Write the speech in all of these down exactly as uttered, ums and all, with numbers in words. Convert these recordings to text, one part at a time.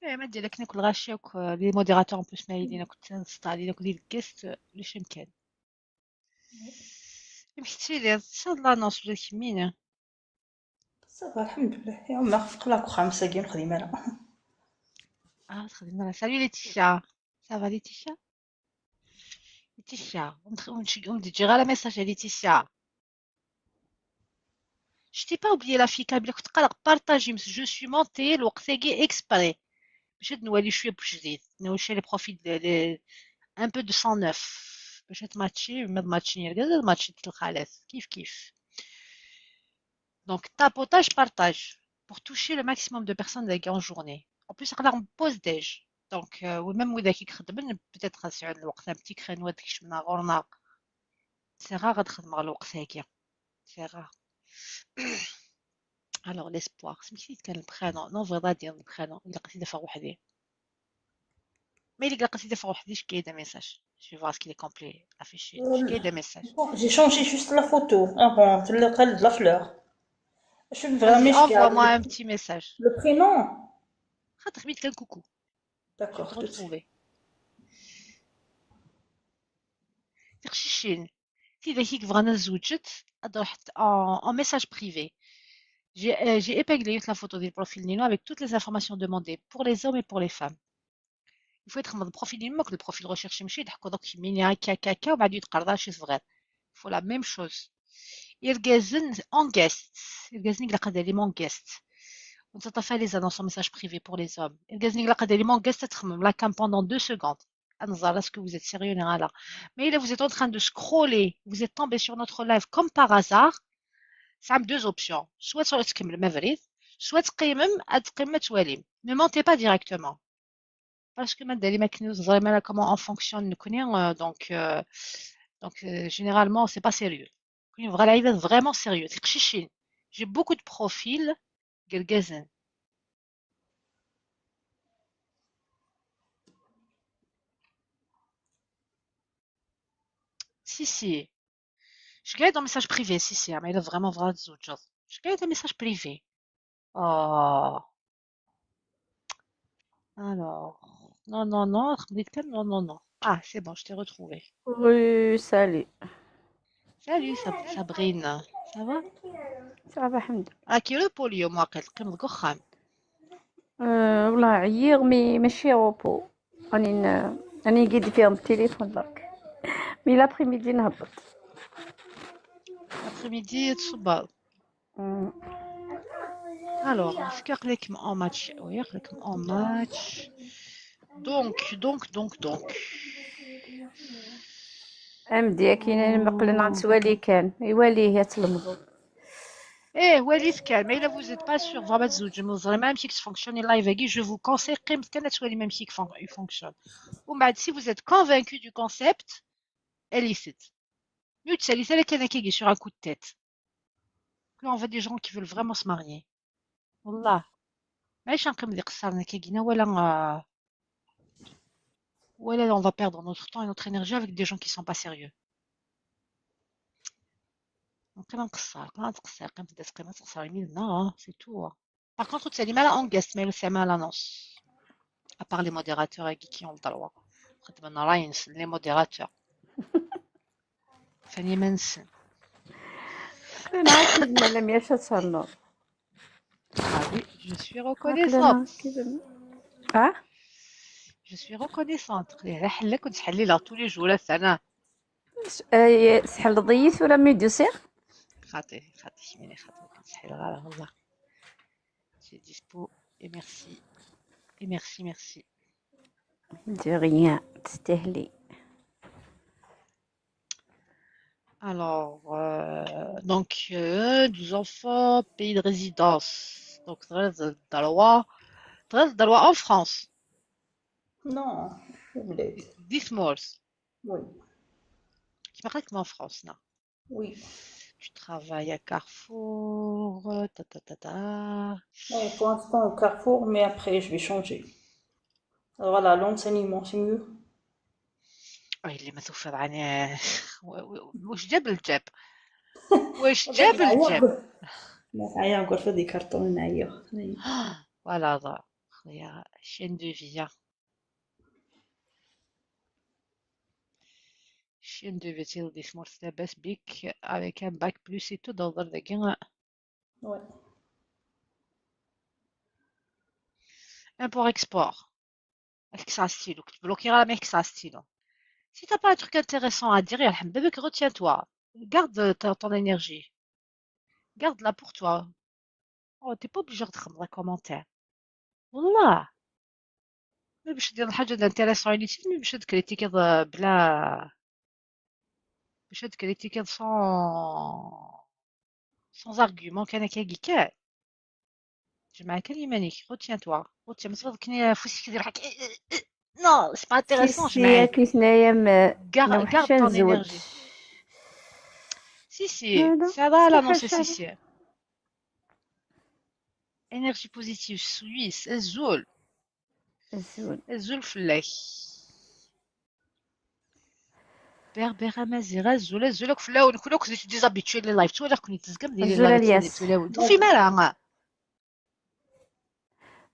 Eh, ma d-, akken akk lɣaci akk, euh, les modérateurs en plus ma yilin akk ttnṣeṭṭalin akk di lgest, euh, ulac amkan. Amek tettiliḍ? Tesɛiḍ l'annonce ula d kemmini? Ça va, الحمد لله. يا ما خفق لك خمسة جيم خدي مالا. Ah, txedmeḍ ara. Salut Laetitia. Ça va Laetitia? Laetitia, ur m-, ur m-, ur m-d-ǧǧiɣ ara message a Laetitia. Je t'ai pas oublié la fille kabyle, كنت قالك partager, mais je suis montée لوقتاكي exprès. باش هاد نولي شوية بوجديد، نولي شوية les profils de, les, un peu de cent neuf. باش هاد ماتشي، ما ماتشي يرقد، هاد ماتشي تلخالات. كيف كيف. Donc, tapotage, partage, pour toucher le maximum de personnes en journée. En plus, on pose déjà. Donc, euh, ou même وإذا كي خدمن، peut-être غنسعى الوقت un petit créneau هذاك شمنا غورنا. C'est rare غتخدم على الوقت هكا. C'est rare. Alors, l'espoir. سميتي كان le prénom. Non, vrai غادي le prénom. إلا قصيدة فوق وحدي. Mais إلا قصيدة فوق وحدي، اش كاين des messages. Je vais voir ce qu'il est complet affiché. اش كاين des messages. Bon, j'ai changé juste la photo. Ah bon, tu le cale de la fleur. Je suis vraiment Vas-y, envoie-moi un petit message. Le prénom. خاطر خميت كان coucou. D'accord. Retrouver. تقشيشين. تي ذاك يبغى نزوجت، اروح en, en message privé. J'ai euh, j'ai épinglé la photo du profil Nino avec toutes les informations demandées pour les hommes et pour les femmes. Il faut être en profil Nino, que le profil recherché ماشي يضحكوا دوك يميني هكا هكا هكا وبعد يتقرضا شي صغير. Il faut la même chose. يرقازن en guest. يرقازن يقلق هذا لي mon guest. ونتطفى les annonces en message privé pour les hommes. يرقازن يقلق هذا لي mon guest تخمم la cam pendant deux secondes. نزار est-ce que vous êtes sérieux ولا لا. Mais là, vous êtes en train de scroller, vous êtes tombé sur notre live comme par hasard. Ça a deux options. Soit تكمل ما فريد, soit تقيمم, تقيمم تواليم. Ne montez pas directement. Parce que ما داري ما كنوز زعما comment on fonctionne نكوني, euh, donc, euh, donc euh, généralement, c'est pas sérieux. كاين بغا العباد vraiment sérieux, تقشيشين. J'ai beaucoup de profils قرقازن. Si, si. Je gagne dans message privé, si, si, mais il est vraiment vrai, je gagne dans message privé. Oh. Alors, non, non, non, non, non. Ah, c'est bon, je t'ai retrouvé. Oui, salut. Salut Sab- Sabrina, ça va? Ça va, الحمد لله. Ah, كي repos اليوم واقيلا تقيم ديك وخام. أه والله عييغ, mais ماشي repos. راني ن- راني نقيد فيهم التليفون درك. Mais l'après-midi نهبط. Après-midi تصبر. مم. Alors, est-ce que يقلكم en match? Oui, يقلكم en match. Donc, donc, donc, donc. امديا كاينين مقلن عن سوالي كان يواليه يا تلمضو. ايه, وليت كان, mais الا vous êtes pas sûr زعما تزوج من زعما ماشي كتفونكسيوني اللايف هاكي, je vous conseille قيمت كان تولي même si يفونكسيون. ومن بعد, si vous êtes convaincu du concept, allez-y. Mieux تسالي سالا كان كيجي sur un coup de tête. Quand on voit des gens qui veulent vraiment se marier. والله. ماشي نقيم ديك الصار كيجينا ولا, ولا on va perdre notre temps et notre énergie avec des gens qui sont pas sérieux. نقيم نقصر, ما تقصر, قيم تدس قيمة تقصر يمين, non, c'est tout. Par contre, تسالي مالا en guest, mais c'est mal annonce. À part les modérateurs qui ont le droit. خدمنا راينس les modérateurs. فاني منسن. انا عايش من لم يشهد صنو. Ah oui, je suis reconnaissante. ها؟ Je suis reconnaissante. غير حلك وتحلي لها tous les jours السنة. سحل ضيث ولا ميديوسير؟ خاطي خاطي شميني خاطي كنت سحل غير والله. C'est dispo. Et merci. Et merci, merci. De rien, تستاهلي. Alors, euh, donc, euh, douze enfants, pays de résidence. Donc, très droit, très droit en France. Non, في بلاد. Dix morts. Oui. Qui paraît que en France, non? Oui. Tu travailles à Carrefour, ta ta ta ta. Oui, pour l'instant au Carrefour, mais après je vais changer. Voilà, l'enseignement, c'est mieux. Oui, اللي ما توفر عنه. واش جاب الجاب؟ واش جاب الجاب؟ ما تعيا نقول في دي كرتون نعيا. Voilà, voilà. Chaîne de vie, hein. Chaîne de vie, c'est des morceaux de best big avec un bac plus et tout dans le gain. Ouais. Import-export. Avec ça, stylo. Tu bloques la mec ça, stylo. Si t'as pas un truc intéressant à dire, يرحم بابك, retiens-toi. Garde ta, ton énergie. Garde-la pour toi. Oh, t'es pas obligé de rendre un commentaire. والله. Mais باش دير حاجة intéressante, inutile, mais باش تكريتيكي بلا, باش تكريتيكي sans, sans argument, كان كاكي كان. جمع كان يمانيك, retiens-toi. Retiens, ما تفضل كني فوسك يدير حك. Non, c'est pas intéressant, سيسي ياك يثنايا م- Garde, نوحشة garde ton نزوج. énergie. Si, si, هذا ça va, là, non, صحيح c'est si, شعر. Si. Énergie positive, Suisse, azul. الزول. Azul fell-ak. Berbère Amazigh, azul, azul akk fell-awen, kul akk d les habitués n les lives, ttwaliɣ-ken tezgam di les الزول lives, الياس. ttwaliɣ-ken. Ur tufim ara.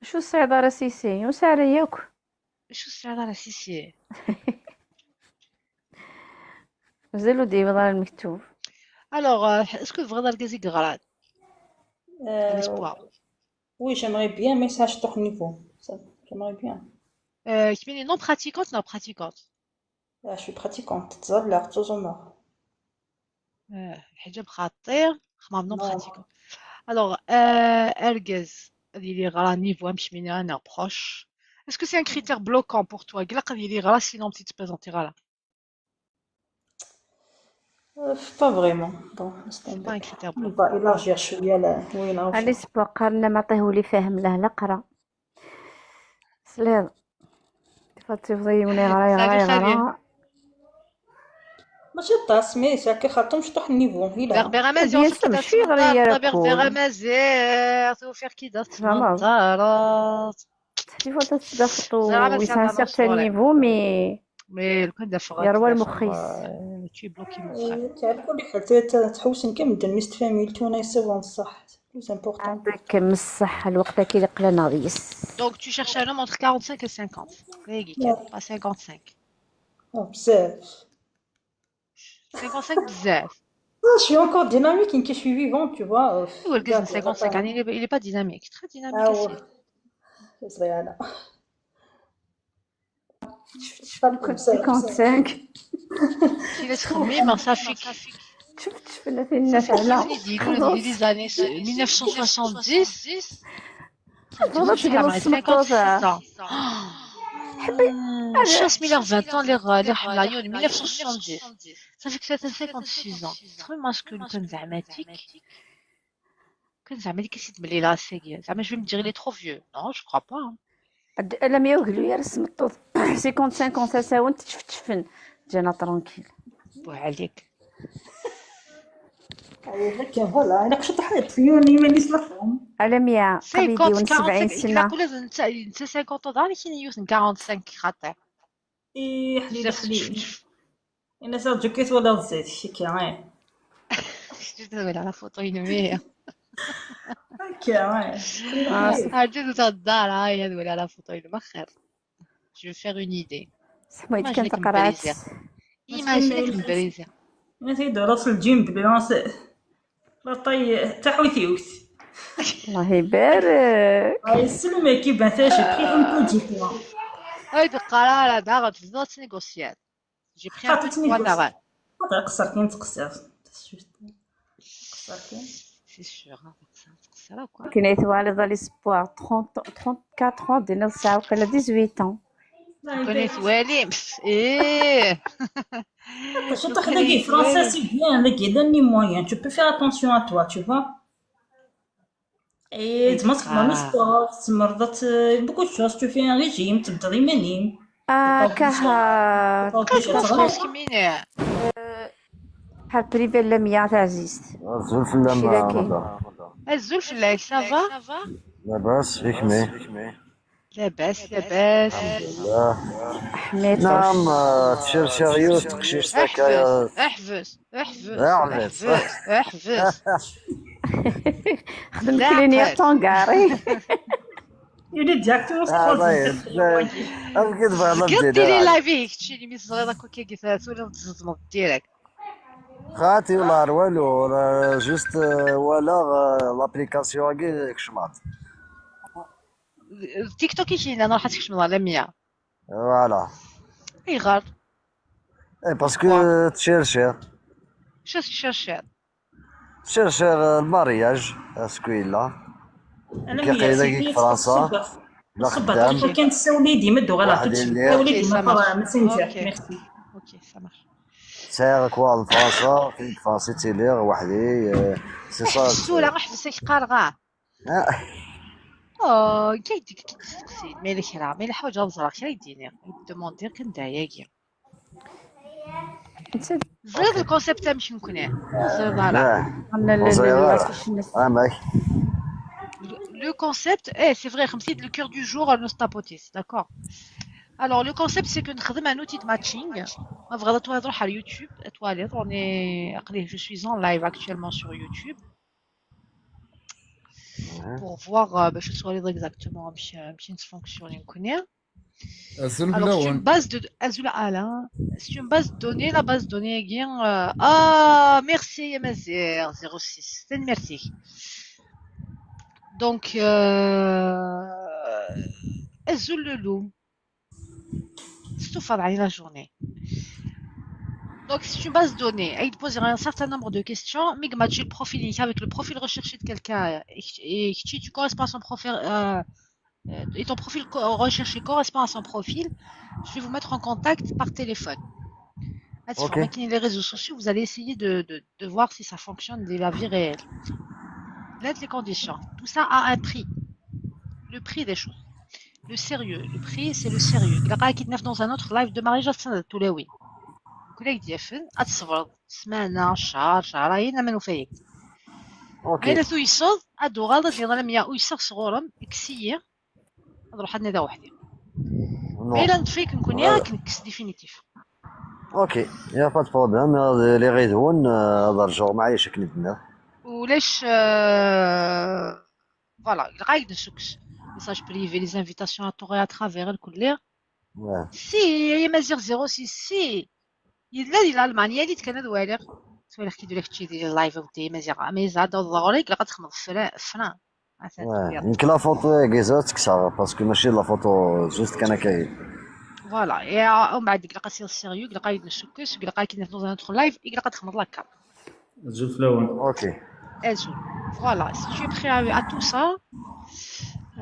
شو الصعيد راه سيسي؟ وسعر ياك؟ شو السعر راه سيسي؟ مازالو ديما راه المكتوب. Alors, euh, est-ce que تبغيض argaz i yeɣran? Euh, L'espoir. Oui, j'aimerais bien, mais ça, je tourne niveau. Ça, j'aimerais bien. Euh, كميني non pratiquante, non pratiquante. Ah, je suis pratiquante. تزال لا تزومر. آه، الحجاب خطير, خمام non Non. pratiquante. Alors, euh, argaz, ad yili yeɣra niveau amcmini, un proche. Est-ce que c'est un critère bloquant pour toi? قلق ad yili yeɣra, sinon tu te présentes, voilà. Euh, pas vraiment. Bon, laisse C'est pas un tomber. critère On bloquant. va élargir شوية لا. Oui, non, علي سبوق قالنا ما عطيه ولي فاهم له لا قرا. سليض. تفضل تفضل يوني غرا يغرا Salut, salut. يغرا. ماشي طاس، mais ça كي خاطر مش طاح النيفو. هي لا. Berbère Amazigh, Bien sur sûr, qui ماشي غير تتمنظر, يركو. Berbère Amazigh, توفير كي دار فهمت. تمنظرات. تحتي فوتو تدخلطو زعما ويسان سي سيغتان نيفو، مي Mais le code d'information, يروى المخيس. Tu es bloqué, mon frère. إيه، على كل حال، تا- تا- تحوسن كامل ميست فاميلتو، ناي سي بون صح. C'est plus important. عندك من الصحة الوقت كي قلنا غيس. Donc, tu cherches un homme entre quarante-cinq et cinquante. هيك كان, pas cinquante-cinq. آه، بزاف. Cinquante-cinq بزاف. Ah, je suis encore dynamique, إنك je suis vivante, tu vois. هو الكزن cinquante-cinq, يعني, il est, il est pas dynamique. Très dynamique Ah, aussi. Ouais. C'est vrai, là. كنت cinquante-cinq. كي لا تخمي, ما صافي. شفت، شفت الناس على يقول لي les années mille neuf cent soixante-dix. خلاص، شحال عمرها؟ خمسطاش. Cinquante-six ans. حبي. شاس ميلار vingt ans اللي غ-, اللي حمل عيون mille neuf cent soixante-dix. صافي كثرت cinquante-six ans. تخمم ماسكو لو كان زعماتيك. كان زعما اللي كيسيد ملي لا سيكيا. زعما je vais me dire il est trop vieux. Non, je crois pas, hein. لا ميا وقلو يا رسم الطوط. cinquante-cinq ans ساون تشفتشفن. جانا ترونكيل. بوه عليك. هكا، voilà، أنا كنت حايط في يوني، مانيش مفهوم. على ميا قبيدي cinquante, ون سبعين quarante-cinq, سنة. كل نتا, نتا cinquante ans, داري كاين يوث quarante-cinq خاطر. إيه، حليلة، بزاف حليلة. تشفتشف. إنا سا جو كيت ولا زيت، شكرا. شفت ولا على فوتو ينمية. هكا، آه، عجوز تاع الدار, هاي هذا ولا على فوتو ينمخر. Je vais faire une idée. سميت ما كانت جاك قرعت. مبريزة. إيماجيني مبريزة. أنا تيدو راس الجيم بلي راس. لا طي، تحوي ثيوت. الله يبارك. هاي السلمة كي بان فيها شي بخي كون كوجي كوا. هاي دي قرار داغ تزوت نيغوسيات. J'ai pris un peu de poids داغ. هذا قصر كاين تقصير. شفت؟ قصر كاين. C'est sûr, hein, ça, ça, là, quoi. كاين يتوالد لي سبوار trente, trente-quatre ans، دينا الساعة وكلا dix-huit ans. كون يتوالي. إيه. شو تخلي فرنسا c'est bien, là, il y a des moyens. Tu peux faire attention à toi, tu vois. Et زعما تخدم le sport, تمرضت, beaucoup de choses, tu fais un régime, تبدل إيمانيم. آه، كها. كاش كاش كمينة. بحال بريفي لا ميا تاع عزيز. الزول في اللمة شي لاكي. رمضان. الزول في الليل, ça va؟ لاباس فيك مي؟ لاباس, لاباس. لا. حميد. نعم، آه، تشيرشيريوس تقشير ساكايا. احبس, احبس, احبس, اعبس. احبس, احبس. خدم كلينيا طونغاري. Yuli-d directement s Ah, troisième ouais, quatrième wagi. Amek i tebɣiḍ ad Tgiḍ d-tili tili ara? Live-ik, keččini mi teẓriḍ akk akka tuli teẓẓmeḍ direct. Xati, ur la walu, ur, juste, euh, walaɣ, euh, l'application-agi kecmeɣ-d. TikTok-ik yellan, ruḥ ad tkecmeḍ ɣer Lamia. Voilà. Ayɣer? Eh, parce que tcherchiɣ. Acu tcherchiḍ? Tcherchiɣ, euh, le mariage, est-ce qu'il a? Alammi, Kaqila deg Fransa, la Ṣebber, xeddam. Ur kan tessawel-iyi dima d-uɣaleɣ Waḥdi tout de suite. lliɣ. Sawel-iyi Ok, dima ça par marche. Messenger. Ok. Merci. Ok, ça marche. Sɛiɣ lekwaɣeḍ n Fransa, fi Fransa i ttiliɣ weḥdi, euh, c'est ça. Ḥbes tura, ḥbes ak qqareɣ ah. Ah, Oh, kay dik kay testeqsi, ma yella kra, ma yella ḥwaǧ ad ẓreɣ kra i d-iniɣ, i d-demandiɣ kan dayagi. Ẓriɣ le concept amek nekkni, ur ẓriɣ ara. ah, ur ẓriɣ ara. Amek? Le, le concept, eh, c'est vrai, خمسين, le cœur du jour, euh, نص tapotis, d'accord. Alors, le concept, c'est que نخدم un outil de matching. Ma tebɣiḍ ad twaliḍ, ruḥ ar YouTube, ad twaliḍ. On est, aql-i, je suis en live actuellement sur YouTube. Pour voir, euh, باش twaliḍ exactement amek, amek nettfunctionner nekkni. Azul Alors, c'est une fell-awen. Base de, azul Alain, c'est une base de données, la base de données, euh, ah, merci, Mazir, zéro six, c'est merci. Donc, euh, azul Loulou. C'est tout, la journée. Donc, c'est une base de données. Il pose un certain nombre de questions. Mi match le profil avec le profil recherché de quelqu'un et, et que tu, tu corresponds à son profil, euh, euh, et ton profil co- recherché correspond à son profil, je vais vous mettre en contact par téléphone. Là, sur Ok. les réseaux sociaux, vous allez essayer de, de, de voir si ça fonctionne de la vie réelle. Là, les conditions. Tout ça a un prix. Le prix des choses. Le sérieux. Le prix, c'est le sérieux. Ilaq ad k-id-naf dans un autre live de Marie-Jacinthe Toulaoui. Collègue D F N, ad tṣebreḍ ssmana, ccher, ccher, ayen ama nufa-yak. Ok. Ma yella tuyseḍ, ad d-uɣaleḍ ad d-yeḍra mya uyseɣ sɣur-m, kkes-iyi, ad ruḥ ad nadiɣ weḥd-i. Ma Non. yella neṭṭef-ik nekkni, Ouais. ad k-nekkes définitif. Ok, il n'y a pas de problème. Ad iliɣ yid-wen, euh, ad rǧuɣ, maɛlic, akken i d-tenniḍ. Ulac, euh, voilà, ilaq ad k-d-nessukkes. Message privé, les invitations à tour et à travers, lkulli. Ouais. Si, ay Amaziɣ zéro six, si. Yella di Lalman, yali-d kan ad waliɣ. Twalaɣ-k-id ula kečči di live a weddi Amaziɣ. Ma yezɛad ad ɣur-i, ilaq ad txedmeḍ frein, frein. Atan Ouais. twiḍ. Nekk la photo-agi ad tt-kkseɣ, parce que mačči la photo juste kan akka. Voilà, et euh, umbeɛd ilaq ad tiliḍ sérieux, ilaq ad k-id-nessukkes, ilaq ad k-id-naf dans un autre live, ilaq ad txedmeḍ la carte. Azul fell-awen. Ok. Azul. Voilà, si tu es prêt à, à tout ça,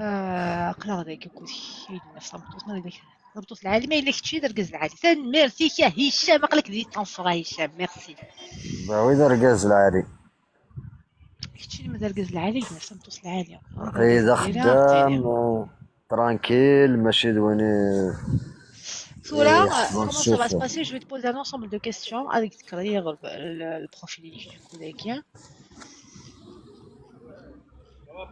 euh, aql-aɣ dagi akked-k, ay d-naf tameṭṭut, ma d tameṭṭut lɛali, ma yella kečči d argaz lɛali. Tanemmirt-ik a Hicam, aql-ak di ṭṭanṣra a Hicam, merci. Bah oui, d argaz lɛali. Kečči d argaz lɛali, ay d-naf tameṭṭut lɛali. Aql-i d axeddam, euh, tranquille, mačči d win i... Tura, Eh, euh, comment ça va se passer ? Je vais te poser un ensemble de questions avec le, le, le profil du collègue.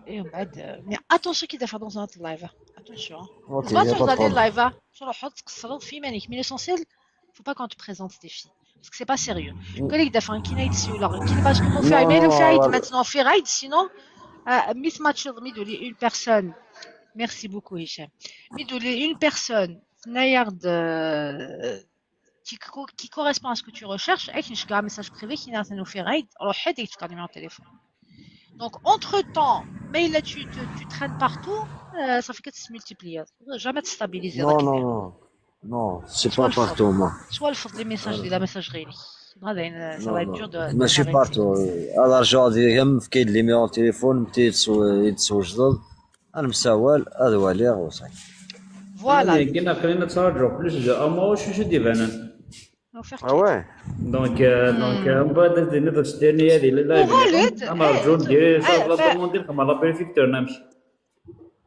Et on va de... Mais attention qu'il doit faire dans un autre live. Attention. Ok, C'est pas y a sur pas de d'aller problème. Live, hein. Sur le hot, sur le film, mais l'essentiel, faut pas qu'on te présente des filles. Parce que c'est pas sérieux. Mm. Collègue d'affaires, qui n'a été là, qui n'a pas ce qu'on fait, Non, mais le non, fait, non, maintenant, on fait raid, sinon, euh, Miss Match, mi d-uli une personne. Merci beaucoup, Hicham. Mi d-uli une personne, tenna-yaɣ-d, euh, qui, co- qui correspond à ce que tu recherches, et qui nous fait un message privé, qui n'a fait raid, alors, head et tu as numéro de téléphone. Donc, entre-temps, mais là, tu, tu, tu traînes partout, euh, ça fait que tu se multiplies. Jamais te stabiliser. Non, non, non. Non, c'est pas partout, moi. Soit le faute les messages de la messagerie. Là, ben, ça Non, va être non. dur de, de Mačči s'arrêter. Partout. Ad rǧuɣ deg-m, efk-iyi-d numéro de téléphone, mti i d-teswejdeḍ. Ad nemsawal, ad waliɣ, u ça. Voilà. Aql-i nettraǧu plus de un mois, acu i d-ibanen. On va faire Ah ouais. Donc, euh, donc, euh, mbaɛd ad d-tiniḍ ad s-tini ad yili live. Uɣal-d, Ad nerǧu eh, diri eh, la fa- demande, xedmeɣ la bénéfique turn amek.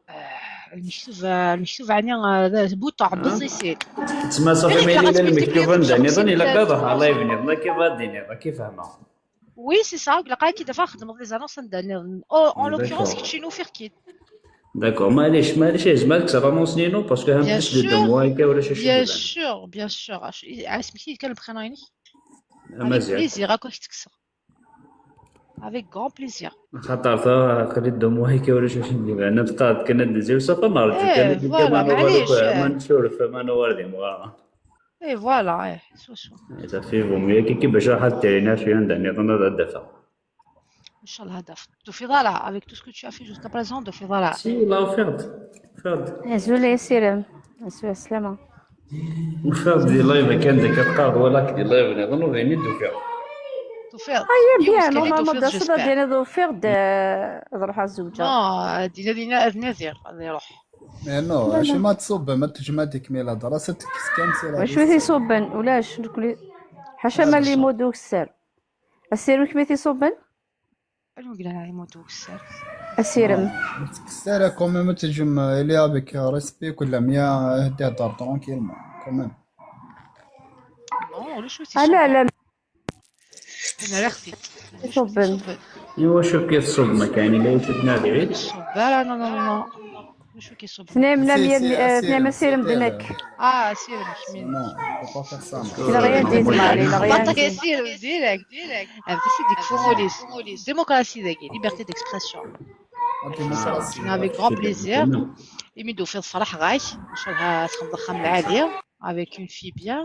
آه، المكتوب، آه، المكتوب يعني، آه، ذا بوطة عبز يصير. تسمى صافي، إيه، ما لا، يلي لا غتكتب المكتوب في نداني ظن التفصيل الا ديال كضح التفاصيل. لايف نيض لا كيف غادي نيض كيف فهمها. Oui, c'est ça. لقاك دابا خدمت les annonces نداني. En l'occurrence, D'accord. كتشي نوفير كيد. D'accord, معليش معليش، يا زعما ديك l'annonce نينو parce que هم Bien plus de deux sûr. mois هكا ولا شي شي Bien دابا. sûr, bien sûr. عش-، عا سميتي كان البخير عينيك. مزيان. Plaisir, راك كتكسر. Avec grand plaisir. Xaṭer ta aql-i ddum wahi kan ulac acu n d-ibanen, teqqar-d kan ad d-nzi, safa nerǧu kan Eh, ad d-nzi, voilà, ma nuɣal معليش. Ma nsuref, ma nuɣal d imɣaren. Et voilà, eh, swaswa. Safi, vaut mieux kiki bac ad d-trin acu anda nniḍen ad d-afeɣ. ان شاء الله هذا. Tu fais là, avec tout ce que tu as fait jusqu'à présent, tu fais là. Si, la ufiɣ-d. Ufiɣ-d. Azul ay asirem. Azul, slama. Ufiɣ-d di live kan, da teqqar-d wala-k di live nniḍen, ur d-ini d-ufiɣ. Tu fais. Ah, ya bien, normalement, d ass-a ad d-tiniḍ ufiɣ-d, eh, ad ruḥeɣ ad zewǧeɣ. Non, dina dina ad nadiɣ, ad iruḥ. Mais non, acimi ad tṣubbem, ad teǧǧem ad ikmil lhedra, ad tekkes kan si la Wacu i t-iṣubben? Ulac, nekkni. Ḥaca ma lli mode ukessar. Asirem kemm i t-iṣubben? Anwa i yellan ɛli mode ukessar? Asirem. Ur tekkes ara quand même, ad teǧǧem, euh, il est avec, euh, respect, كل مية هدي هدر tranquillement quand même. Non, ulac wi Ah, la, la, Ana raxti. iṣubben. Iwacu akka tṣubbem akka, yani la yetnadi? Ṣubber, non, non, non. Ulac wi k-iṣubben. Tnam, nam, Si, yir, si, eh, asirem, tnam asirem c'est d clair. Nekk. Ah, asirem kemm. Non, faut pas faire ça, non. Il a rien dit, Marie, il a rien Baṭel dit. Asirem direct. Am tissi deg fumul-is. Démocratie dagi, liberté d'expression. La démocratie. Avec grand plaisir. Imi d-tufiḍ ferḥeɣ-ak. Ncallah txedmeḍ axxam lɛali. Avec une fille bien.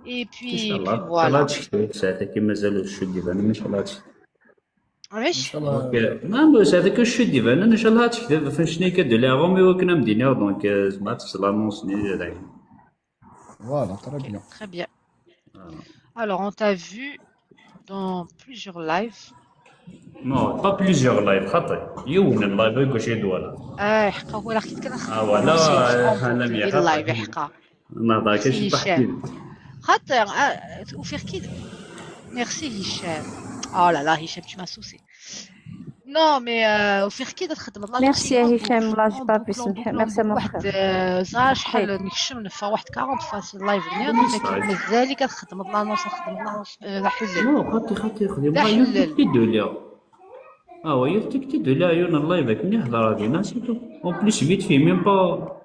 Et puis, et puis voilà. Ad tektiḍ saɛat-agi mazal ur d-iban, ncallah ad tektiḍ. علاش؟ Donc, euh, ma, ma, saɛat-agi ur d-iban, ncallah ad tektiḍ ɣef annect-nni akka d-ulaɣum i wakken ad m-d-iniɣ, donc, euh, tzemreḍ ad tekkseḍ l'annonce-nni. Voilà, très bien. Très bien. Alors, on t'a vu dans plusieurs lives. Non, pas plusieurs lives, xaṭi. Yiwen n live i gauche et droit. Ah, حقا هو راه كنت كنخدم Ah, voilà, في أنا في مية اللايف حقا. نهضر كاش هشام. خاطر آه، وفي كي، merci هشام. Oh là là هشام، tu m'as saucé. Non mais آه، وفي كي تخدم الله. Merci يا هشام، الله يجبر باسم. Merci mon frère. واحد آه، زار شحال نكشم نفا واحد quarante fois في اللايف هنا، مازال كتخدم الله نص، خدم الله نص، آه، لا حلل. Non, خاطي خاطي خدي. لا حلل. كي دوليا. Ah ouais, يفتك تدوليا عيون اللايف كي نهضر هذه ناس. En plus vite fait, même pas.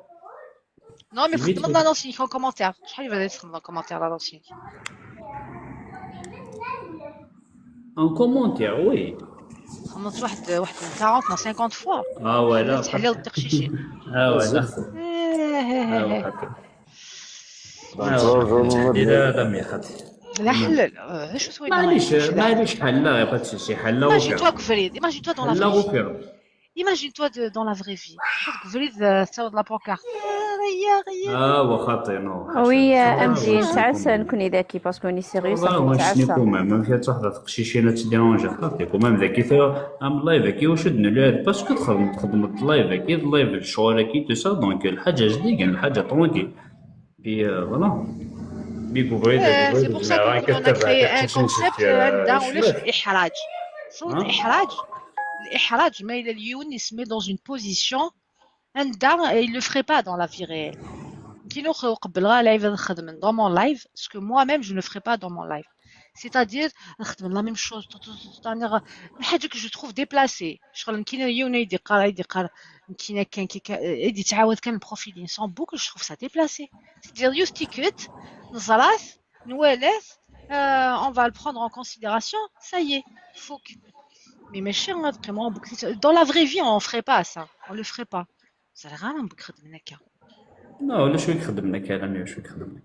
Non mais خدم الله نص en commentaire. شحال يبدا يخدم en commentaire الله نص؟ En commentaire, oui. خمس واحد واحد quarante ولا cinquante fois. Ah ouais, là. تحليل التقشيشي. Ah ouais, là. لا حلل. آه، شو سوينا؟ معليش، معليش، حلا، pas de souci، حلا. Imagine-toi كفريد، imagine-toi dans la vraie vie. Imagine-toi de- dans la vraie vie. كفريد، آه، تساوي la pancarte. آه، غيا، غيا. Ah, واخا طينو. Oui, euh, أمزين تعسى نكون ذكي parce que on est sérieux, ça fait تعسى. Quand même, ما فيها تحضر تقشيشين تديرونجي خاطي. Quand même ذكي فيها، ام لايف كي واش دنا لها؟ Parce que تخدم، تخدم اللايف كي اللايف الشغل كي tout ça، donc الحاجة جديدة، الحاجة tranquille. Puis, euh, voilà. Puis, vous voyez, آه، c'est pour ça que on a créé un concept عندنا ولاش الإحراج. صوت الإحراج. الإحراج ما إلا اليون يسمي dans une position عندها، il le ferait pas dans la vie réelle. كي نخ قبل غا لايف نخدم dans mon live, ce que moi-même je ne ferai pas dans mon live. C'est-à-dire نخدم la même chose tout, tout, tout, tout, أنا غ- حاجة que je trouve déplacée. شغل كاين يون يدي قرا يدي قرا كاين كان كي كا- يدي تعاود كان profil sans boucle, je trouve ça déplacé. C'est-à-dire يوز تيكت نزرات نوالات, euh, on va le prendre en considération, ça y est, فوك. Mais ماشي vraiment dans la vraie vie on ferait pas ça, on le ferait pas. زعما غير نبغي نخدم هكا. لا، ولا شوي يخدم لك، لا، مي شوي يخدم لك.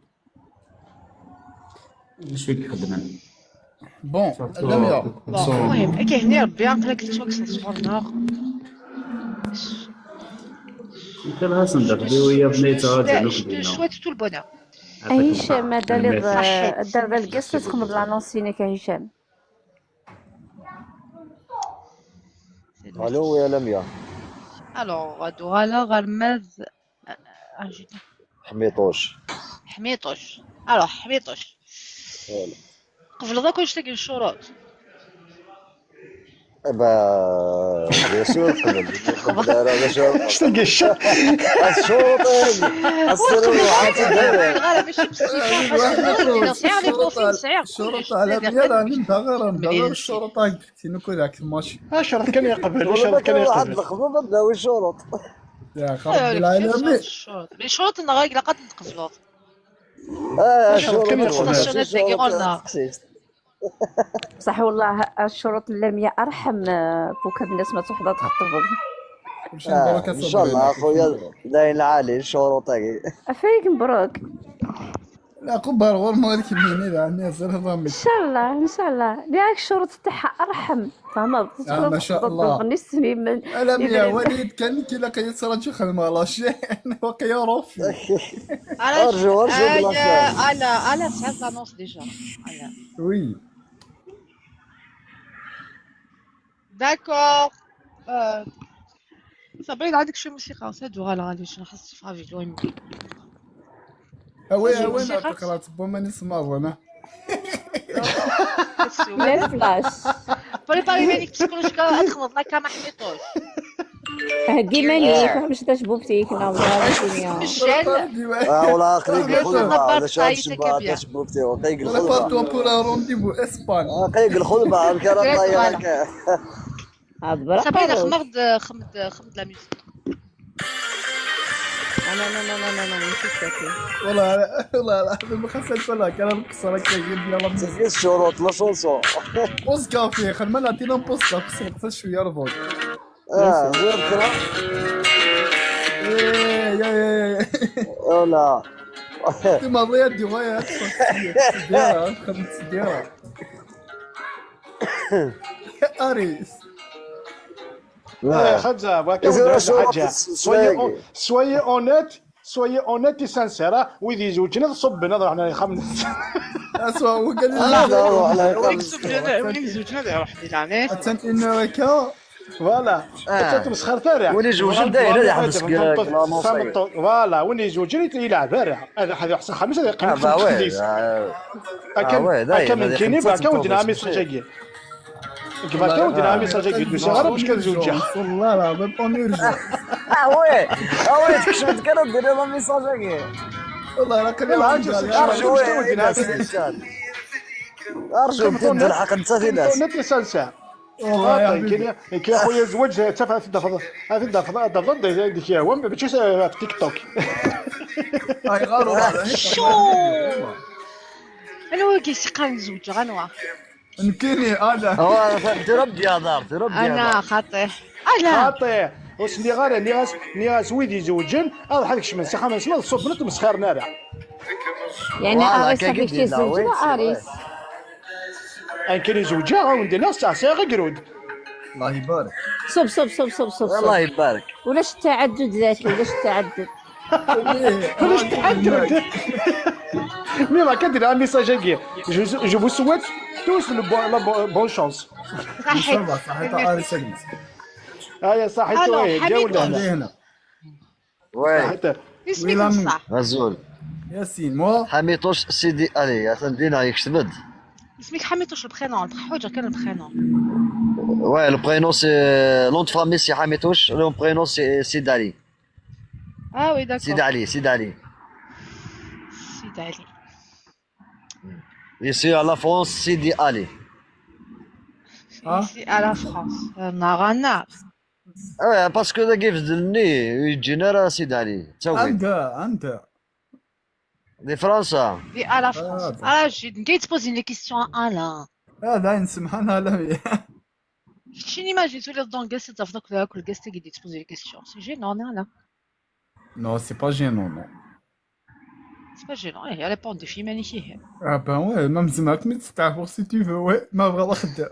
ولا شوي يخدم لك. Bon, Lamia. Bon, المهم هكا هنا ربي عقلك تشوك صغرنا. انت لها صندوق دي ويا بنيت راجع Je te souhaite tout le bonheur. هشام، هذا اللي الدار ذا القصة تخمض لانونسينك يا هشام. الو يا لميا. Alors هادو غالا غير ماذ. حميطوش. حميطوش. Alors حميطوش. قبل ذاك واش تلقى الشروط؟ با bien sûr قبل. قبل راه باش اش تلقى الشروط؟ الشروط هذه. السر غالا ماشي بسيطة. الشروط على بيا راه نبدا غير نبدا غير الشروط هاك. سينو كو ذاك الماتش. اش راه كان يقبل؟ اش راه كان يقبل؟ الخبز بداو الشروط. يا خرب العالمين. الشروط. الشروط انا غير قد نتقبلوا. اه شروط كان يقبل. الشروط تاعي قلنا. بصح والله الشروط اللامية أرحم، آه، بوكا الناس ما تروح تخطب. كلشي مبروك. آه، إن شاء الله أخويا، داين العالي الشروط هاكي. أفايك مبروك. لا، قبر غور مالك مني، لا، عندي زر ضامي. إن شاء الله، إن شاء الله. ياك الشروط تاعها أرحم. فهمت؟ آه، ما شاء الله. أنا يا وليد كان كي لقيت صرا تخدم على شيء. وقيا روفي. ارجو ارجو بلاصه. انا انا سمعت لانونس ديجا. وي. داكور. صابرين، عندك شي موسيقى؟ سادو غالا غادي شنو خاص في فيديو يمكن. اوي اوي، نعطيك راه تبو ماني سماض انا. لا فلاش. بريباري بالك تكون شكا تخلط لك ما حميطوش. هدي ماني فهمش تاش بوبتي كنا والله الدنيا. اه والله قريب الخدمه ولا شاب شباب تاش بوبتي وقيق الخدمه. بارتو بور رونديفو اسبان. قيق الخدمه كان الله يبارك. هاد برا صافي، انا خمرت خمرت خمرت لا ميوزيك. انا انا انا انا انا ماشي ساكي. والله والله العظيم ما خاصها نقول لك، انا نقص راك جايب لي والله. تسقي الشروط لا شونسون. بوز كافي، خلينا نعطينا بوز كافي، خصنا نقص شويه الفوت. اه، غير كذا. ايه يا يا يا. ولا. دي ماضيه دي غايه. سديره، خدمت سديره. اريس. لا. خدزه بغا كان حاجه. سويي اونيت، سويي اونيت اي سانسير. ويدي زوجنا تصبنا رحنا نخمم. اسوا هو قال لي لا لا. وين زوجنا وين زوجنا واحد يعني. حتى انه هكا. فوالا. انت تمسخر تاع. ولي زوج داير هذا حبس. فوالا، وين زوج يلعب راه هذا حاجه احسن خمسه دقائق. اكا من كيني بقى كون دينامي سجاكي. كيفاش كون دينامي سجاكي دوسي غير باش كنزوجها. والله العظيم اون اورجونس. اه وي. اه وي، تكشفت كانوا ديروا لا ميساج هكا. والله راه كان لا، عرفتي شنو كنت ودينا؟ ارجو تدير الحق انت في ناس. نت سانسا. والله يا حبيبي. كاين يا خويا زواج حتى في الدفض، في الدفض، الدفض ديك هو ماشي في تيك توك. هاي غاروا بعض. شو؟ انا هو كيسقى نزوج غنوا. نكيني انا. هو تربي يا دار، تربي يا انا دار. خاطيه. انا خاطيه. وسمي غير نياس، نياس ويدي زوجن، او حالك شمن سخا من سما الصوت بنت مسخر نارا. يعني فوالا، اريس كي حبيبتي قلتي لا، زوج وي، سي اريس. ان كان يزوجها غا وندير لها ساعه ساعه غير قرود. الله يبارك. صب صب صب صب صب صب. الله يبارك. ولاش التعدد ذاتي، ولاش التعدد؟ ولاش التعدد؟ مي ما كدير un message هكا. Je, je vous souhaite tous le bon, la bo-, bonne chance. صحيت. صحيت. هيا صحيت. الو، وي، حميد جاونا. وي. صحيت. اسمك وي، بصح. غزول. ياسين، مو؟ حميطوش سيدي علي، يا سندينا يكتبد. اسمك حميطوش البخينون، حوجه كان البخينون. وي، le prénom c'est, nom de famille c'est حميطوش، le prénom c'est سيد علي. اه وي، داكور. سيد علي، سيد علي. سيد علي. Ici à la France, سيدي علي. Ici à la France. نهار نهار. اه، parce que داك يفزلني يجينا راه سيد علي، تا هو. انت، انت. دي فرنسا. دي à la France. اه، جيت نقيت تبوزي لي كيستيون انا. اه، داين سمحان هلا. شتي نيماجين تولي دون كاس تفضل كل كاس تقدي تبوزي لي كيستيون. C'est gênant, non, là. Non, c'est pas gênant, non. C'est pas gênant, ايه، ريبوندي في ماني فيه. Ah ben ouais, même زعما كنت تعرفوا si tu veux, ouais, ما بغا خدام.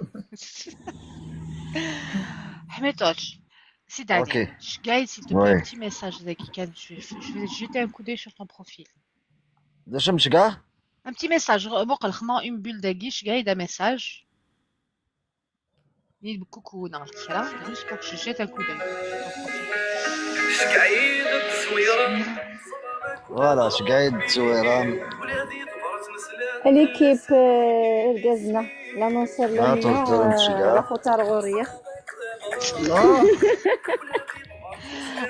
حميتوش. سي داني، اوكي. Je gagne, s'il te plaît, un petit message ذاكي كان. Je vais, je vais jeter un coup d'œil sur ton profil. داش مش كاع؟ Un petit message, مقل خما une bulle داكي، je gagne un message. نيت بكوكو نعرف كرا، juste pour que je jette un coup d'œil. فوالا، شقايد تصويران. ليكيب، آه، الكازنا، لانونسور لامينا، آه، لاخو تارغوريا.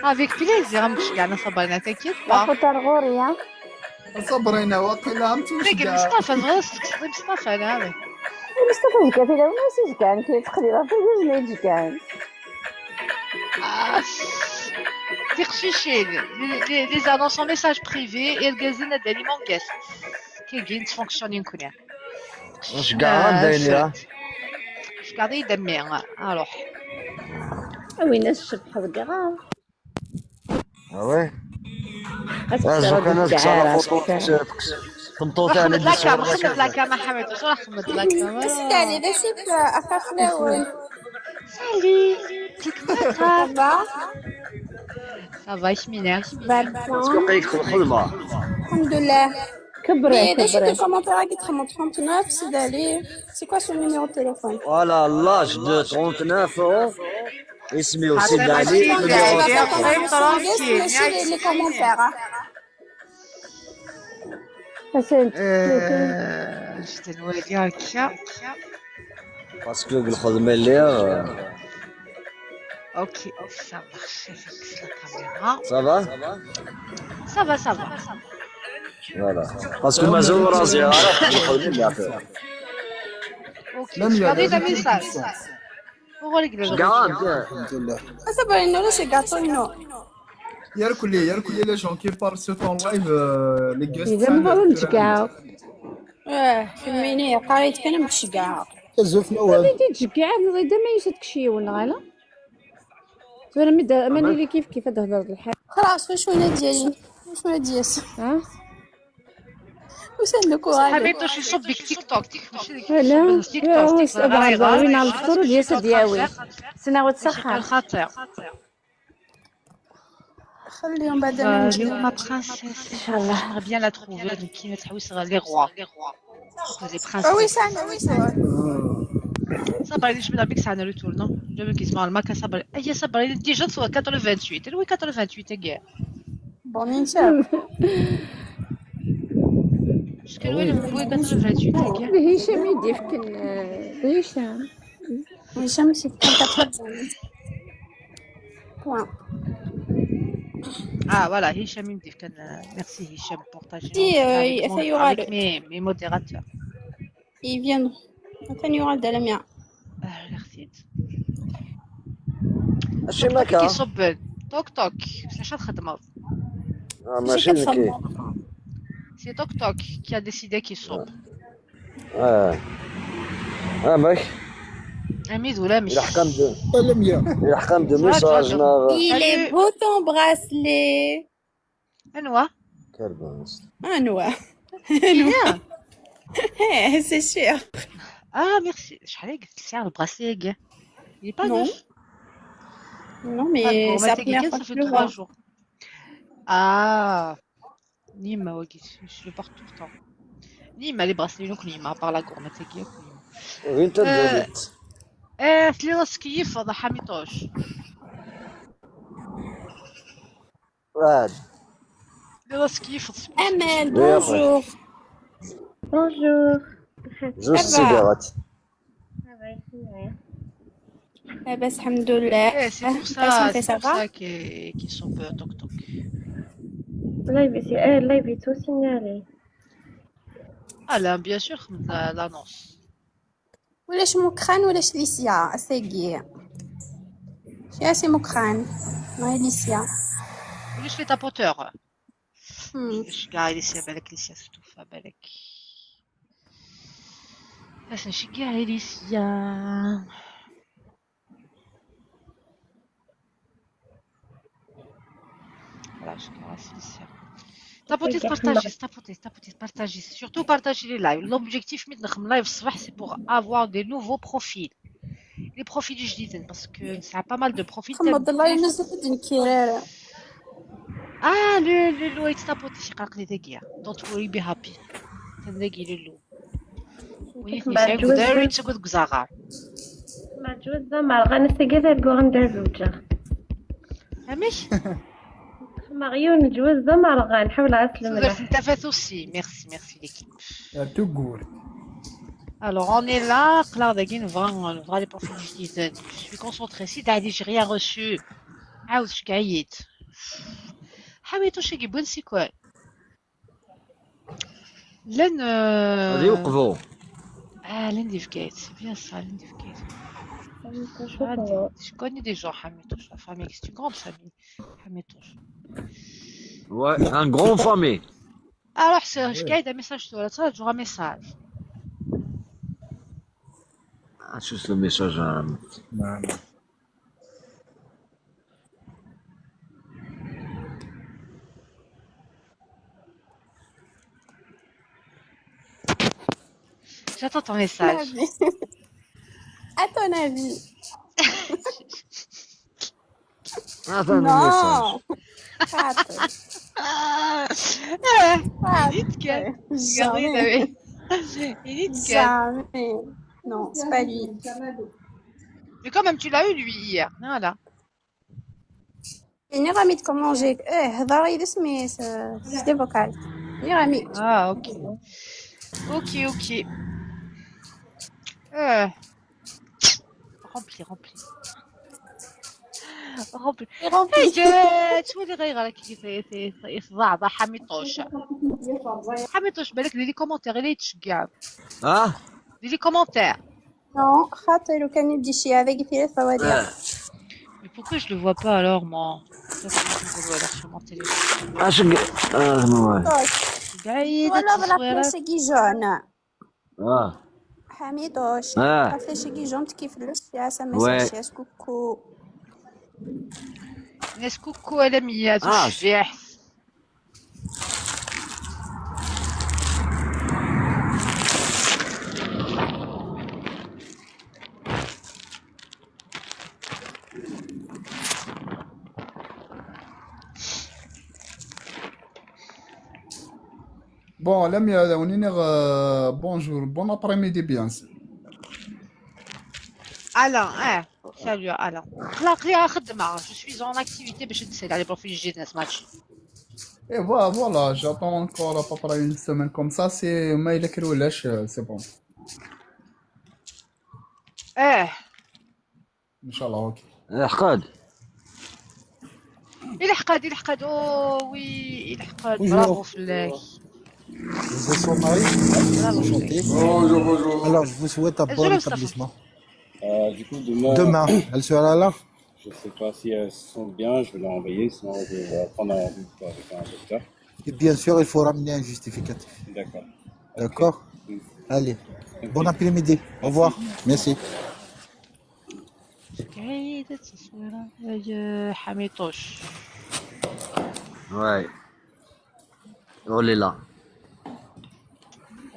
Avec plaisir، مش كاع نصبرنا، t'inquiète pas. لاخو تارغوريا. صبرينا واقيلا انت مش ديك كاع. مصطفى، صغير، صغير مصطفى، انا هذا. مصطفى زكا في الاول ماشي زكا، كي تقلي راه في جوج ما يجي كاع. آه. ديك شي شي، لي، لي، لي زانونس اون ميساج بريفي، يلقى زينة دالي مون كاس. كي جين تفونكسيوني نكون. Ceggeɛ-am dayen ya. Ceggeɛ-iyi-d a mmi. Aruḥ. A win as-tcebḥeḍ deg ɣar. Ah ouais. Azekka ad nettara foto. Xemmeḍ la cam, xemmeḍ la cam a Ḥamid, ur xemmeḍ la cam. Sidi Ali, d acu-k a xaxlawen? Salut. Ça va? Ça va, kemmini. Tettwaqqi-k lxedma. Alḥemdullah. Kebret, mais d acu-k lkomantir-agi txedmeḍ trente-neuf, Sidi Ali? C'est quoi son numéro de téléphone? Voilà, l'âge de trente-neuf ans. Isem-iw Sidi Ali. Mačči les commentaires, hein. Parce que deg lxedma lliɣ. Ok, ça marche, je fixe la caméra. Ça va? Ça va, ça va. Voilà. Parce que mazal ur rẓiɣ ara deg lxedma lliɣ. Ok, je garde un message. Uɣur i yella lɣaci? Alḥemdullah. Asaber-inu ulac agaṭu-inu. Yerkuli, yerkuli les gens qui parlent sur ton live, euh, les guests. Yella mɣur ur nettgeɛ. Eh, kemmini, qqar-iyi-d kan am tceggɛeɣ. Azul fell-awen. Ad iyi-d-tceggɛeḍ, neɣ d amayus ad k-cyiwen, neɣ ala? Tura mi d-, ma nili kif kif ad d-hedreḍ lḥal. Xalaṣ, wacu ad d-yali? Wacu ad d-yas? Ha? Usan-d akk. Ḥamituc iṣubb deg TikTok. Mačči deg, ala, iṣubb deg TikTok, ur s-, ad ɣer win ɣer lefṭur ad d-yas ad d-yawi. Sneɣ-tt s axxam. Lxaṭer. خليهم بعد ما نجي. اليوم princesse. إن شاء الله. J'aimerais bien la trouver, donc qui est les rois. Les princesses. Ah oui, ça, oui, ça. Ça, par exemple, je me dis que ça a le tour, non? Je me dis, normal, ça, ça, déjà, soit quatre-vingt-huit. Oui, quatre-vingt-huit, gars. Bon, Inch'Allah. Parce que oui, le quatre-vingt-huit, gars. هشام يدي فكن، هشام. هشام، c'est quatre-vingt-dix. Point. Ah, voilà, هشام يمدي كان. Merci, Hicham, pour ta générosité avec, euh, avec mes, mes modérateurs. Ils viennent. Attends, il y aura de la mienne. Ah, merci. ماشي ماكا. كي يصب. توك توك. بصح شنو تخدموا؟ Ah, ماشي ماشي كي. C'est توك توك qui a décidé كي يصب. اه. اه، ماك. اميد ولا مش؟ يلحقم دو. يلحقم دو ميساج، نار. Il est beau ton bracelet. انوا؟ كرباس. انوا؟ إيه، c'est sûr. Ah, merci. شحال قلت لك على البراسلي كاع؟ Il est pas neuf. Non, mais c'est la première fois que je le vois. Ah. Nima, ouais, je le porte tout le temps. Nima, les bracelets, donc Nima, à part la gourmette, c'est qui, Nima. Oui, t'as dit. Eh, تلي راسك يفض حميطوش. تلي راسك يفض. Amel, bonjour. Bonjour. Juste cigarette. Ça va, ça va. لاباس، الحمد لله. Eh, c'est pour ça, c'est pour ça que, qu'ils sont peu toc toc. Live, c'est, eh, live est tout signalé. Ah là, bien sûr, la, l'annonce. ولاش مكران ولاش ليسيا، سيكي. شي اسي مكران. ماهي ليسيا. ولاش les tapoteurs. Hmm. اش كاع ليسيا، بالك ليسيا ستوفا، بالك. بس اش كاع ليسيا. Voilà, شكرا سيسيا. Tapotez, partagez, tapotez, tapotez, partagez. Surtout partagez les lives. L'objectif, c'est de faire live الصباح, c'est pour avoir des nouveaux profils. Les profils جديدين, parce que ça a pas mal de profils. Ah, le, le, le, le, tapotez, شي قلق لي دقيقة. Don't worry, be happy. تندقي لولو. وي، كيف ما يسعي تجوز وذا زم-، يتسقط بزغار. ما تجوز زعما راه نسقي ذا الكوغن دار زوجة. فهمتش؟ مريون جوز زعما راه نحاول عسل تقدر الملح. تنتفث aussi. Merci, merci l'équipe. يا تقول. Alors, on est là, قلق داكي نبغى، نبغى les profils جديدين. Je suis concentrée. Si t'as dit, j'ai rien reçu. عاود شك عييت. حميتو شي كيبون سيكوال. لان، آه، هذه وقفوا. آه، لان دي فكيت. C'est bien ça, لان دي فكيت. Je connais des gens, حميتوش. La famille, c'est une grande famille. حميتوش. Ouais, un grand famille. Alors, c'est, je gagne des messages sur le chat, je message. Ah, juste le message. Euh... Non, non. J'attends ton message. À ton avis. Attends, non. Attends. Ah, il est de quel Regardez, Jamais. Il est de quel Jamais. Non, c'est pas lui. Mais quand même, tu l'as eu lui hier. Voilà. Ini rami de comment j'ai. Eh, هضر يدس mais c'est des vocales. Ini rami. Ah, ok. Ok, ok. Euh. Rempli, rempli. Rempli. Et rempli. Hey, euh, tu vois les rires là qui fait fait fait يتضعضع حميطوش. حميطوش بالك les commentaires اللي تشقى. Ah, Les commentaires. Non, خاطر لو كان يبدي شي هذا قلت لي فوادي. Ah. Mais pourquoi je le vois pas alors, moi? Ça, c'est une nouvelle sur mon téléphone. Ah, je... Ah, non, ouais. بعيدة ولا بلا التصويرات. فلاش كي جون. Ah, حميدوش. ah. فلاش كي جون تكيف لوش يا سما Ouais. سياس كوكو. ناس كوكو على ميات آه. والشفيح. Bon, la mienne, on est euh, bonjour, bon après-midi, bien sûr. Alain, eh, salut Alain. لا قليها خدمة. Je suis en activité باش نسال على بروفيل جي ناس ماتش. Et voilà, voilà, j'attends encore à peu près une semaine comme ça, c'est ما إلا كرولاش, euh, c'est bon. اه. إن شاء الله, ok. الحقاد. الحقاد الحقاد او وي الحقاد. Bonjour. برافو فلاك. Vous êtes son mari? برافو Enchanté. فلاك. Bonjour, bonjour. Alors, je vous souhaite un bon Bonjour, rétablissement. Euh, du coup, demain, Demain, elle sera là? Je sais pas si elle se sent bien, je vais l'envoyer, sinon je vais prendre un rendez-vous avec un docteur. Et bien sûr, il faut ramener un justificatif. D'accord. D'accord? Mm. Allez, Ok. Bon après-midi. Au revoir. Merci. بعيدة التصويرة. هاي حميطوش. Ouais. On est là.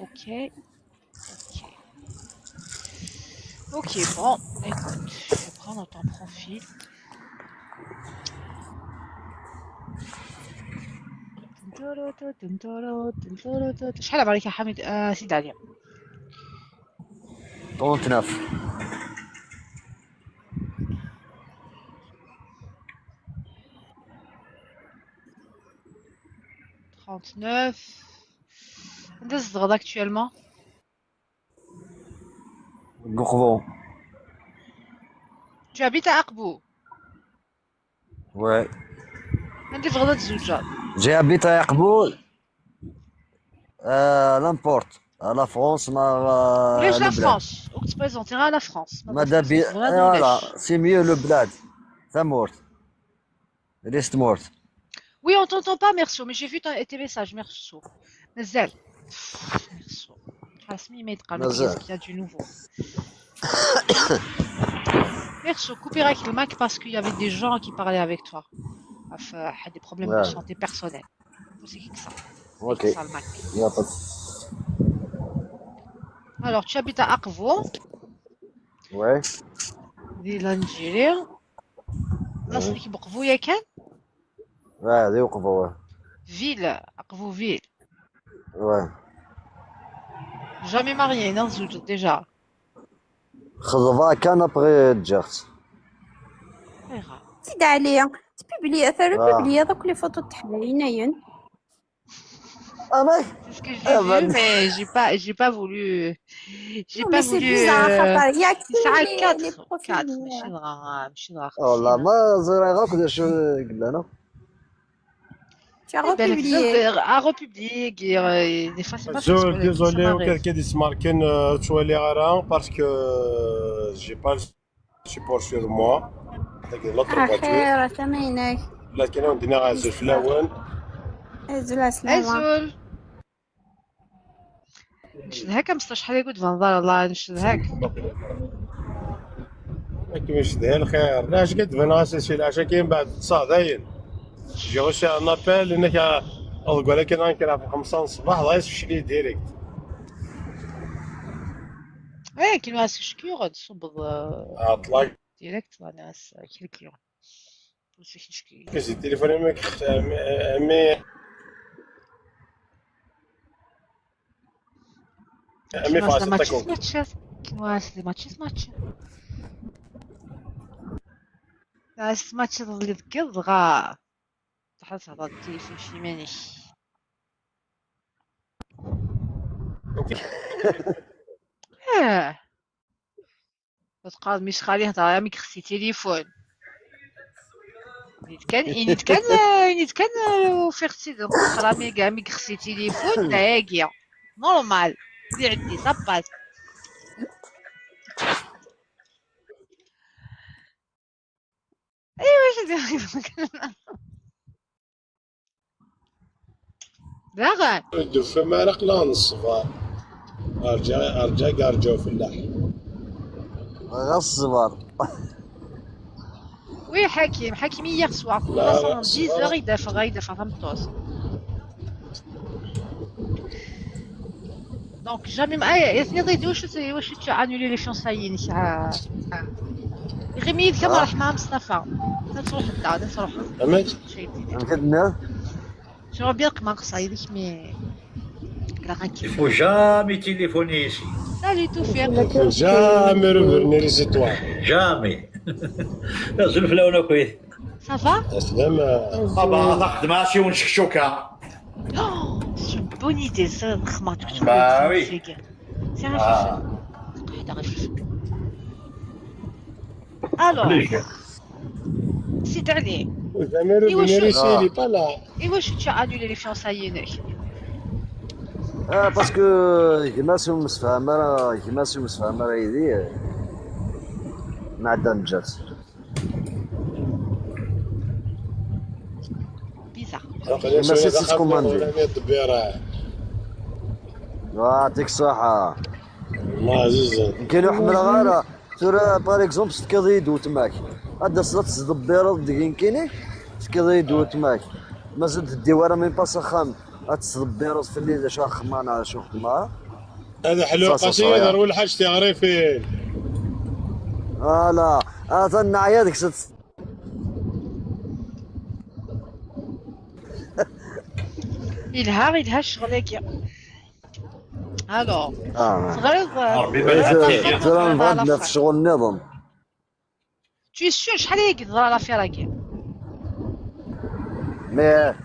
Ok. Ok. Ok, bon, écoute, je vais prendre ton profil. شحال عمرك يا حميد؟ آه، سيد علي. trente-neuf. Trente-neuf. Anda tzedɣeḍ actuellement? Gourvon. Tu habites à Aqbou. Ouais. Anda tebɣiḍ ad tzewǧeḍ? J'ai habité à Aqbou. Euh, n'importe. À la France, ma. Plus la France. Ou tu présentes à la France. Madame, voilà, c'est mieux le blad. Tamurt. Reste morte. Oui, on t'entend pas, Merceau, mais j'ai vu ton- tes messages, Merceau. مازال. Merceau. خلاص, مين ما يتقال, مازال. Qu'est-ce qu'il y a du nouveau? Merceau, couper avec le mic parce qu'il y avait des gens qui parlaient avec toi. Enfin, des problèmes de Ouais. Santé personnelle. C'est que ça. Ok. C'est ça le mic. Il n'y a pas de souci. Alors, tu habites à Aqbou, Ouais. ville Algérie. Ouais. أصلك بقبو يا كان؟ Ouais, des Gourvon, ouais. Ville, Aqbou ville. Ouais. Jamais marié, non, déjà. خطبة كان après جات. Pas grave. سيد علي, تبيبلي, ترى آه. بيبلي هذوك les photos تحلينين. Ah, mais. C'est ce que j'ai vu, mais j'ai pas, j'ai pas voulu. J'ai Non, pas mais c'est voulu. Bizarre, euh, خاطر ياك ساعة les, quatre, les profils. quatre, ماشي دغيا, ماشي دغيا. والله ما زريغا كداش قلنا. Tu as بالك republié. a republié, des fois c'est pas زول facile, ديزولي ça وكان m'arrive. كيدي سماركين آه، توالي غير parce que j'ai pas le support sur moi. هذيك la voiture. خير, ثمينك. لكن عندنا غازل في الاول. أزول عسلامة. أزول. نشدهاك مصطفى, شحال يقول فانزار, الله نشدهاك. Akken yecdeh lxir. Lɛac kan tban ɣas si lɛac akin, mbeɛd ṭṭseɣ dayen. J'ai reçu un appel, inna-k, ah, ḍegger akin ad nekker ɣef xemsa n ṣṣbeḥ, dɣa yesfecel-iyi direct. Eh, akken ɣas kečč yuɣ-d ṣubbeḍ, eh, Ɛeṭṭleɣ. Direct, ɣas kečč yuɣ-d. Ur s-kečč. Kasi téléphone amek, mais, mais, mais, Kima c'est mačči d'accord. Smaččat. Kima c'est mačči smaččat. Ah, smaččat ḍelli deg iḍ, dɣa. Tḥal thedreḍ tilifun s yiman-ik. Eh. Teqqar mi s xali hḍer, mi yexsi tilifun. Ini-d kan, ini-d kan, eh, ini-d kan, eh, ufiɣ-tt-id, nqeṣṣer, mi, mi yexsi tilifun, d ayagi. Normal. Di ɛeddi, ça passe. Aywa, acu d-, daɣen. Ur d-tufam ara aql-aɣ neṣber. Rǧa, rǧa, rǧa ufellaḥ. Ɣas ṣber. Oui, Ḥakim, Ḥakim, hier soir, la, commencé à dix heures, il a fait, il a fait. Donc, jamais, ah, et c'est des choses, c'est, je suis annulé les fiançailles, ah, ah. Rémi, il a Ah. Rahma Mustafa. لا تروح انت، لا تروح. فهمت؟ شيء جديد. فهمت؟ J'aimerais bien que Marc ça aille, mais la Il faut jamais téléphoner ici. Salut, Toufir. Il faut jamais revenir ici, toi. Jamais. Azul fell-awen akk. Ça va? Aslama. Ah bah, taxedma s yiwen sekcuka. Oh, c'est une bonne idée, ça, Rahma, tu peux Bah oui. C'est Ah. Alors, Sidi Ali, Jamais revenir ici, il est pas là. Iwacu tu as annulé les fiançailles? Ah, parce que gma-s ur msefham ara, gma-s ur msefham ara yid-i, eh, nɛedda neǧǧa-tt. Bizarre. Gma-s i tt-yettkumandin. Ah, يعطيك الصحة. الله عزيز. Nekkini ur ḥemmleɣ ara. Tura, par exemple, tefkiḍ-iyi-d weltma-k. Ad d-taseḍ ad tettḍebbireḍ deg nekkini, tefkiḍ-iyi-d weltma-k. Mazal teddiw ara même pas s axxam, ad tettḍebbireḍ fell-i d acu axemma neɣ d acu xedmeɣ. Ad ḥluɣ qasi ad rwel ḥaǧ tiɣrifin. Ala, atan neɛya deg-s. Yelha, yelha ccɣel-agi. Alors, ah. Teɣriḍ, ah, tura nebɣa ad naf ccɣel nniḍen. Tu es sûr, شحال هي teḍra l'affaire-agi? Mais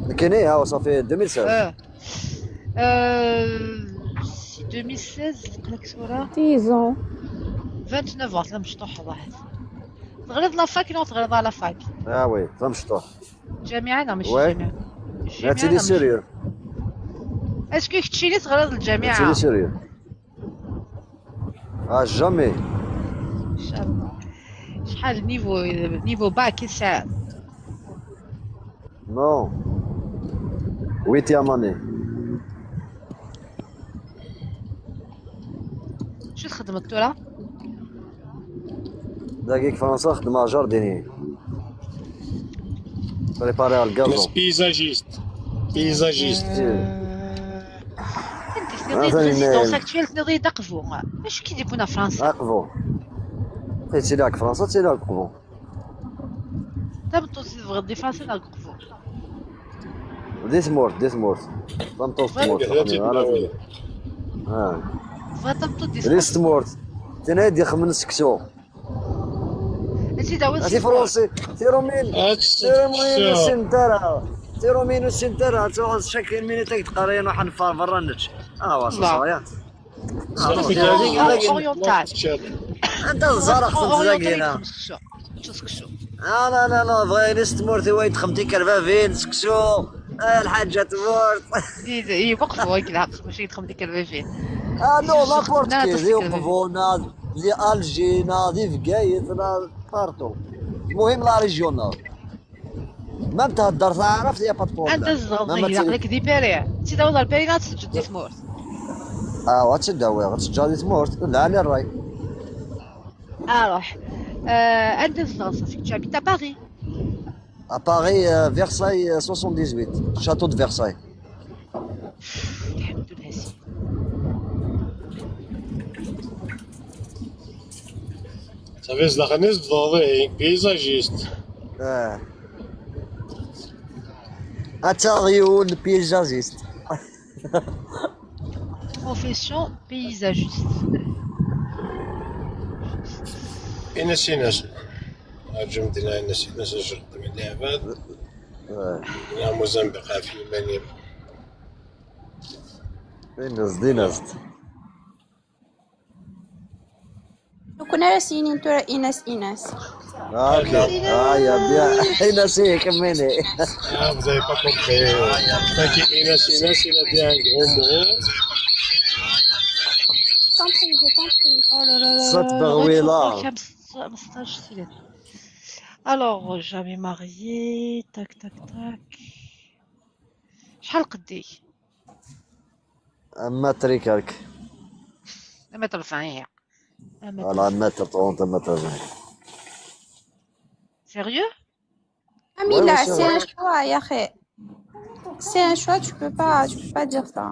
nekkini, ah, ça fait deux mille seize. Euh, euh, si deux mille seize, قلك tura. Dix ans. Vingt-neuf ans, la mecṭuḥ, واحد. Teɣriḍ la fac neɣ teɣriḍ à la fac? Ah oui, d amecṭuḥ. Ǧamiɛa neɣ mačči ǧamiɛa? Ǧamiɛa neɣ mačči? Est-ce que keččini teɣriḍ lǧamiɛa? Ttili sérieux. Ah, jamais. Inchallah. Acḥal niveau, niveau bac i tesɛiḍ? Non. Huitième année. Acu txeddmeḍ tura? Dagi deg Fransa xeddmeɣ jardinier. Préparer le gazon. Paysagiste. Paysagiste. Anda tniḍ résidence actuelle, tniḍ-iyi-d aqbu. Acu k-id-yewwin ɣer Fransa? Aqbu. Ttiliɣ deg Fransa, ttiliɣ deg aqbu. Tameṭṭut i tebɣiḍ di Fransa neɣ deg aqbu? Di tmurt, di tmurt. Tameṭṭut n tmurt. Ah. Tebɣiḍ tameṭṭut di tmurt? Di tmurt. Tin ay d-ixemmen seksu. Ad tifransi, tirumin, tirumin ur ssint ara. Tirumin ur ssint ara. Tuɣeḍ chaque minute ad k-d-qqaren ruḥ neffeɣ berra nečč. Ah, wa, ça, ça, ya. Oriental. Anta ẓẓareɣ-tent dagi, la. Ah, la, la, la, bɣiɣ ini s tmurt-iw ay d-xemt tikerbabin, seksu. Ah, lḥaǧa tmurt. Iwqef wak lḥeqq, mačči d-xemt tikerbabin. Ah, non, n'importe qui, di Uqbu, neɣ di Alger, neɣ di Bgayet, neɣ partout. Muhim, la région, neɣ. Même thedder taɛrabt, y a pas de problème. Anda tzedɣeḍ, aql-ik di Paris. Ad tt-id-tawiḍ ɣer Paris neɣ ad tt-teǧǧeḍ di tmurt? Ah, ad tt-id-awiɣ, ad tt-ǧǧeɣ di tmurt, lɛali ṛṛay. Alors, euh, anda tezdeɣ, tu habites à Paris? À Paris, euh, Versailles, euh, soixante-dix-huit, château de Versailles. الحمد لله سي. Safi zdaxel-nni tzedɣeḍ ihi, paysagiste. Ah. Ad taɣeḍ yiwen paysagiste. Profession paysagiste. Ines Ines. Rǧum dinna, Ines Ines, ajreḍ min leɛbad. Ah. La Mozambique ɣef yiman-im. Ines, d Ines. Nekkni ara s-yinin tura Ines Ines. Ah, ok. Ah, ya bien. Ines, eh, kemmini. Ah, vous avez pas compris. T'inquiète, Ines Ines, il a dit un gros mot. J'ai compris, j'ai compris. Oh là là là Cette là, Berwila. Rachel, خمسطاش سنة. Alors, jamais marié, tac, tac, tac. شحال قدي؟ Un mètre et quelques. un mètre vingt. Voilà, un mètre trente, un mètre vingt. Sérieux? Ah, mais là, c'est un choix, يا أخي. C'est un choix, tu peux pas, tu peux pas dire ça.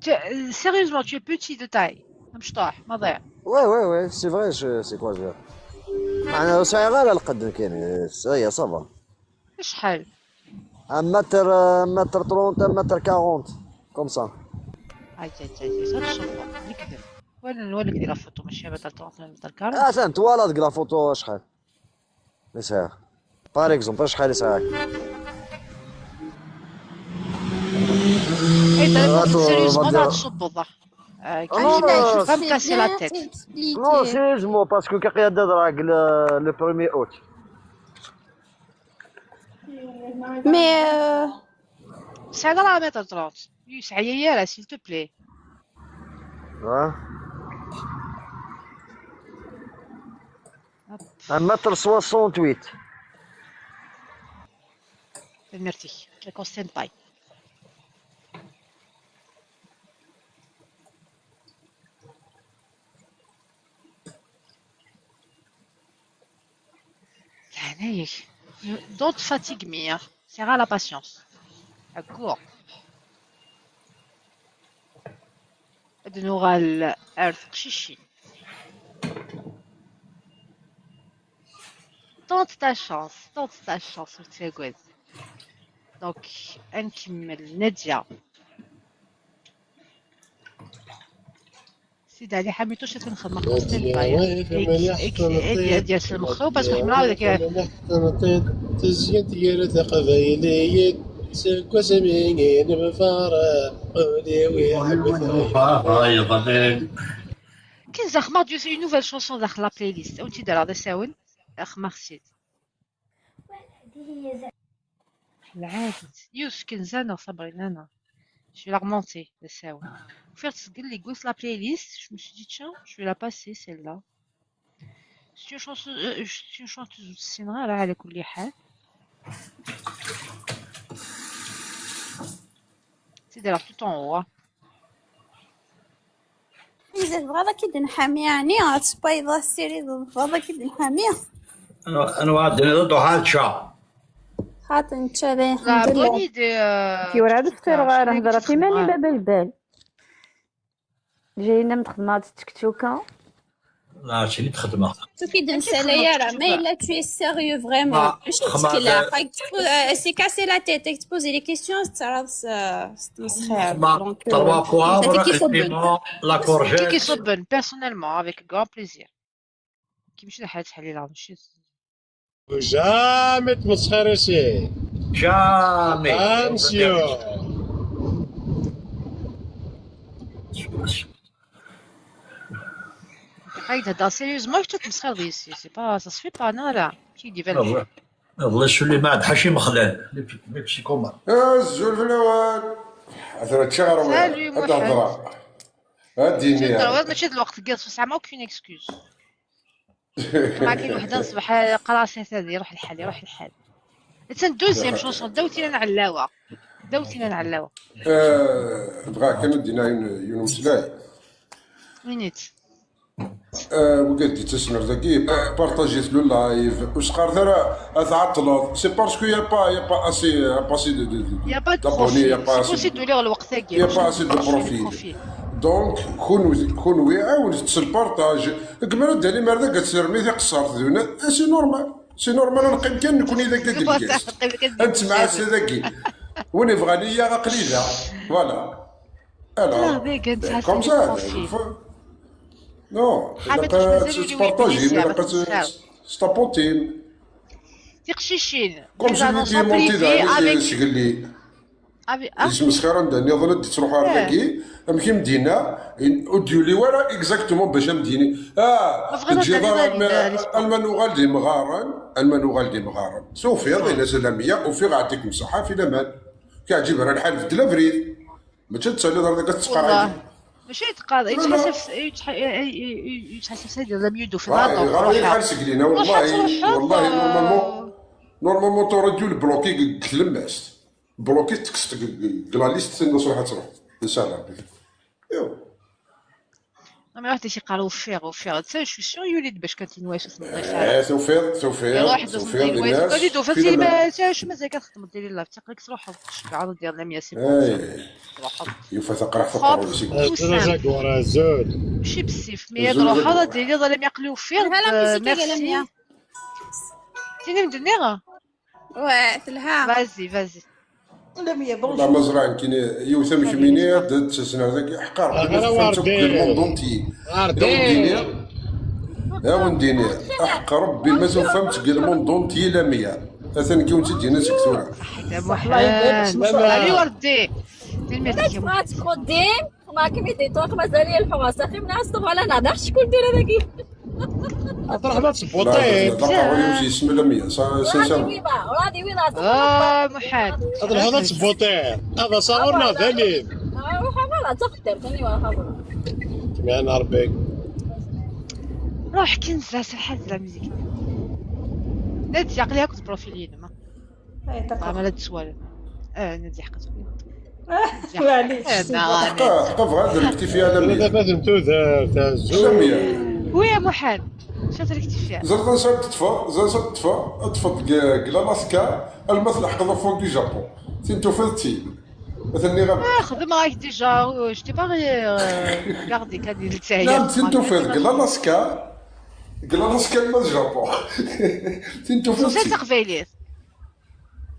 Tu- euh, sérieusement, tu es petit de taille. مشطوح، ما ضيع. Ouais, ouais, ouais, c'est vrai, je, c'est quoi, je... أنا صغير على القد كاين، ça y est, ça va. شحال؟ Un mètre, euh, un mètre trente, un mètre quarante, comme ça. هاي هاي هاي هاي، هاد الشوفة نكذب. ولا ولا دير فوتو، ماشي متر ثلاثين، متر كارون. Ah, ça, toi, là, la photo, شحال. Mais ça, par exemple, شحال يسعاك؟ اي دابا هاتو سيريوزمون مدير. راه تشبض. آه، آه، كاين شي فام كاسي لا تيت. Non, sérieusement, parce que كي قيادة دراك le, le premier août. Mais euh, سعيد راه متر ثلاثين. يسعى يا يارا، s'il te plaît. Hein? Un mètre soixante-huit. Merci. Je constate pas. لهنايا. Don't fatigue me, hein. Serre la patience. Accord. Ad nuɣal ar teqcicin. Tente ta chance, tente ta chance, ur ttagad. Donc, ad nkemmel Nadia. Sidi Ɛli Ḥamituc ad t-nxedmeɣ stand by. Ad yers lmexrub, ad nḥemmel deg. Tezyen tgara taqbaylit seg wasmi i neffer ul-iw iḥebbet. Kenza, xma d une nouvelle chanson daxel la playlist. Ad wen-tt-id-rreɣ d asawen. Xma xsid. Lɛadet. Yiwet Kenza neɣ Sabrina neɣ. Je vais la remonter, d asawen. Ufiɣ-tt seg les gosses la playlist, je me suis dit, tiens, je vais la passer celle-là. C'est une chanson, euh, c'est une chanteuse ur ssineɣ ara, على كل حال. C'est d'ailleurs tout en haut, hein. إذا تبغى راكي تنحامي يعني، غتسبايض السيري، تبغى راكي تنحامي. أنا واحد نضو حالتشا. خاطر نتشابه La الحمد bonne لله. idée, euh, كي ورا تكتب دفتر لها. غير شنو نهضر كتكتب في ماني معاها؟ باب البال. جاينا من خدمة التكتوكة. لا، هادشي اللي تخدمه. شوفي، دنسالة يا راه، ما إلا tu es sérieux vraiment. ما مش خما تكلا. دا- خايك تقول، آه، c'est casser la tête، تبوزي les questions، تصرا تس-، تمسخير. ما Donc, تروا euh, بوافر، هذا كيصبن. البيمون، لا كي كورجيت. كيصبن، personnellement، avec grand plaisir. كي ماشي حاجة تحليلها، ماشي. Jamais تمسخر ici. جامي. Attention. قاعد هضر sérieusement، حتى تمسخر ici، c'est pas, ça se fait pas، non، لا. كي يدي بالك. الله، الله يسلم، ما عاد حاشي مخلال. ليك، ليك شي كومار. أزول في الأوان. أثر تشغر Salut، هاد الهضرة. هاديني سير يعني. دروات، ماشي هاد الوقت، كاع صوص ما aucune excuse. ما كاين وحده الصباح قرا سيت هادي، روح الحال، روح الحال. C'est une deuxième chanson، داوتينا نعلاوه. داوتينا نعلاوه. آه، بغا كان دينا يون-، يونس لاي. وينيت؟ Wigad d-ittasmen ar dagi, partager le live, ur s-qqaret ara ad tɛeṭṭleḍ. C'est parce que y a pas, y a pas assez, y a pas assez de, de, de, Il n'y a pas de d'abonnés, y a profil. Pas C'est assez possible de lire le waqt-agi. Il n'y a pas assez de profil. Donc, kunwi, kunwi, ɛawnet s le partage. Deg mi ara d-talim ar dagi ad termi tiqeṣṣert d winna, c'est normal. C'est normal ad neqqim kan nekni dagi deg lgast. Ad nettemɛassa dagi. Win yebɣan iya aql-i da. Voilà. Alors, Dagi ad nesɛa comme ça, profil. Faut- non, Ḥamed, ilaq ad mazal ur tettpartajim, yewwit ilaq ad iles, s-tapotim. Tiqcicin. Comme Les celui annonces qui est en monté privé dans avec les sgelli. avec ah, Yesmesxir anda nniḍen ad d-ittruḥu ar dagi, amek i m-d-yenna, in- ur d-yuli wara exactement bac a m-d-yini. Ah, Bɣiɣ ad teǧǧiḍ d-iniɣ ara ad alma- iniɣ, alma nuɣal d imɣaren, alma nuɣal d imɣaren. Tufiḍ, ila Lamia, ufiɣ ɛṭikum ṣaḥa fi laman. Kiɛǧib ara lḥal beddel abrid. Mačči ad taliḍ ar dagi ad tettqarrib. Mačči yettqarrib, yettḥasab, yettḥ- yettḥasab Saɛid d amyudu fi Ah, lɛaṭuf. iɣaḍ-iyi lḥal seg lina, Ruḥ ad wallahi, truḥeḍ, wallahi, ah. Normalement, normalement, t'aurais dû le bloquer deg tlemmast. Bloquer tekkes-t deg la liste, tenna-s ruḥ ad truḥ. Inshallah. Iyo. Non, mais ruḥ d-ak-iqqar ufiɣ, ufiɣ. Tu sais, je suis sûr yuli-d bac kan tinwa-s ur tmeḍḍif ara. Eh, tufiḍ, tufiḍ, Iruḥ-d ur tufiḍ tmeḍḍif. linnas, Wali d-ufa fi tili laman. Ma tu sais, mazal kan txedmeḍ diri la, taqrek truḥeḍ, tcebɛeḍ ad d-yerna mya c'est bon. Eh, Truḥeḍ. Yufa taqraḥt Hop. taqerruy seg Tout simple. Azul a Jaguar, azul. Mačči bessif, mi ad Azul a ruḥeḍ Jaguar. ad d-tiniḍ alammi aql-i ufiɣ-d, Telha la musique-agi, merci. Lamia. Tini m-d-nniɣ? Ouais, telha. Vas-y, vas-y. Lamia, La bonjour. mazra nekkini yiwet am kemmini ad d-tasen ar dagi, ḥeqqa Rebbi ma Ara tufam-tt akk deg Wardi. Le monde entier. Wardi. Awen-d-iniɣ, awen-d-iniɣ, aḥeqqa Rebbi ma tufam-tt deg Le monde entier, Lamia. Atan nekki wen-tt-id-yenna seg tura. Ḥedd a Muḥend. Allez Wardi. Tanemmirt-ik a Muḥend. Txeddim, ma kem-id-iṭuq, mazal yelḥu ass axim nas tebɣa la nehder cckul tura dagi. Ad truḥeḍ ad tebbuṭiḍ. Taqerruy-iw s yisem Lamia, sa- Ɣadi sincèrement. wiḍa, ɣadi wiḍa. Ah, Muḥend. Ad truḥeḍ ad tebbuṭiḍ. Ad asaɣur neɣ d alim. Ruḥ ɣer ɣer taxeddimt, aniwa ɣer ɣer. Kemɛen Rebbi. Ruḥ kan zas lḥal d la musique. Nadi aql-i akk d profil-inem. Eh, d'accord. Ɣamala d-swal. Ah, Nadi ḥqet. Maɛlic. Eh, ma Ḥqa, ḥqa bɣa ad rectifier Lamia. Ula d tudert, azul. Lamia. Oui a Muḥend. Acu ad rectifier? Ẓriɣ ansa ad teṭṭfeḍ, ẓriɣ ansa ad teṭṭfeḍ, ad teṭṭfeḍ deg, deg l'Alaska, alma tleḥqeḍ ɣef wagi Japon. Tin tufiḍ-tt-id. Atan nniɣ-am. Ah, xedmeɣ-ak déjà, euh, je t'ai pas euh, regardé kan di Lezzayer. Nniɣ-am tin tufiḍ deg l'Alaska, deg l'Alaska alma d Japon. Tin tufiḍ-tt-id. Tufiḍ-tt taqbaylit.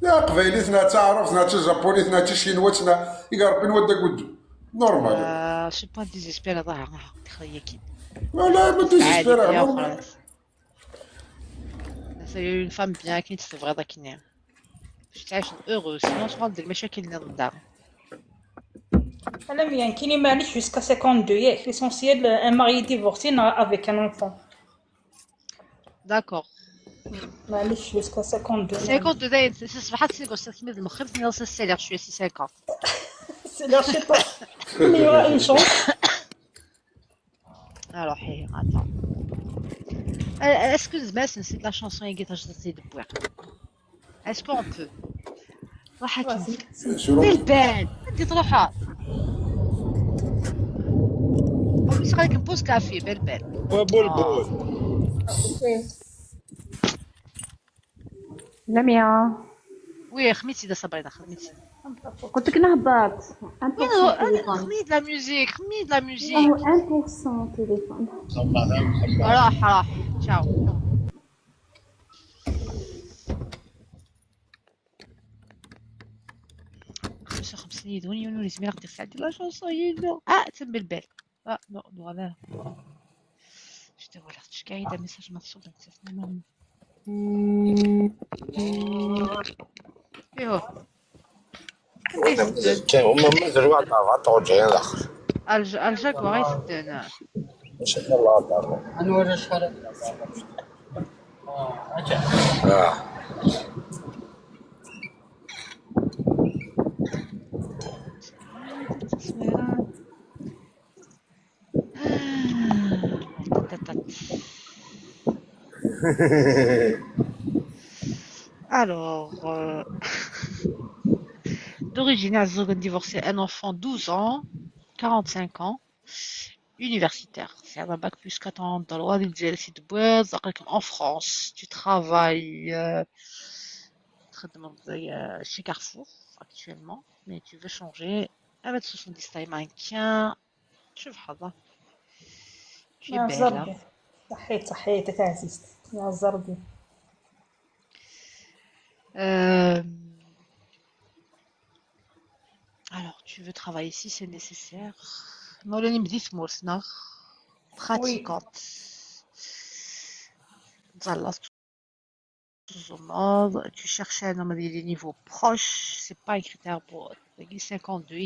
Ya, aqbaylit, neɣ d taɛrabt, neɣ d tajapunit, neɣ d tacinwat, neɣ i Rebbi n wadda guddu. Normal. Ah, je suis pas désespéré, ضاع تخيكي. Wala, ma désespéré, عادي يا normal. خلاص. C'est une femme bien كي تبغيض كني. Je تعيش heureux, sinon تقعد دير مشاكل نظام. Lamia, nekkini maɛlic jusqu'à cinquante-deux, ياك. L'essentiel, euh, un mari divorcé, non, avec un enfant. D'accord. Maɛlic jusqu'à cinquante-deux. cinquante داين، c'est صبحات سي بوست سميد المخيب، سي ناس السيلير شويه سي cinquante. C'est leur, je sais pas. Il y aura une chance. Alors, hey, attends. Euh, Est-ce que زعما c'est la chanson اللي تجي تزيد بواق? Est-ce qu'on peut? راح Ouais, c'est- Selon بالبال انت تروحها. بصح غادي نبوز كافي بالبال. وبلبل. لميا، وي خميتي دا صبرينا خميتي. قلت لك نهبط. وين هو؟ انا خميت la musique، خميت la musique. راهو un pour cent تليفون. راح راح. تشاو. خمسة وخمسين يدون يونو لازم ياخد يساعد la chanson يدو. اه تم بالبال. اه نو نو لا. شتا ولا خدش كاين دا message مقصود. ايوا. كاين هما مازال واحد العباد توجعين الاخر. الج- الجاكوار يتدنا. ان شاء الله دار. اه. Alors, euh, d'origine, elles ont divorcé un enfant douze ans, quarante-cinq ans. universitaire. C'est un bac plus quatre ans dans le droit des études, en France. Tu travailles, euh, تخدم, euh, chez Carrefour actuellement, mais tu veux changer avec soixante-dix time un quinze. شوف حظة. Tu es يا belle. زربي. صحيت، صحيت، تاع عزيزتي. يا زربي. Euh, alors, tu veux travailler ici, c'est nécessaire. Nolani me dit Mortner. Pratiquante. Zallas. Tu cherches un homme de niveau proche, c'est pas un critère pour cinquante-deux.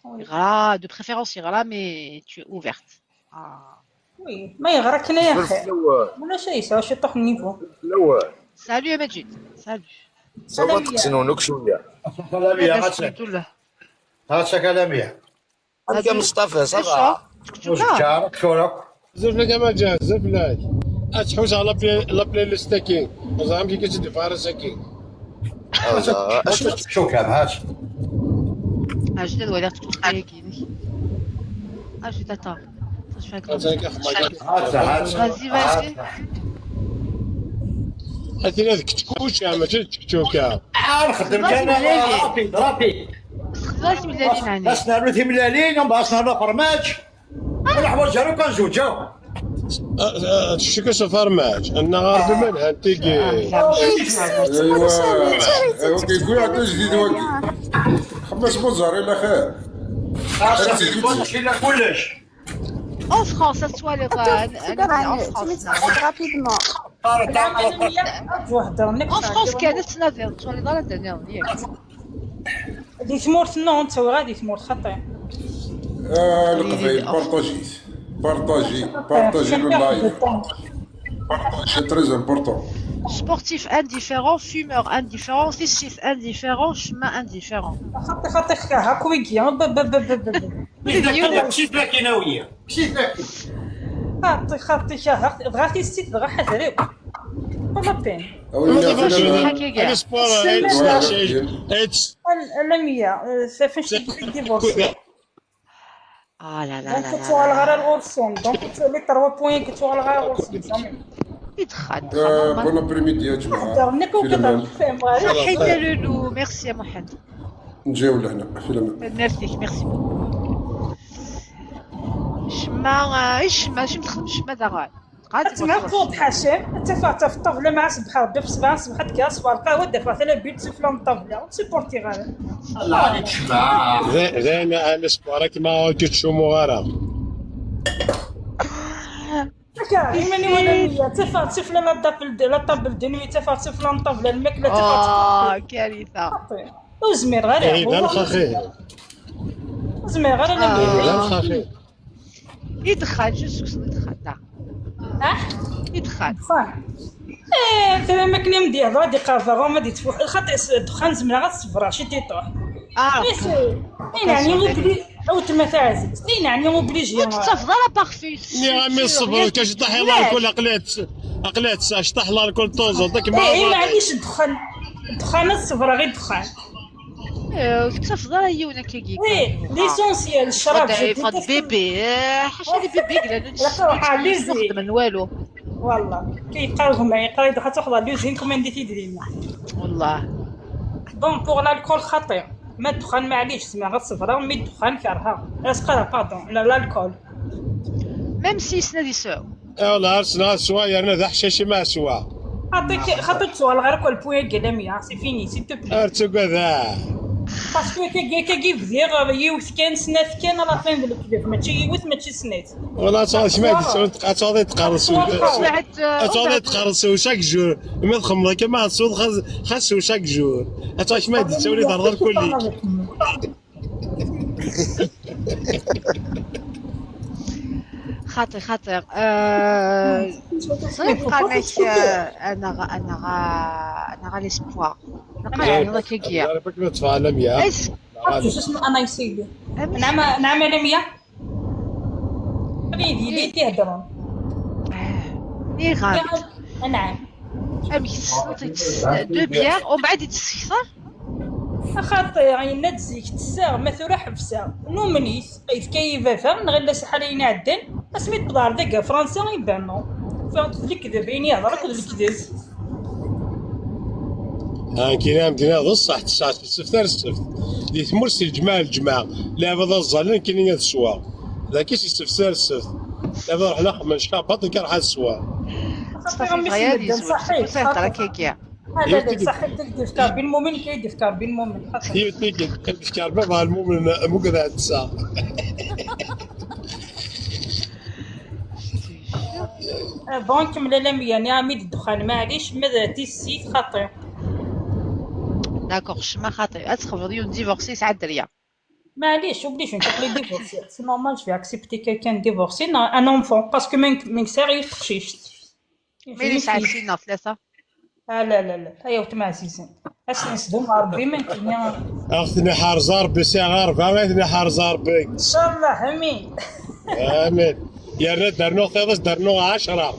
Oui. Ira, de préférence, ira là, mais tu es ouverte. Ah. Oui، ما يغرك كنا يا زرت خير. لو ولا شيء، يسوى شي طوح النيفو. لو Salut, Majid. Salut. صافا تقسنونك شويه. كلامي لاباس هاتشا الحمد لله. هاتشا كلامي. انت مصطفى صافا. شكرا. شعرك شورك. زوج لك ما جاز زوج لك. اتحوس على بلاي لا بلاي ليست كي. زعما كي كتدي فارس كي. شو كان هاش. اجي ولا تكتب كيني. اجي تاتا. اش فاك؟ هاتشا هاتشا. Vas-y, vas-y. هاتي هذيك تكوش يا ما تكتشوكا. نخدم كان رابيد رابيد. Vas-y, ملالين عليك. باش نعملوا في ملالين ومن بعد نعملوا فرماج. الحوايج هذو كنزوجوا. شكون سفر معك؟ انا غاربي من هانتيكي. ايوا. ايوا كيقول عندو جديد واقي. خمس موزاريلا خير. كلش. En France, ça soit les vannes. En France, rapidement. واحد En France, كانت تناظر. Soit les vannes, dernière. دي ثمورت نو، انت غادي ثمورت خطير. آه، القبايل بارطاجي. بارطاجي بارطاجي لو لايف. C'est très important. Sportif indifférent, fumeur indifférent, festif indifférent, chemin indifférent. خطي خطي خكا هاك ويكي. مشيت لك ناويه مشيت لك. خطي خطي شهر دغا تيستيت دغا حزريو. بلا بين. هكا كاع. الاسبور. لمية فاش يديفورسي. Ah là là là là. كتوغل غير الغرسوم، دونك لي تروا بوين كتوغل غير الغرسوم. يدخل آه، دخل. بون ابري ميدي يا جماعه. هضر نيكو في الأمان. كتهضر فاهم غير. صحيت يا لولو. Merci يا محمد. نجيو لهنا في الأمان. Merci, merci beaucoup. شما ايش ما شم تخدم شما داغال. قاعد تما توض حاشم، انت فات في الطابله مع صبح ربي في صباح صبحت كاس والقهوه دافع ثلاث بيت سفلان الطابله سيبورتي غير. الله عليك شباب. زين، انا الاسبور راك ما كتشومو غير. هكا ايماني ولا مية تفات سفلان لا طابل لا طابل دنوي تفات سفلان الطابله الماكله تفات. اه كارثه. وزمير غير ايه لا الخخي. زمير غير ايه لا انا. الخخي. يدخل شو سكسو يدخل لا. اه يدخل. صح. ايه ترى ما كنا مدي هضره دي قافه غو ما دي تفوح الخطا. الدخان زمرة غتصبر شي تيطوح. اه. اين يعني موبلي او تما تاع عزيز اين يعني موبليجي. وتتفضل بارفي. ني غامي الصبر كاش طاح الله الكل عقلات. عقلات ساش طاح الله الكل طوزو داك ما. ايه معليش الدخان. الدخان الصبر غير دخان. تتفضل يونا كيكي. ايه ليسونسيال الشراب. فض بيبي. حاشا لي بيبي قلنا لا روح على لي زي نخدم والو. والله كيبقاو هما يقراو يدخل تاخذ لي زين كومين دي تيدرينا. والله. بون بوغ لالكول خطير. ما الدخان معليش زعما غير الصفرة مي الدخان كارهة اسقرا باردون لا لالكول. ميم سي سنا دي سو. اي والله ارسنا سوا يا رنا ذا حشاشي ما سوا. عطيك خاطر تسوى الغير كل بوين قدامي سي فيني سي تو بلي. ارتو كذا. باسكو كي كي كي فيغ يوث كان سنات كان على فين ديال الكليب ماشي يوث ماشي سنات. والله صافي ما ديت تعطي تقرصو. تعطي تقرصو شاك جور. ما تخمض كما تصوت خاصو شاك جور. تعطي ما ديت تولي تهضر كل. خاطي خاطي. آه، صافي بقى لك، آه، انا غا انا غا انا غا ليسبوار. نقرا يعني هذا كيكيا. عرفتك ما تفعل ميا. ايش؟ عرفتو شو اسمه انا يسيدي. نعم نعم انا ميا. ريدي لي تهضرون. اي غلط. نعم. امي تصنطي دو بيان ومن بعد يتسكسر. Xaṭi, yenna-d zik ttesseɣ, ma tura ḥebseɣ. Numen-it, yefka-yi baba, neɣ illa si ḥala ayen iɛeddan, asmi d-wwḍeɣ ar daga Fransa, iban non. Ufiɣ-d d lekdeb, ayen yehder akk d lekdeb. Nekkini am d-nniɣ d ṣṣeḥ, tesɛa ssebt ar ssebt. Di tmurt si lǧemɛa ar lǧemɛa, lɛibad ad ẓẓallen, nekkini ad sweɣ. Dagi si ssebt ar ssebt. Lɛibad ruḥen axemmem, ckaɣ baṭel kan ruḥ ad sweɣ. Xaṭi, am mi s-medden ṣaḥit, xaṭi. Ḥala d ṣaḥit, ad k-yefk Ṛebbi lmumen, k-id-yefk Ṛebbi lmumen. Xaṭi. Yiwet n tikkelt, ad k-yefk Ṛebbi ɣer lmumen, mugad ɛedsa. Bon, kemmel a Lamia, nniɣ-am-id ddexxan, maɛlic, ma d tissit, xaṭi. D'accord, ccma xaṭi. Ad txebreḍ yiwen divorcé yesɛa dderya. Maɛlic, obligé, nteqli divorcé. C'est normal, je vais accepter quelqu'un divorcé, un enfant, parce que ma nekk sɛiɣ yiwet teqcict. Ma yella yesɛa sin neɣ tlata. Ah, la, la, la, ay weltma ɛzizen. Ad s-nesdum Ṛebbi ma nekkini. Ad ɣ-ten-iḥerz Ṛebbi, sɛiɣ ṛebɛa, ad ten-iḥerz Ṛebbi. Ncallah, amin. Amin. Yerna ad d-rnuɣ tiḍ, ad d-rnuɣ ɛecṛa.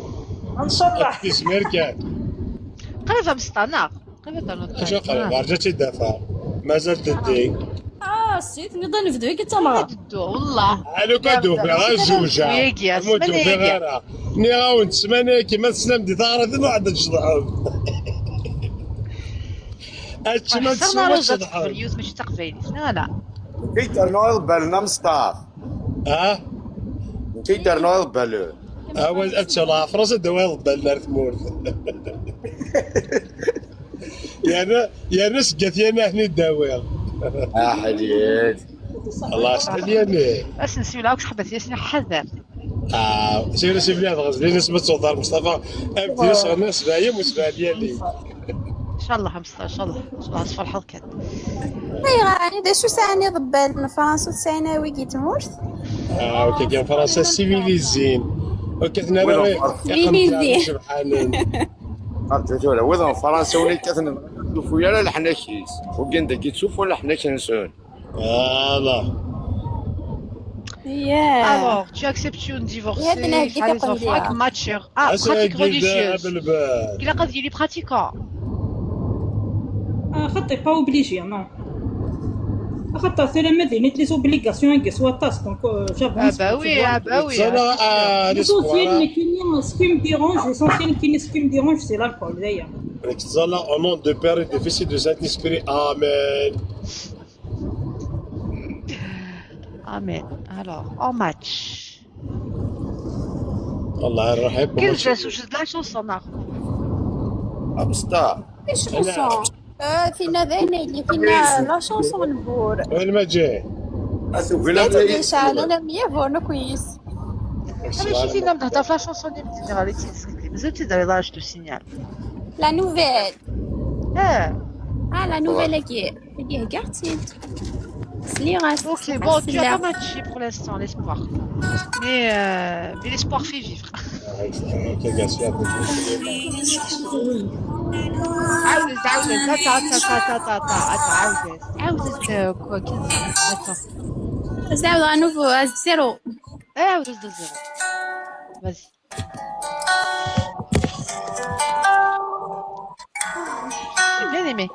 Ncallah. Tizmir kan. Qrib a Msṭa, neɣ? Qrib ad d-rnuɣ tiḍ. Acu qrib, rǧa ad tt-id-afeɣ. Mazal teddi. Ah, si, tenniḍ ad nebdu akka d tameɣra. Ad d-dduɣ, wallah. Ɛni kan d-ufiɣ, ad zewǧeɣ. Ur d-ufiɣ ara. Nniɣ-awen-d ssmana-agi, ma teslam di taɣratin, ruḥet ad tceḍḥem. Ad teččem, ad teswem, ad tceḍḥem. Yiwet mačči d taqbaylit, neɣ ala? Nekk ay d-rnuɣ iḍebbalen, a Msṭaf. Ha? Nekk ay d-rnuɣ iḍebbalen. Awal, ad tceḍḥeḍ ɣef Fransa, ad d-tawiḍ iḍebbalen ar tmurt. Yerna, yerna seg At Yanni ad ten-id-awiɣ. Aḥlil. Allah yesɛed yani. Ad sen-siwleɣ akk ṣaḥbat Yasin, ḥader. Ah, siwel-as i Bniɣ dɣa zlin asma d-tuḍar Mustafa. Abdi yesɣen asbaɛi musbaɛ lyali. Ncallah a Mustafa, ncallah. Ncallah ad tferḥeḍ kan. Ayɣer ɛni d acu sɛan iḍebbalen n Fransa ur t-sɛin ara wigi n tmurt? Ah, ok, kan Fransa sivilizin. Ok, tnara iqemdaren cebḥanen. Rǧu tura, wid n Fransa win ikkaten dɣa ur tufu ara leḥnak-is. Ugin dagi ttufun leḥnak-nsen. Voilà. Yeah. Alors, tu acceptes une divorcée, tu as les enfants, avec matcheur. Ah, pratique religieuse. Ilaq ad yili pratiquant. Ah, xaṭi, pas obligé, non. Xaṭi, tura ma d-yenit les obligations-agi s waṭas, donc, euh, j'avance. Ah bah oui, ah bah oui. L'essentiel, ce qui me dérange, l'essentiel, ce qui me dérange, c'est l'alcool, d'ailleurs. Au nom de Père et de Fils et de Saint-Esprit. Amen. Amen. Alors, en match. الله يرحمكم. كيف جا سوجد لا شونسون اخر؟ ابسطا. ايش شونسون؟ آه، فينا ذاين اللي فينا لا شونسون نبور. وين ما جاي؟ اسوق لا بلاي. شعل انا مية بورنو كويس. انا شتي فينا مدهضر في لا شونسون اللي بدينا غادي تيسكتي مازال تيدير لا شتو سينيال. لا نوفيل. اه. اه، لا نوفيل اكيد. Regarde, c'est. Sliɣ-as. Ok, bon, tu as pas matché pour l'instant, l'espoir. Mais, euh, mais l'espoir fait vivre. عاودت، عاودت، تا، تا، تا، تا، تا، تا، عاودت، عاودت، آه، كوا كي، attends. زعما نوفو، زيرو. آه، عاودت زيرو. Vas-y. J'ai bien aimé.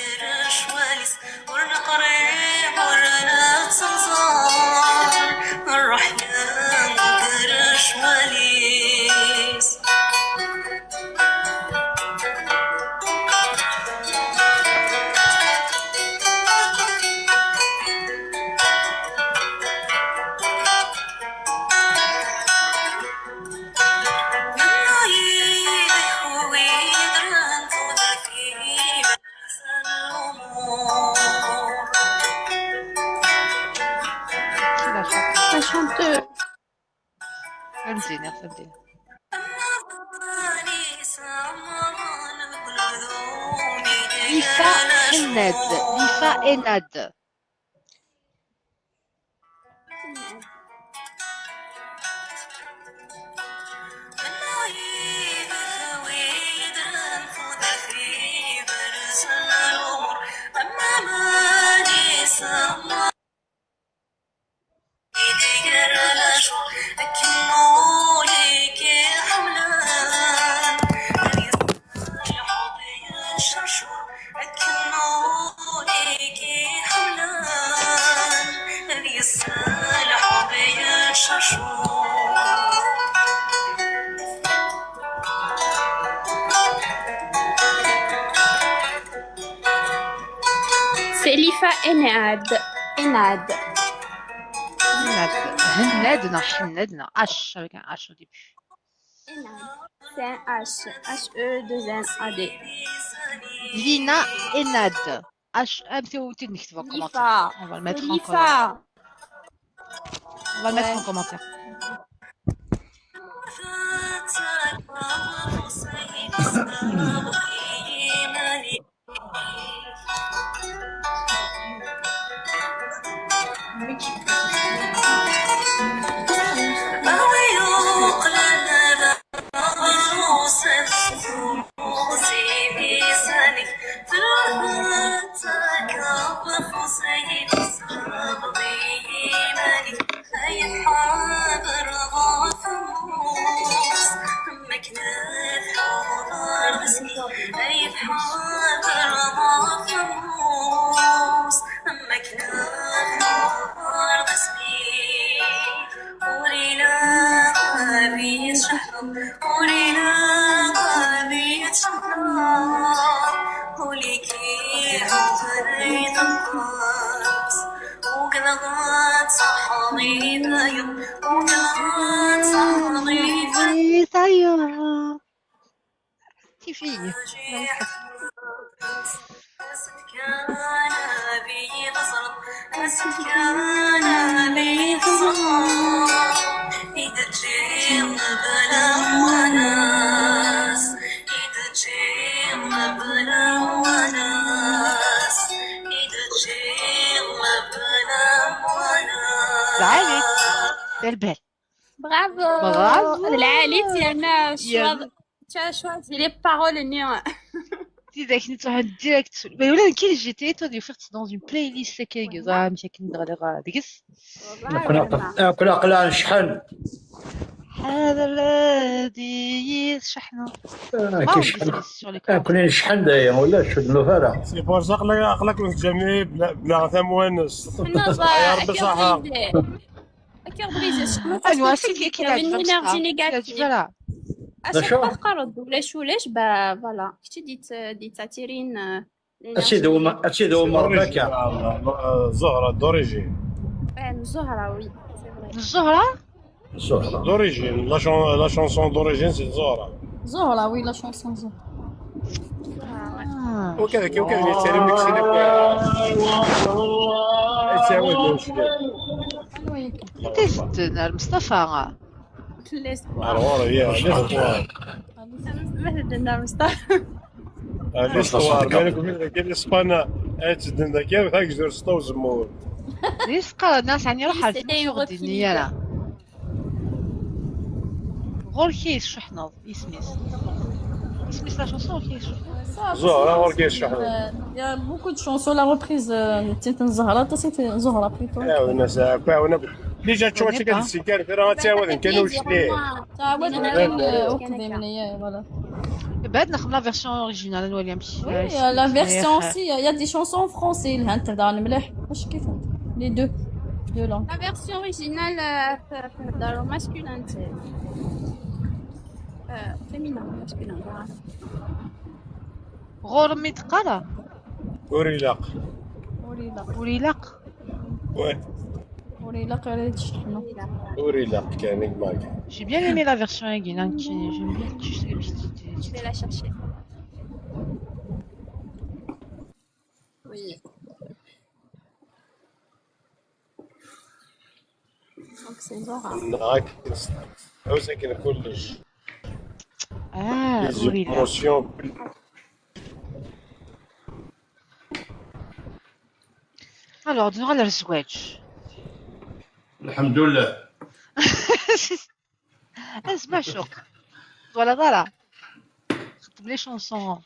Lecwal-is ur neqrib, ur nettẓar, ṛṛeḥma ger lecwal-is. La chanteuse. Amzin, merci Amzin. Lifa Enad. Lifa Enad. C'est Lifa Enad. Enad. Hennad. Hennad neɣ Hennad neɣ H avec un H au début. Enad. C'est un H. H E deux N A D. Lina Enad. H M T O T nekteb en commentaire. Lifa. On va le mettre en Lifa. commentaire. On va le mettre en commentaire. Tifi. Lɛali. Belle, belle. Bravo. Bravo. D lɛali yerna Yerna. Tu as choisi les paroles-nni. Tidak nettruḥu direct. Ma ula d nekk j'étais étonné, ufiɣ-tt dans une playlist akka, ẓriɣ amek akken d-ɣliɣ deg-s. Nekkni aql-aɣ necḥen. Ḥader ad iyi-tceḥḥneḍ. Akka Ah, cḥel. Désolé, sur les cordes. Nekkni necḥen daya, ulac, d nutara. C'est pour ça que la que le jami bla bla tamwanest. Xedmeɣ Yerbi ṣaḥa. Akken bɣiz. Anwa ass-agi akken yeɛjeb-ak? Énergie Yeɛjeb négative. Ala. À D'accord. chaque fois, qqareḍ ulac ulac, bah voilà, kečč di t- di tattirin. Ad tt-id-umar, ad tt-id-umar baka. Zahra d'origine. Ben Zahra, oui, c'est vrai. Zahra? Zahra. D'origine, la, chan la chanson d'origine c'est Zahra. Zahra, oui, la chanson Zahra. Ah. وكذا كي وكذا يتسالم لك سيدي. يتساوي لك سيدي. Anta i tedden ar Mustafa? L'espoir. Alors, voilà, il y a l'espoir. L'espoir. L'histoire, بالك من كاين الاسبان، تدن ذاك يا هاك جدور ستة وزمور. Risqa, nas ɛni ruḥ ar C'était tmurt une ur d-inni ara. Ɣur-k i tceḥḥneḍ, isem-is. Isem-is la chanson, ɣur-k i tceḥḥneḍ. Zahra, ɣur-k i tceḥḥneḍ. Il y a beaucoup de chansons, la reprise, euh, n Zahra, c'est Zahra plutôt. عاونا ساعة، عاونا. Déjà تشوف شكل السكان، راه تعاود كانوا شليه. تعاود كان، آه، أوكي، voilà. بعد نخدم la version originale نولي نمشي. Oui, euh, la version aussi, il y a des chansons en français, les deux. La version originale, euh, masculin, c'est, euh, féminin, masculin, voilà. غور ميتقالا. وريلاق. وريلاق. وريلاق. Ouais. وريلاق غير تشحنو. وريلاق كان ياك ماك. J'ai bien aimé la version Aguinan qui, j'aime bien. Tu sais, je vais la chercher. Oui. Donc c'est Zora. نهار كنستعمل. هاو ساكن كلش. Ah, les émotions. Alors, نروح للزواج. الحمد لله. اسمع شوق. ولا ضرا. خدم les chansons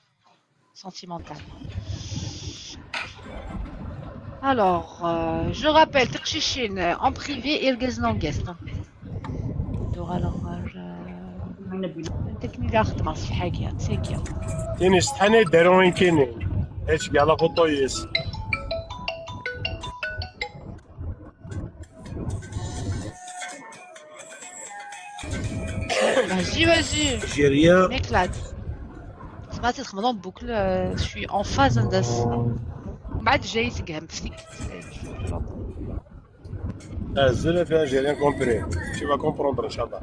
sentimentales. Alors, euh, je rappelle, تقشيشين en privé et le gazon en guest. Donc, alors, euh, تكني لا خدمة في حاجة، c'est bien. تيني استحاني داروا وين كاينين. ايش قال فوطو يس. Vas-y, vas-y. J'ai rien. M'éclate. سمعت تخمم بوكل، euh, je suis en phase ندس. بعد جاي تقهم فيك. Ah, zéro, j'ai rien compris. Tu vas comprendre, Inch'Allah.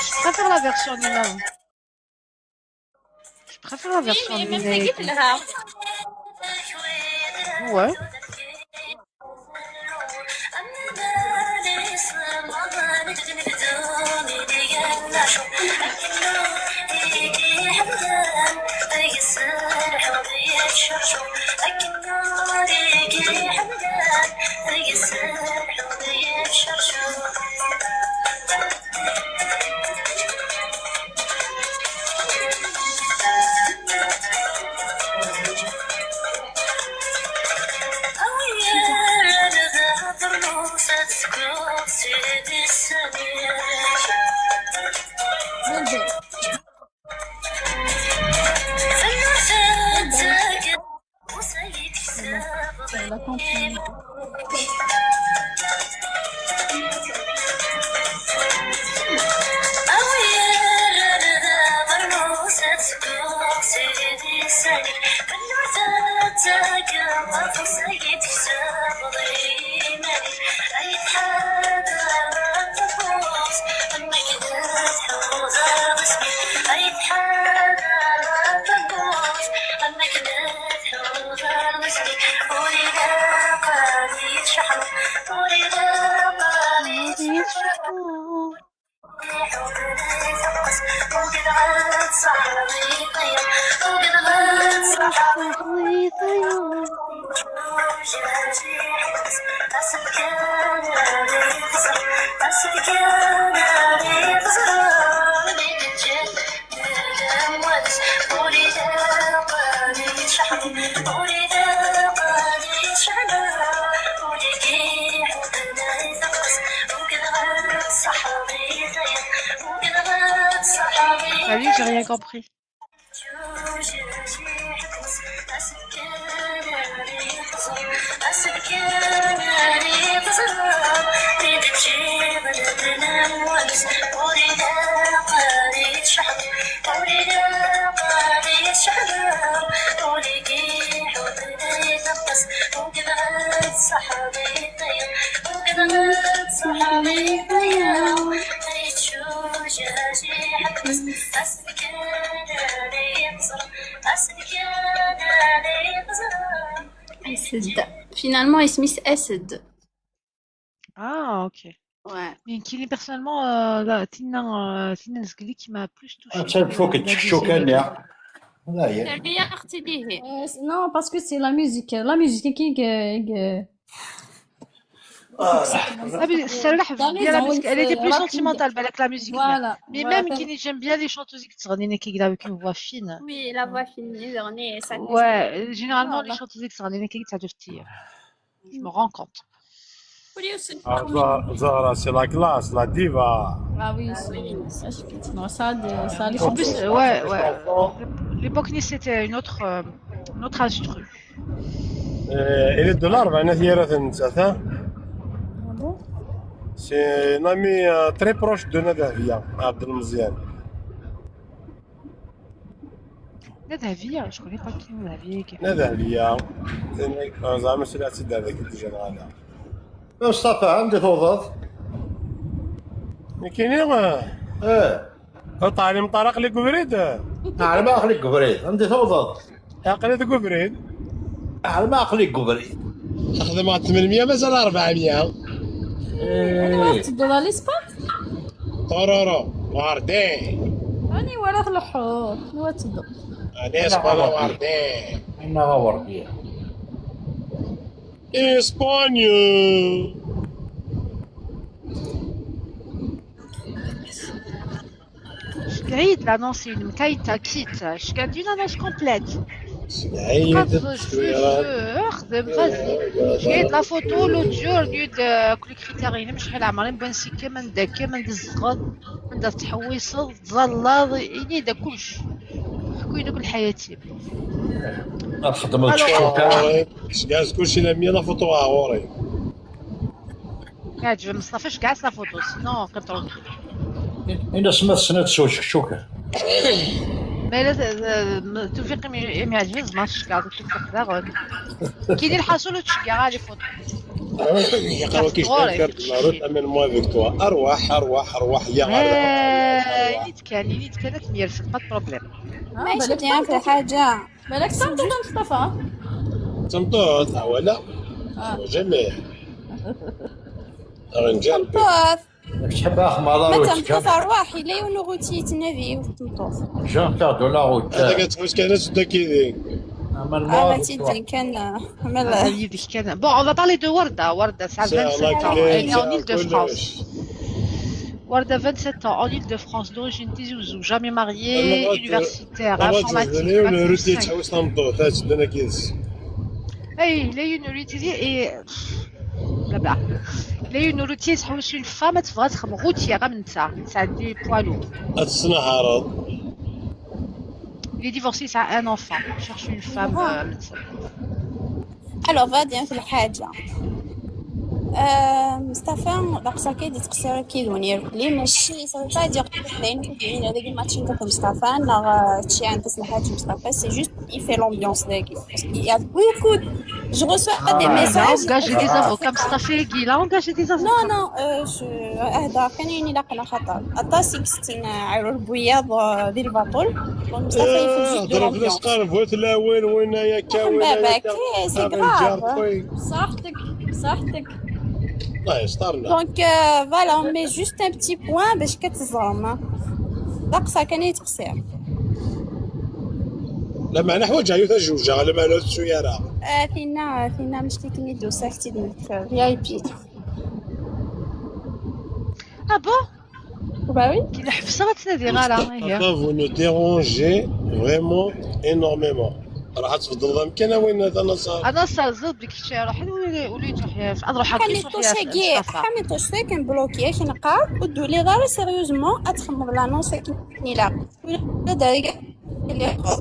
Je préfère la version originale. Je préfère la version originale. Ouais. Ah oui, j'ai rien compris. Ased. Finalement, isem-is Ased. Ah, ok. Ouais. Mais Kili, personnellement, euh, la, Tina, euh, Tina Zgli qui m'a plus touchée. Ah, ça, il faut que tu choques, hein. Là, il y a... Euh, non, parce que c'est la musique. La musique qui, qui, qui... Ah, mais celle-là, bien la musique, elle était plus sentimentale, avec la musique. Voilà, mais même qui, j'aime bien les chanteuses qui sont avec une voix fine. Oui, la voix fine, ça. Ouais, euh, généralement, les chanteuses qui sont avec qui ça dure. Je me rends compte. Ah, Zahra, c'est la classe, la diva. Ah oui, c'est... En plus, euh, ouais, ouais. L'époque, c'était une autre, euh, une autre instru. Euh, elle est de l'arbre, hein, hein. Ah bon ? C'est un ami, euh, très proche de Nadahia, Abdelmziane. Nadahia, je connais pas qui Nadahia. Nadahia. C'est une, euh, زعما c'est la sida avec le général. Mustafa, anda tewḍeḍ? Nekkini, eh. Ur teɛlim ara aql-i deg ubrid? Ɛlam aql-i deg ubrid. Anda tewḍeḍ? Aql-i deg ubrid. Ɛlam aql-i deg ubrid. Xedmeɣ-d tmenmya, mazal rebɛemya. Eh. Anwa tedduḍ ɣer l'Espagne? Tororo, Wardin. Ani wara tleḥḥuḍ? Anwa tedduḍ? Ani España, Wardin. Inna Wardin. España. Ceggeɛ-iyi-d l'annonce-inem, Kaita, quitte. Ceggeɛ-d une annonce complète. Ceggeɛ-iyi-d, xdem, vas-y. Ceggeɛ-iyi-d la photo, l'audio, le critère-inem, acḥal ɛemṛ-im, n wansi-kem, anda-kem, anda tzedɣeḍ, anda tettḥewwiseḍ, tẓallaḍ, ini-d kullec. Ḥku-yi-d akk lḥayat-im. Ad txedmeḍ. Alors, ceggeɛ-as kullec, ila mi la photo ɣer ɣur-i. Yeɛjeb Meṣṭafa, ceggeɛ-as la photo, sinon qqim tranquille. Ini-as ma tessneḍ s ucekcuk. Ma yella, eh, Tewfiq imi, imi yeɛjeb-it, ma tceggeɛ Tewfiq daɣen. Kini lḥaṣul ur tceggeɛ ara les photos. Yaqawa kif la route amène-moi avec toi. Arwaḥ, arwaḥ, arwaḥ, ya arwaḥ. Eh, ini-d kan, ini-d kan, ad kem-yerfed, pas de problème. Ah, mačči d lḥaǧa. Balak d tameṭṭut a Mustafa. D tameṭṭut, ah, wala. Ah. Jamais. Ɣenǧer. Tameṭṭut. Ma tḥebbes axemmar, ma d tameṭṭut, rwaḥ, yella yiwen uɣuti yettnadi yiwet n tmeṭṭut. Jean Claude, la route. Ata kan tḥewwes kan ad teddu akkid-i. Ah, ma t-id-ǧǧan kan, ah, ma la. Ah, yid-k kan. Bon, on va parler de Warda. Warda, ça, vingt-sept ans. Elle est en Île-de-France. Warda, vingt-sept ans, en Île-de-France, d'origine Tizi Ouzou, jamais mariée, universitaire, informatique, bac plus cinq. Hey, il a une routine et, blabla. Il a une routine, c'est une femme, tu vois, c'est comme routière, comme ça, ça a des poids lourds. Il est divorcé, ça a un enfant. Il cherche une femme, euh, médecin. Alors, va dire la haja. Euh, Mustafa, d aqeṣṣer kan i d-yettqeṣṣir akked-i, les machines, ça veut pas dire que c'est une fille, il y a des matchs comme Mustafa, neɣ, euh, tciyant s lḥaǧ Mustafa, c'est juste, il fait l'ambiance dagi. Parce qu'il y a beaucoup de, je reçois des messages. Là, engagé des avocats, Mustafa, là, engagé des avocats. Non, non, euh, je, euh, هذا كان يعني لا قناة خطر. Aṭas i yessen, euh, Ɛirur Bouyaḍ, euh, di lbaṭel. Donc, Mustafa, il faut juste de l'ambiance. Qqaren bu tlawin, win akka, win akka. C'est grave. بصحتك، بصحتك. الله يسترنا. Donc, euh, voilà, on met juste un petit point باش كتزرم. D aqeṣṣer kan i yettqeṣṣir. Lameɛna ḥwaǧeɣ yiwet ad jewǧeɣ, lameɛna ur tettu ara. Ah, tinna, tinna, mec-titni d-usiɣ-tt-id nekk, V I P. Ah bon? Bah oui. Neḥbes ad ttnadiɣ ara ihi. Mustafa, vous nous dérangez vraiment énormément. Raḥ ad tbeddleḍ amkan a Winna, a Naṣer. A Naṣer, ẓid deg kečč, ruḥ uli uli tuḥyaf. Ad ruḥeɣ Ḥamiṭuc-agi, Ḥamiṭuc, fek nbloki-ak, neqqar ur d-tuliḍ ara sérieusement ad txedmeḍ l'annonce akken ilaq. Ula d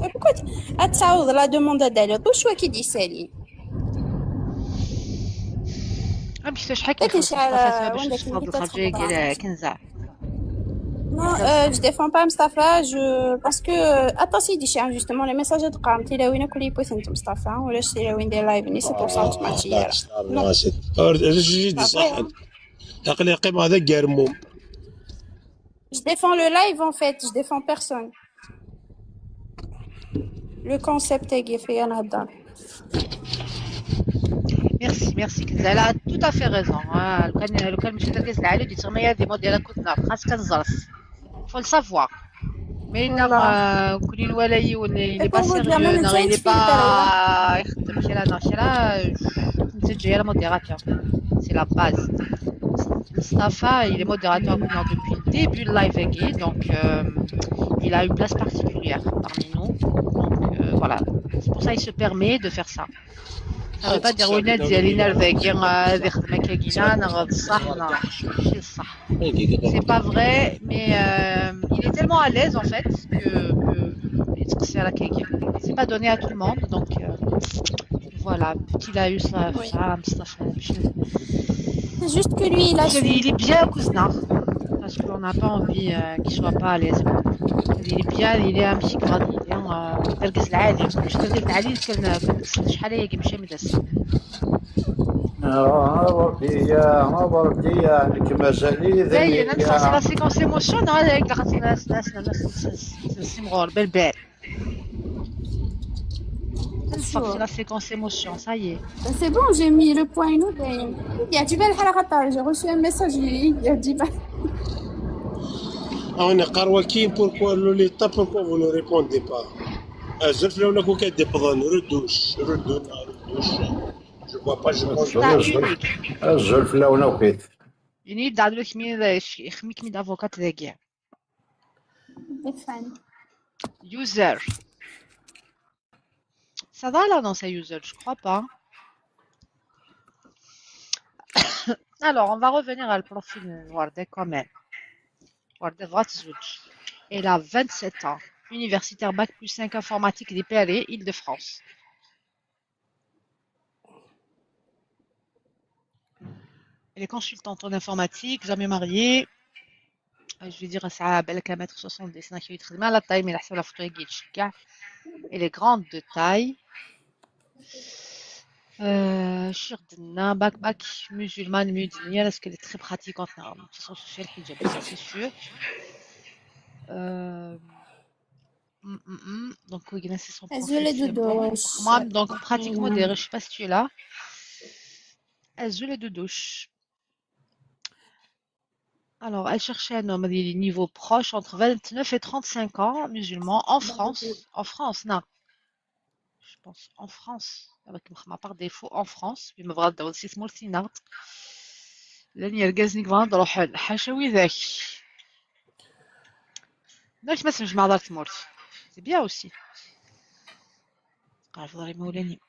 écoute, ad tɛawdeḍ la demande ad d-taliḍ, d acu akka i d-yessalin? Amek acḥal kan xeṣṣeɣ wanda lxerǧ-agi, kenza. Non, euh, je défends pas Mustapha, je... parce que euh, aṭas i d-icɛan justement les messages ad qqaren tilawin akk li yewwiten Mustapha, ulac tilawin di live-nni, c'est pour ça ur ttmačči ara. Aql-i qqimeɣ d agermum. Je défends le live en fait, je défends personne. Le concept agi fi nehder. Merci, merci. Elle a tout à fait raison. لو كان لو كان ماشي تركيز العالي دي تسمى هذه موديل كنت نعرف خاص كنزرس. Faut le savoir. Mais non, كل ولا يولي il est pas sérieux, non, il est pas يخدم كذا non كذا. نتجي على modérateur. C'est la base. Mustapha, il est modérateur maintenant depuis le début de live, donc euh, il a une place particulière parmi nous. Donc euh, voilà, c'est pour ça qu'il se permet de faire ça. Ça veut pas dire ونادي علينا الباقي غادي يخدم هكا كينا انا غاد الصح انا ماشي الصح. C'est pas vrai, mais euh, il est tellement à l'aise en fait que, que c'est pas donné à tout le monde, donc euh, voilà, petit laïus là, ça, Mustapha. C'est juste que lui, il a Il est bien, cousin. Parce qu'on n'a pas envie euh, qu'il soit pas à l'aise. Il est bien, il est un petit gradé. تركز العالي، مش تركز العالي كان شحال هي ماشي مدرسة. آه، ربي يا، آه، ربي يا، عندك مجالي. Ça y est, même ça, c'est la séquence émotion, non, avec la séquence émotion, ça y est. C'est bon, j'ai mis le point, non, mais il y a du bel حركة, j'ai reçu un message, il y a du bel. On est Karwakin, pourquoi Lolita, pourquoi vous ne répondez pas? Azul fell-awen akk, ad d-iwḍen, reddut, reddut, reddut. Je vois pas, je vois pas. Azul fell-awen akk. Ini-d ɛad wek mi xmi-kem-id avocat dagi. User. Ça va là dans ces users, je crois pas. Alors, on va revenir à le profil de Warda quand même. Warda Vratzoudj. Elle a vingt-sept ans. Universitaire bac plus cinq informatique de Paris, Île-de-France. Elle est consultante en informatique, jamais mariée. Je vais dire ça, elle a un mètre soixante-dix, elle est grande de taille. Euh, bac, bac musulmane, musulmane, est-ce qu'elle est très pratiquante? Non, c'est sûr. Euh, mm, mm, mm. Donc, oui, c'est son profil. Donc, pratiquement, je ne sais pas si tu es là. Azul de douche. Alors, elle cherche un homme de niveau proche entre vingt-neuf et trente-cinq ans, musulman, en France. En France, non. Je pense en France. Avec ma part défaut en France, puis me voilà dans six mois, c'est نارت. لن يرقزني كمان دروح حاشا وذاك. ناش ما سمج مع دارت مورت. C'est bien aussi. قال فضل مولاني.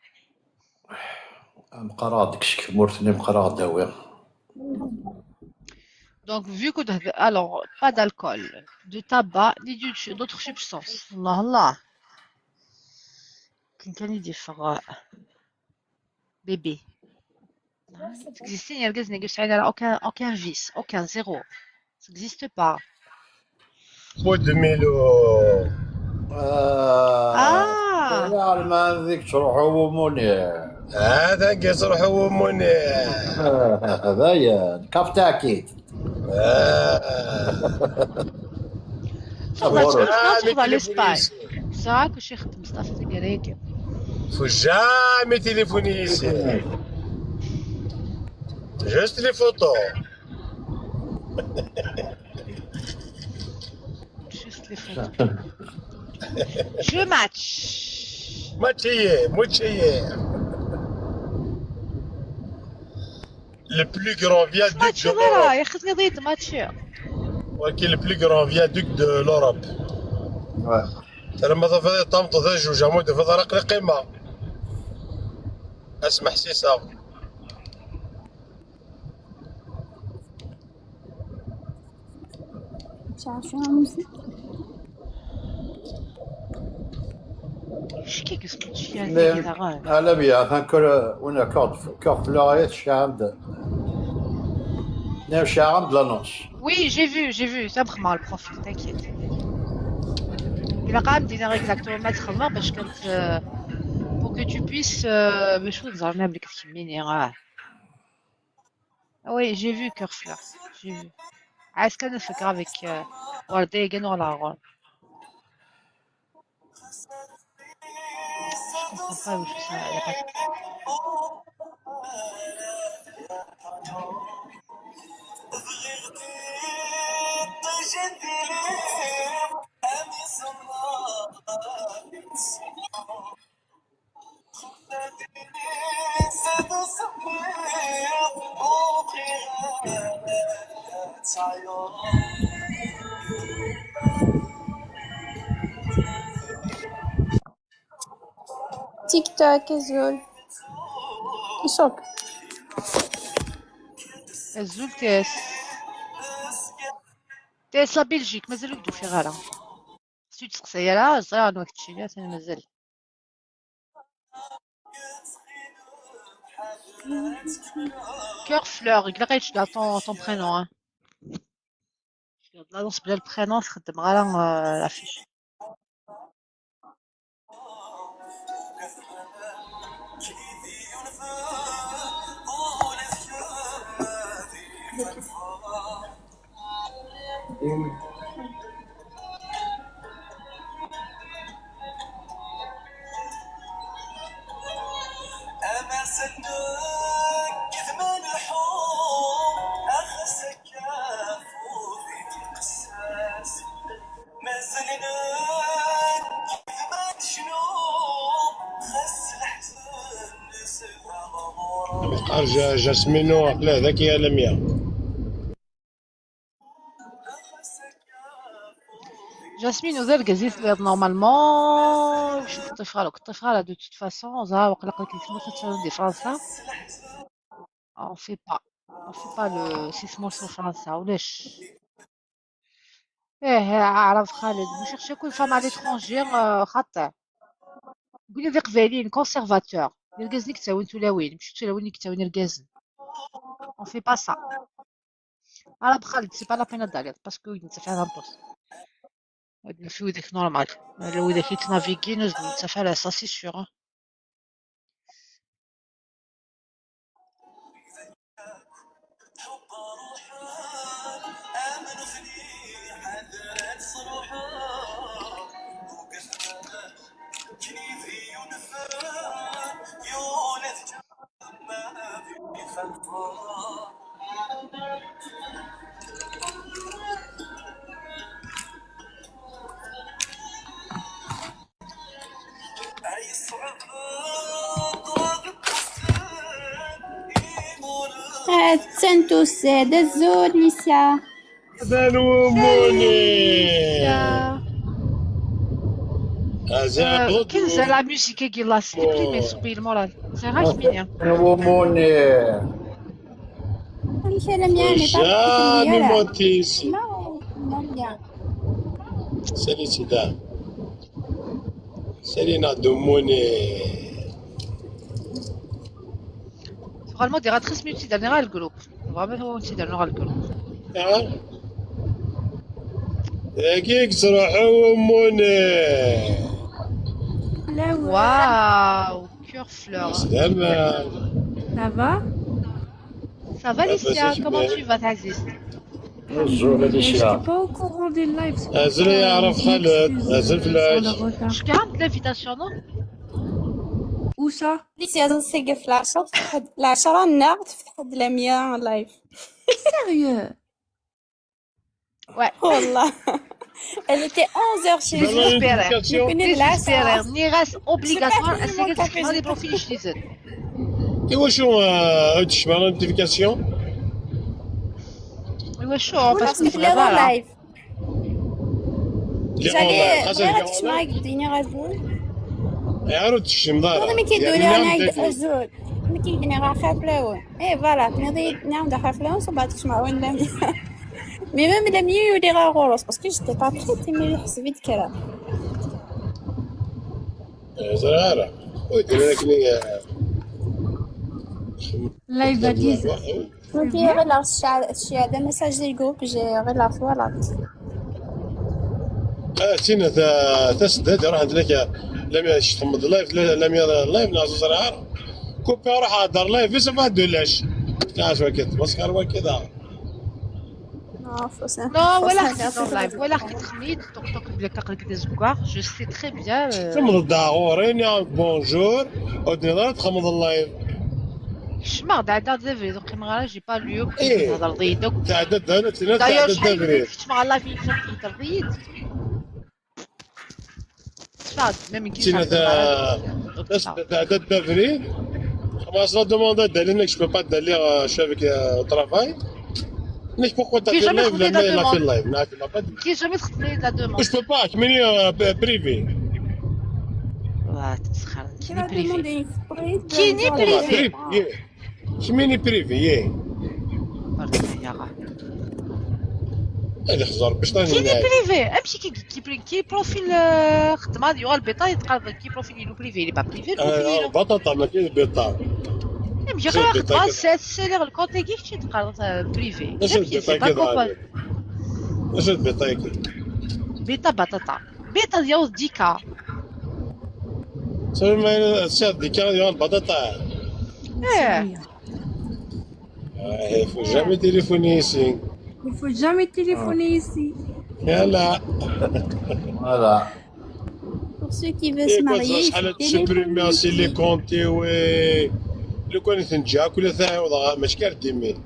مقرا ديك الشك مورتني مقرا داوي. Donc, vu que, alors, pas d'alcool, de tabac, ni du- d'autres substances. الله الله. كان كان يدي فغاء. Bébé. Exister, il y a aucun, aucun vice, aucun zéro. Ça n'existe pas. Pot de Milo. آه. آه. يا عالم هذيك تروحوا وموني. هذا قصر حوموني. هذايا الكاف تاعكي. تفضل تفضل تفضل ليسباي. صراحة كل شيء خدم مصطفى تقريك. Faut jamais téléphoner ici. Juste les photos. Juste les photos. Je match. Mačči, mačči. Le plus grand viaduc de l'Europe. Mačči d ara, ya xedmi ḍid, mačči. Waki le plus grand viaduc de l'Europe. Ouais. Tara ma tafeḍ tamṭ d ajuj, amu d-tafeḍ ara qliqima. Asmeḥsis-a. Acu i yesmenciyar tagi daɣen? Ala bya, atan kul win akord, kord fell-aɣ ay tecɛam-d. Nniɣ cɛɛam-d l'annonce. Oui, j'ai vu, j'ai vu. Ça vraiment le profil, t'inquiète. Il a quand même des exactement mettre main parce que euh, pour que tu puisses euh, mais je trouve que ça m'a Ah oui, j'ai vu Cœur Fleur. J'ai vu. Est-ce qu'elle ne fait qu'avec euh, Wardegen ou la Rome? Je comprends pas où ça. Y a pas... TikTok, azul. Isok. Azul T S. T S la Belgique, mazal ur k-d-ufiɣ ara. Si ur d-testeqsay ara, ẓriɣ anwa kečči, atan mazal. Cœur Fleur, ilaq ad yečč ton, ton prénom, hein. Cœur de l'annonce, bla le prénom, txeddem ara euh, l'affiche. Qqar Ja- Jasmino, aql-a daki a Lamia. Jasmine, ur d argaz i telliḍ normalement, ur k-ṭṭifeɣ ara, ur k-ṭṭifeɣ ara de toute façon, ẓriɣ waqila aql-ik di tmurt ad tfehmeḍ di Fransa. On fait pas, on fait pas le si tmurt n Fransa, ulac. Ih, Aɛrab Xaled, vous cherchez qu'une femme à l'étranger, euh, xaṭi. Win d iqbayliyen conservateur, irgazen i yettawin tulawin, mačči d tulawin i yettawin irgazen. On fait pas ça. Aɛrab Xaled, c'est pas la peine ad d-taliḍ, parce que ur d-nettaf ara tameṭṭut. Ad naf widak normal. Ala widak yettnavigin, ur d-nettaf ara, ça c'est sûr, hein. Attan tusa-d, azul Lisya. Atan wumuni. Euh, Kenza, la musique est là, s'il te plaît, mais soupez le moral. C'est vrai, Mignon. Wumuni. Amek alammi a Lamia? Jamais monté ici. Salut Sida. Salut Nadoumouné. Vraiment des ratrices multi dans le groupe. Vraiment multi dans le groupe. Dagi yettruḥu wumuni. Waouh, cœur fleur. Slama. Ça va? Ça va Lisya, comment tu vas, Aziz? Bonjour Je Alicia. n'étais pas au courant des lives. Azul ya Arab Khaled, azul fell-ak. Je garde l'invitation, non? Où ça? Lisya, ẓẓeg ɣef lɛecṛa tefteḥ-d, lɛecṛa-nneɣ tefteḥ-d Lamia live. Sérieux? Ouais. Wallah. Elle était onze heures chez lui. Désespéré. Nous connaît de la Désespéré. séance. Ni ras Je obligatoire sais pas à si mon café les est profils ijdiden. Iwacu euh, ad tecma la notification? Iwacu? Parce Parce que que c'est je l'ai en là-bas. Live. Lliɣ J'allais, online, xas bɣiɣ lliɣ ad kecmeɣ online. Ad d-iniɣ azul. Ayɣer ur d-tekcmeḍ ara? Ur mi k-id-uriɣ Yerna anag dagi. Azul. Mi k-id-iniɣ axir fell-awen. Eh, voilà, tenniḍ-iyi nniɣ-d axir fell-awen, s umbeɛd kecmeɣ win d amya. Mais même la mieux uriɣ ɣur-s, parce que j'étais pas prête, mais yeḥseb-it kra. Eh, ẓriɣ ara. Ur d-nnan akken i, eh, Live à dix heures. Ur uriɣ ccɛada, message di groupe, j'ai uriɣ, voilà. Ah, tina ta, taseddad iruḥen tlaka. Lamya txedmeḍ live, la- lamya live neɣ ẓriɣ ara. Kupi ruḥ hder live, ça va de lâche. Tɛac wakit, masxer wakit. Non, faut ça. Non, Faut ولا ça خديت garder en live, ça. ولا خديت خميد، طق طق بلا كاقل كده زكار. Je sais très bien. Euh, Txedmeḍ-d ɣur-i, nniɣ bonjour, ur d-nniḍ ara txedmeḍ live. كشمغ دعدا دافيد وقيمغ، j'ai pas lu. إيه. هضر ضيدك. Tɛedda-d, tina D'ailleurs, tɛedda-d شحال abrid. كنت مع الله في كتر ضيد. صاد، même كي Tina ta, tas- tɛedda-d abrid. Commence la demande à d'aller, je peux pas d'aller, euh, je suis avec, euh, au travail. Mais pourquoi t'as J'ai fait jamais live, trouvé la la mail, la fait demande. Live. Non, tu m'as pas dit. كي jamais تخطي la demande. Je peux pas, كميني, euh, privé. واه، تسخر. Tu m'as كيني بريفي. Demandé une prise. كيني Genre, بريفي. Privé, yeah. كميني privé, yeah. برك يا راه. هذه خزر باش راني كيني نلعب. بريفي، امشي كي كي بري- كي بروفيل، آه، خدمه ديال البيطا يتقلب كي بروفيل يلو بريفي، اللي با بريفي آه، بروفيل. بطاطا، ما كاين بيطا. امشي شوف غير البيطا خدمه كده. سي سي لي الكونتي كي تشي تقلب بريفي. اش امشي سي البيطا با كده كوبال. عندك؟ اش البيطا كده؟ بيطا بطاطا. بيطا ديال ديكا. صافي، ما سير ديكا ديال البطاطا. ايه. Il faut jamais téléphoner ici. Il faut jamais téléphoner ici. يلا. Voilà. Pour ceux qui veulent Et se quand marier, ça il sera faut le supprimer aussi les téléphoner. comptes, oui. لو كان تنجا كل ثاني وضع مش كار ديمين.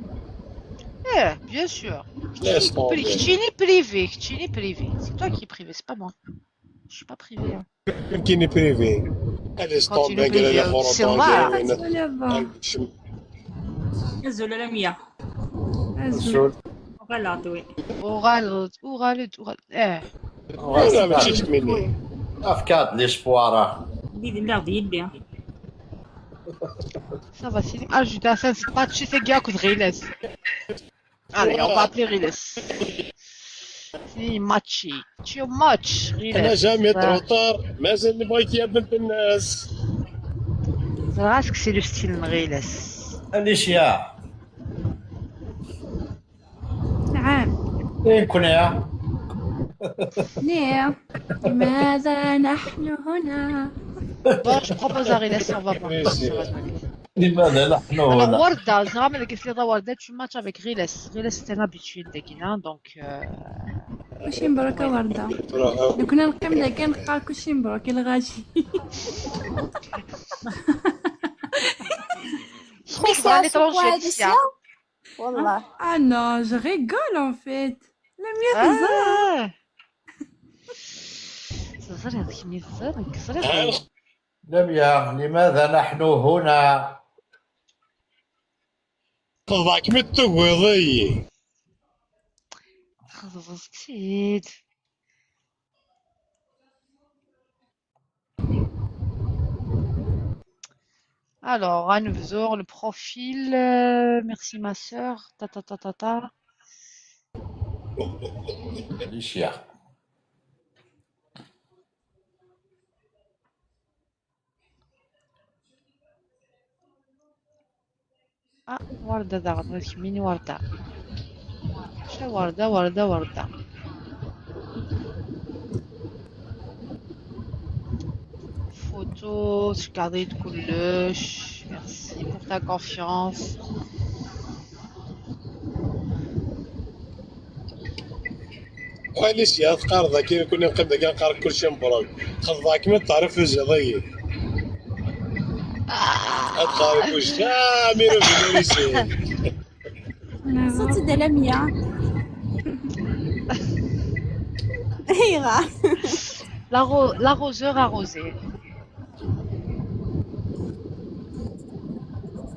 ايه، bien sûr. Laisse tomber. كتشيني بريفي، كتشيني بريفي. C'est toi qui est privé, c'est pas moi. Je suis pas privée, hein. كيني بريفي. Laisse Quand il tomber, est privé, قال لي c'est خرطان moi. جايين. ولا با. شم- أزول لمية. أزول. وغلط، وي. وغلط، وغلط، وغلط. ايه. لا، ماشي تكميني. Afkad l'espoir. دي دي دي دي. Ça va, c'est... Ah, je suis dans un match, c'est Gaku Riles. Allez, on va appeler Riles. C'est matchy. Tu match, انا Riles. جامي تروطار، مازال نبغيك يا بنت الناس. Parce que c'est le style Riles. Alicia. نعم. ايه كنا يا. نعم. لماذا نحن هنا؟ Bon, je propose à Riles, on va voir. Oui, Ça c'est- va se passer. لماذا نحن Alors, هنا؟ Warda, زعما داك السيده Warda, tu match avec Riles. Riles, c'est un habitué de Guinée, donc. Euh... ماشي مبروكة وردة. لو كنا نقيم داك نلقى كلشي مبروك الغاشي. شميك بغا لي طرونشي هاد الساعه؟ والله. Ah non, je rigole en fait. لمية هزار. اه. زرير كيمي زرير زرير. لمية، لماذا نحن هنا؟ تضحك من التقويضي. خززت كتيد. Alors, غنبزور le profil. Euh, merci ma sœur. Ta ta ta ta ta. Alicia. Ah, Warda daɣen, ad kemmini Warda. Ca Warda, Warda, Warda. Photo, tceggeḍ-iyi-d kullec. Merci pour ta confiance. Alicia, teqqareḍ akken, kuni neqqim dagi neqqar kulci mebṛuk. Xeḍbeɣ-kem ad teɛreḍ tuziḍ-iyi. Ad teqqareḍ kulci. Ah, Miro Vinarisi. صوت دلمية. Ira. L'arro- L'arroseur arrosé.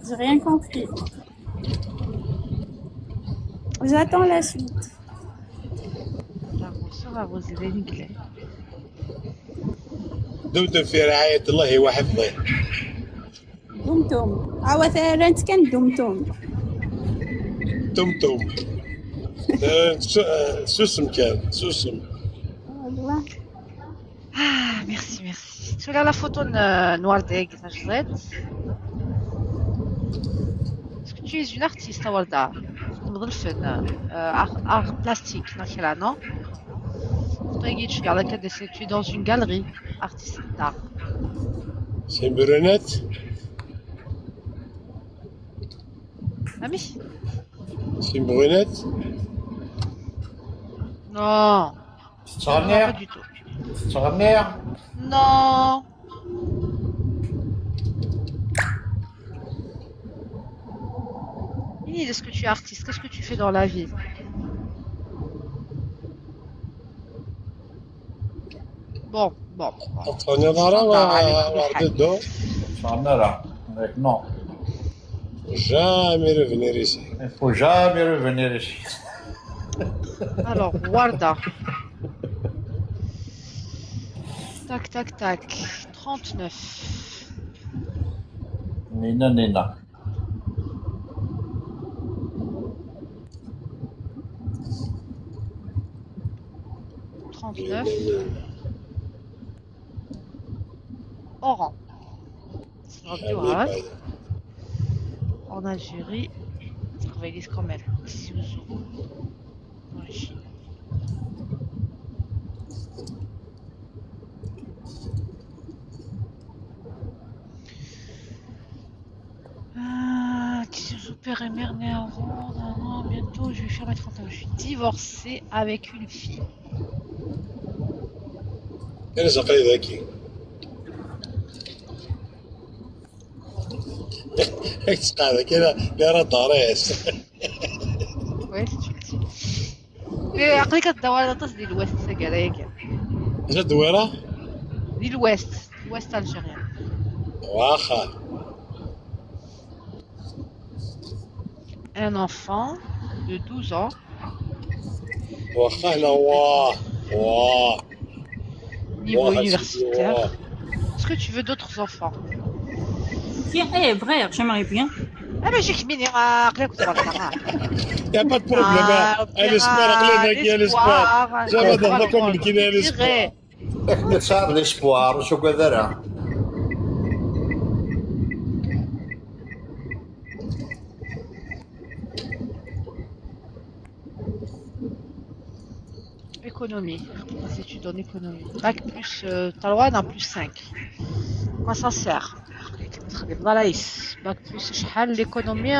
J'ai rien compris. J'attends la suite. L'arroseur arrosé, l'anglais. دمتم في رعاية الله وحفظه. دمتم. عاوة رانت كان دمتم. دمتم. آه، سو- آه، سوسم كان، سوسم. والله. Ah, merci, merci. Sur la photo, euh, noir de Est-ce que tu es une artiste, Warda? Comme dans le film, euh, art, art plastique, non? Tu es dans une galerie artiste d'art. C'est une brunette? Ami? C'est une brunette? Non. Non, pas du tout. Non. Est-ce que tu es artiste? Qu'est-ce que tu fais dans la vie? Bon, bon, bon. Attends, on est dans la, Jamais revenir ici. Il faut jamais revenir ici. Alors, Warda. Tac, tac, tac. Trente-neuf. Nina, Nina. Trente-neuf. Oran. En Algérie, c'est quand même. Origine. Ah, Tizi Ouzou, père et mère nés en Rwanda, non, bientôt, je vais faire mes trente ans. Je suis divorcée avec une fille. انا زقيد هكي. هيك تسقى هذا كذا، لا راه داريس. Oui, c'est une fille. Mais après, quand tu as la tasse de l'Ouest, c'est galère. جا الدويرة؟ De l'Ouest, l'Ouest algérien. واخا. Un enfant de douze ans. واخا هنا، واه، واه. Niveau universitaire. Est-ce que tu veux d'autres enfants? Tiens, eh, vrai, j'aimerais bien. Ah, mais j'ai fini, ah, après, écoute, voilà. Il n'y a pas de problème, hein. Ah, l'espoir, ah, l'espoir. Jamais dans la commune, il y a l'espoir. Akken tesɛiḍ l'espoir, ur tuggad ara. Économie, des études en économie. Bac plus, euh, trois, non, plus cinq. Quoi ça sert? Voilà, bac plus شحال, l'économie,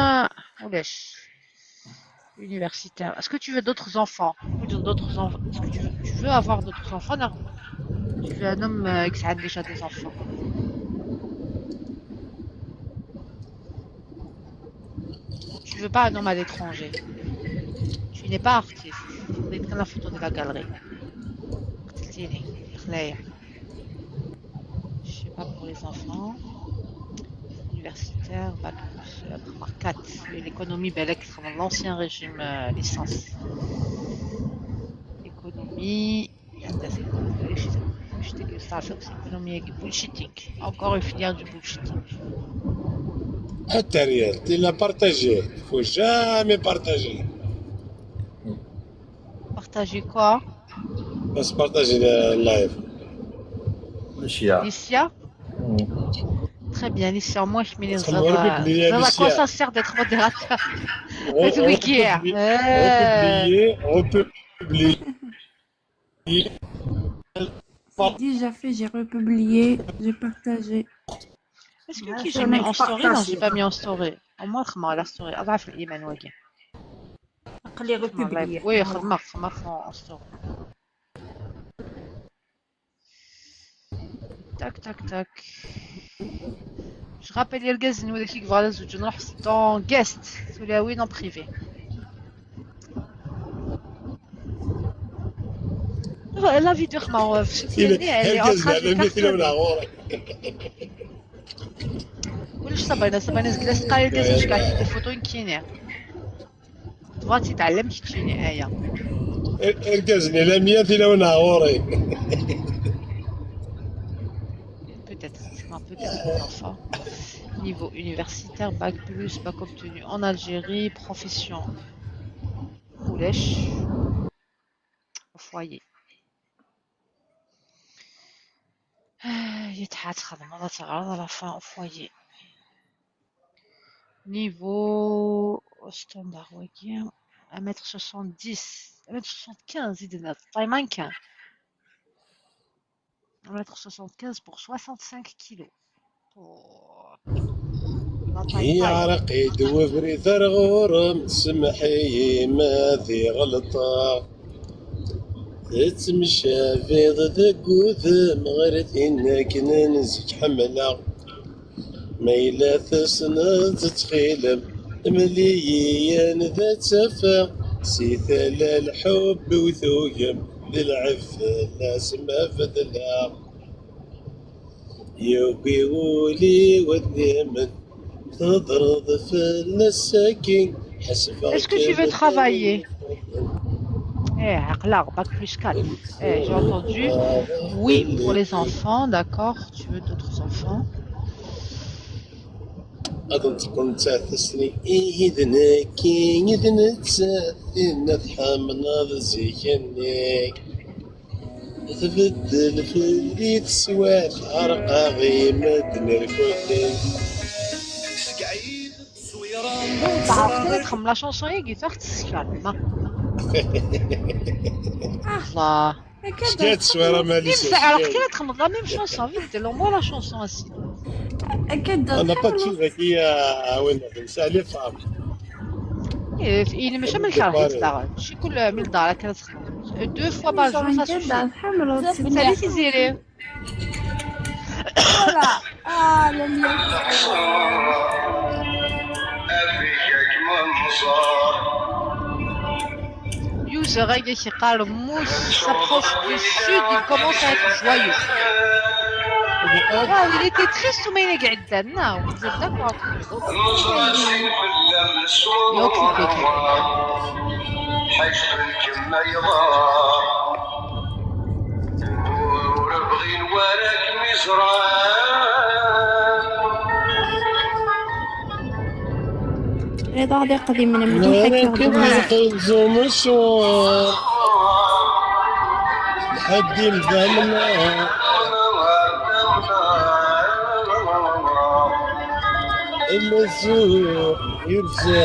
ولاش. Universitaire. Est-ce que tu veux d'autres enfants? Ou d'autres enfants? Est-ce que tu veux, tu veux avoir d'autres enfants? Non. Tu veux un homme, euh, qui a déjà des enfants? Tu veux pas un homme à l'étranger? Tu n'es pas artiste. Regarde la photo de la galerie. قتلتيني. خلايا. Je sais pas, pour les enfants. Universitaire, bac plus, euh, quatre. L'économie, ben, là, qui sera dans l'ancien régime, euh, licence. Économie. Économie et bullshitting. Encore une filière du bullshitting. Intérieur, il a partagé. Faut jamais partager. Partager quoi? Bas partager le live. Lucia. Lucia? Très bien, Lucia, moi je mets les... Ça va, quoi ça sert d'être modérateur? On peut publier, on peut publier. C'est déjà fait, j'ai republié, j'ai partagé. Est-ce que j'ai mis en story? Non, j'ai pas mis en story. Au moins, خدمة la story. أضعف الإيمان واقع. Oui, خدمة، خدمة en story. Tac, tac, tac. Je rappelle, يا الكازين ولا كي كفالا زوج نروح dans guest. تولي وين en privé. La vidéo, ma, euh, elle est en train de cartonner. Ulac Sabrina, Sabrina zegla teqqar irgazen, cekk des photos nekkini. Tebɣa ad tt-tɛellem keččini, aya. Irgazen, la mia tilawin ɣur-i. Peut-être, peut-être, enfin. Niveau universitaire, bac plus, bac obtenu en Algérie, profession. Ulac. Au foyer. Ah, yetḥa txedmeḍ ad teɣreḍ à la fin au foyer. Niveau standard wagi, un mètre soixante-dix, un mètre soixante-quinze i d-tenniḍ, taille mannequin. Un mètre soixante-quinze pour soixante-cinq kilos. Oh. La taille taille. Yeɛreq-id webrid ar ɣur-m, semmeḥ-iyi ma di ɣelṭeɣ. Tettemcabiḍ deg wudem ɣer tin akken n zik ḥemmleɣ. Ma yella tessneḍ ttxil-m, mel-iyi-yan d ad tt-afeɣ. Si tala lḥubb-iw tugem, d lɛib fell-as ma beddleɣ. Yugi wul-iw ad yamen, teḍreḍ fell-as sakkin, ḥesbeɣ. Est-ce que tu veux travailler? Eh, aql-aɣ, bac plus quatre. Eh, j'ai entendu. Oui, pour les enfants, d'accord. Tu veux d'autres enfants? Ad nteqqen d taɛtast-nni, ihi d nekki, i d nettat, tinna tḥemmleḍ zik-nni. Tbeddel fell-i teswiɛt, ɛerqeɣ i medden irkelli. Tɛerf kan ad txemmem la chanson-agi, taɣ tessekram. Allah. Skat teswiɛt, a Mali. Nim teɛreq kan ad txemmeḍ la même chanson, vite, l'envoie la chanson, assi. On n'a pas de sous avec qui, euh, ah ouais, c'est les femmes. Eh, il me semble que c'est là. Je suis cool, euh, mille dollars, deux fois par jour, ça suffit. Salut, Tiziri. Voilà. Ah, le mien. User-agi yeqqar Mousse s'approche du sud, il commence à être joyeux. Waouh, il était triste, mais il est dedans. Non, vous êtes d'accord. Il est occupé. Ur bɣin wara kem-iẓran. Rida d iqdimen mliḥ akka. Kem iqeẓum ṣṣwar. Lḥedd imdamna. Imezuɣ yebza.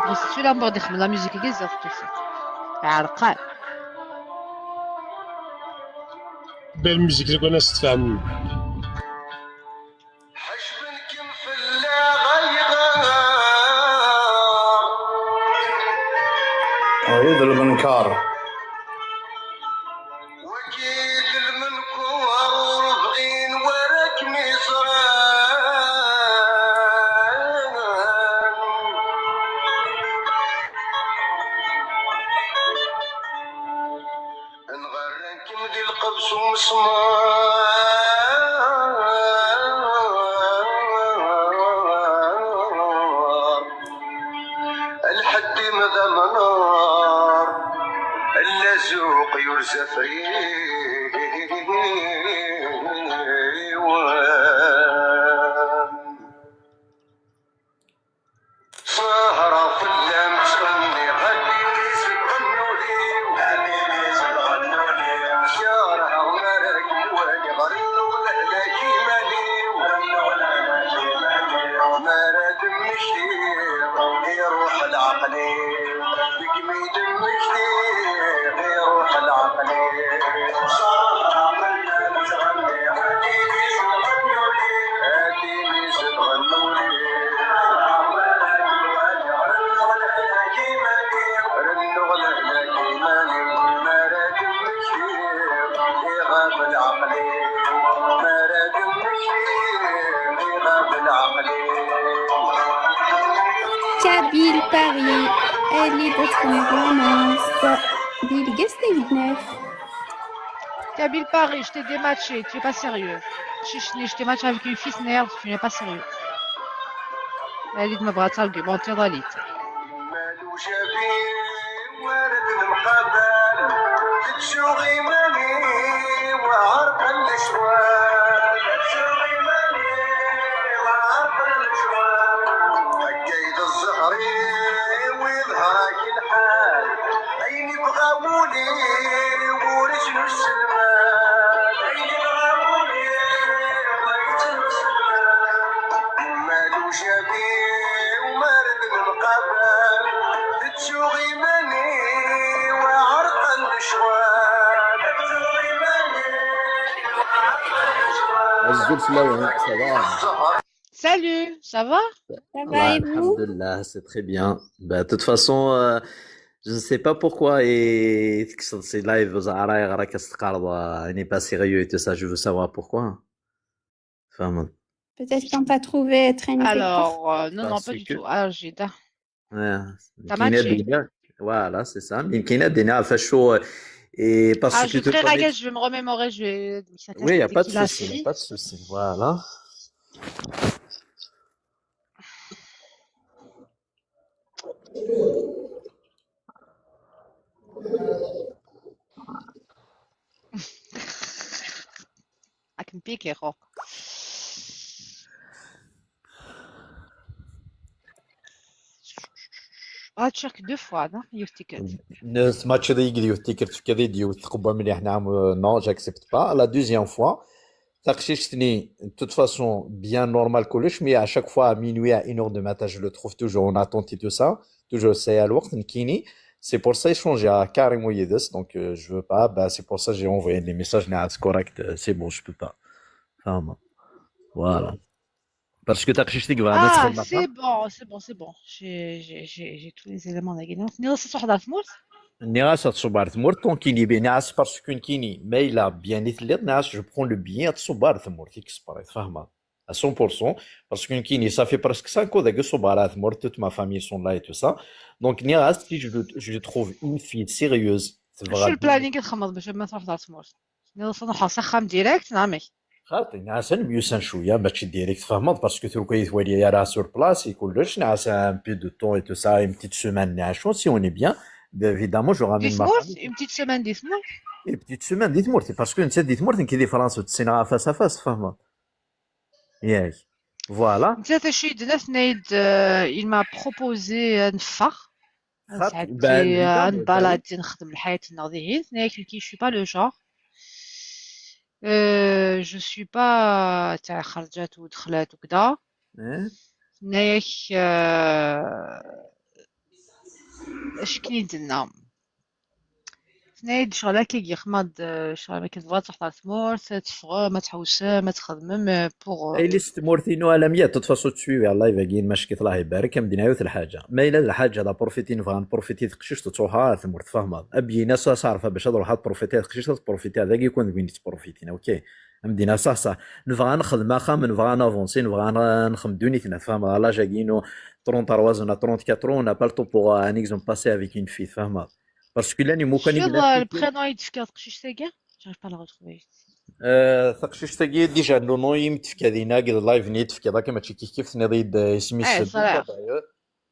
Bɣiɣ tura mbeɣ d-ixdem la musique-agi ziɣ tufiḍ. Ɛerqan. Belle musique, deg wana s-tfehmem. Ḥejben-kem fell-aɣ ayɣer? Ɛid lmenkar. Wagi d lmenkar ur bɣin wara kem-iẓran. Nɣerren-kem di lqebs umesmar. Lḥedd-im d amnar, llazuq yurza friwen. Sehreɣ fell-am, ttɣenniɣ, a timi-s n tɣennulin. Kerheɣ mi ara kem-waliɣ, rennuɣ lehlak iman-iw. Mi ara d-mmektiɣ, iruḥ leɛqel-iw. Deg mi d-mmektiɣ, iruḥ leɛqel-iw. Sehreɣ fell-am, ttɣenniɣ, a timi-s n tɣennulin. Kabyle Paris, elle est d'être en vacances. Des gars, c'était neuf. Kabyle Paris, je t'ai dématché, tu es pas sérieux. Chichni, je t'ai matché avec une fille, merde, tu n'es pas sérieux. Elle est de me bras argumenter, Dalit. Azul fell-awen, ça va? Salut, ça va? Ça va, et vous? Alhamdulillah, c'est très bien. Bah, de toute façon, euh, je ne sais pas pourquoi et c'est live, n'est pas sérieux et tout ça. Je veux savoir pourquoi. Enfin, peut-être qu'on t'a trouvé très... Alors, euh, non, non, pas du tout. Ah, j'ai... Voilà, c'est ça. Mais كاين des fois, euh, et parce que je vais me remémorer, je vais... Oui, il n'y a pas de souci, il n'y a pas de souci. Voilà. راك مبيكي خوك. Ah, tu deux fois, non? Youth ticket. Ne, ce match de Youth ticket, tu avais dit, tu comprends, mais non, j'accepte pas. La deuxième fois, تقشيشتني, de toute façon, bien normal كلش, mais à chaque fois, à minuit, à une heure de matin, je le trouve toujours en attente et tout ça. Toujours, c'est à l'heure, نكيني. C'est pour ça, échanger à carrément Yedes, donc euh, je veux pas, bah, c'est pour ça que j'ai envoyé des messages, نعس, correct, euh, c'est bon, je peux pas. Vraiment. Voilà. Parce que تقشيشتك, voilà. Ah, c'est bon, c'est bon, c'est bon. J'ai, j'ai, j'ai, j'ai tous les éléments là. نيغاس تصبح دار ثمورت؟ نيغاس تصبح دار ثمورت, tant qu'il est bien, نيغاس parce que نكيني, ما إلا bien يتليض, نيغاس je prends le bien تصبح دار ثمورت, exprès, تفهمها. À cent pour cent, parce que نكيني, ça fait presque cinq ans داك صبار ثمورت, toute ma famille sont là et tout ça. Donc, نيغاس, si je, je trouve une fille sérieuse, شو ال planning تخمض باش ما تروح دار ثمورت؟ نيغاس نروح سخام direct, نعمي. خاطي, نعاس نميوسان شوية, ماشي direct, فهمت, parce que تركي ثوالي يا راه sur place, يكون لش, نعاس un peu de temps et tout ça, une petite semaine, نعاس, si on est bien, évidemment, je ramène ma famille. Une petite semaine دي ثمورت؟ Une petite semaine دي ثمورت, parce que نتا دي ثمورت, نكي دي فرنسا, تسينا face à face, فهمت. ياك. Voilà. نتا تشيد ناس نايد, euh, il m'a proposé نفخ. ساعات نبالادي, نخدم الحياة النظيرية, لكن كي je suis pas le genre. Euh, je suis pas تاع خرجات ودخلات وكذا. نايك, euh, اش كني درنا؟ ثنايد شغل هكا يخمض, شغل ما كتبغى تروح لتمورت, تفغ, ما تحوس, ما تخدمم, pour. اي ليست تمورتينو على مية, تطفى صوت شوي على اللايف, كاين مشكل, الله يبارك, كم دينا يوث الحاجة. ما إلا الحاجة لا بروفيتي, نبغى نبروفيتي تقشيش تروحها تمورت, فهمها. أبي ناس صارفة باش تروح تبروفيتي تقشيش, تبروفيتي هذاك يكون وين تبروفيتي, اوكي. مدينة صح صح. نبغى نخدم اخا, نبغى نافونسي, نبغى نخدم دونيتنا, فهمها. لا جاكينو, trente-trois ans, trente-quatre ans, on n'a pas le temps pour un exemple passé avec une fille, فهمها. Parce que لاني مو كان شو يقدر البرينو يتفكر تقشيش تاكا؟ J'arrive pas à le retrouver. آه, تقشيش تاكا ديجا لو نو يم تفكا دينا قد لايف ني تفكا داك ماشي كيف كيف ثني ضيد اسمي السد.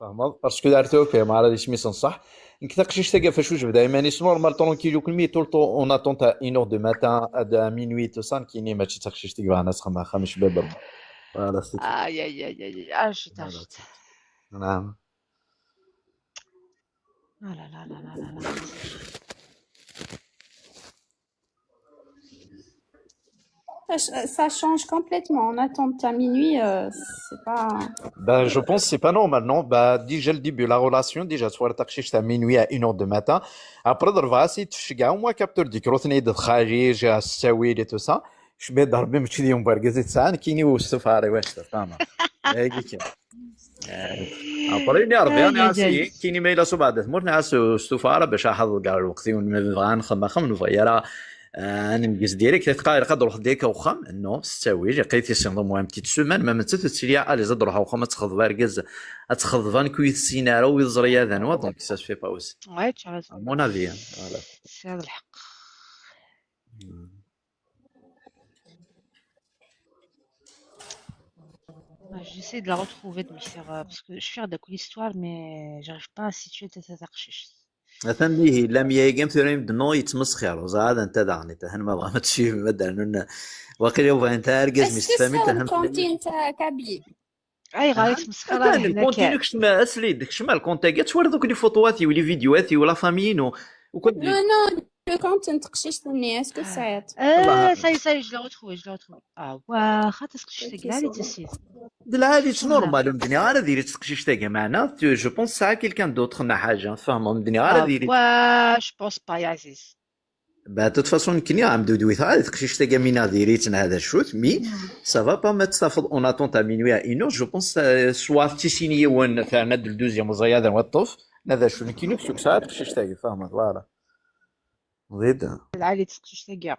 فهمت؟ Parce que دارت اوكي, ما عرف اسمي صح. نك تقشيش تاكا فاش وجب دائما اسمه normal, tranquille, وكل مي tout le temps on attend à une heure de matin, à minuit, tout ça, كيني ماشي تقشيش تاكا انا سخما خمش باب. Voilà, c'est tout. Aïe, aïe, aïe, aïe, aïe. Ah, je t'ajoute. نعم. Ah là là là là là là. Ça, ça change complètement. On attend à minuit, euh, c'est pas... Ben, je pense que c'est pas normal, non? Bah, déjà le début, la relation, déjà, tu vois, à minuit à une heure de matin. Après, tu vas essayer de faire un capteur de gros, de خارج, et tout ça. Je mets dans le même studio, on va regarder ça, كيني وستفاري, واش تفهم. هيك كده. Après, نعرف, يعني, كيني ما إلا صبع دات مور, نعس استفارة باش أحضر كاع الوقت, ونبغى نخدم, خم نبغى يرى Ah, ad neggez direct, ilaq ad ruḥeḍ direct ar uxxam? Non, s ttawil, ilaq ad tissineḍ au moins une petite semaine, ma nettat ur tettili ara à l'aise ad ruḥeḍ ar uxxam ad texḍeb argaz, ad texḍeb anku ur tessin ara, ur yeẓri ara d anwa, donc ça se fait pas aussi. Ouais, tu as raison. À mon avis, hein, voilà. Tesɛiḍ lḥeqq. Ah, j'essaie de la retrouver, de m'y faire, euh, parce que je suis d'accord l'histoire, mais j'arrive pas à situer ta, ta, ta recherche. Atan dihi, Lamia-agi am tura imedden yettmesxir, ur ẓriɣ ad anta daɣen, atan ma bɣan ad tsuivem, ad d-rnun. Waqila bɣan ta argaz mi s tfami, atan. Ayɣer i tettmesxireḍ? Atan lḥenna lkonti kan. Kcem, asli-d, kcem ar lkonti-agi, ad twaliḍ akk les photos-atiw, les vidéos-atiw, la famille-inu. Non, non, le compte n teqcict-nni, est-ce que tesɛiḍ? Ah, ça y est, ça y est, je l'ai retrouvé, je l'ai retrouvé. Ah, wa, xaṭi, teqcict-agi, lɛali-tt a sidi. D lɛali-tt, normal, ur m-d-nniɣ ara diri-tt teqcict-agi, meɛna, tu, je pense tesɛa quelqu'un d'autre neɣ ḥaǧa, tfehmeḍ, ur m-d-nniɣ ara diri-tt. Ah, wa, je pense pas, ya Aziz. Bah, de toute façon, nekkini, am d-ur d-witeɣ ara teqcict-agi, mina diri-tt neɣ d acu-t, mais ça va pas ma tt-tafeḍ en attente à minuit, à une heure, je pense, euh, soit d tisin yiwen, terna-d le deuxième, ẓẓay ad waṭṭef, neɣ d acu, nekkini ur sukseɣ ara teqcict-agi, tfehmeḍ, voilà. Ẓid. Lɛali-tt teqcict-agi.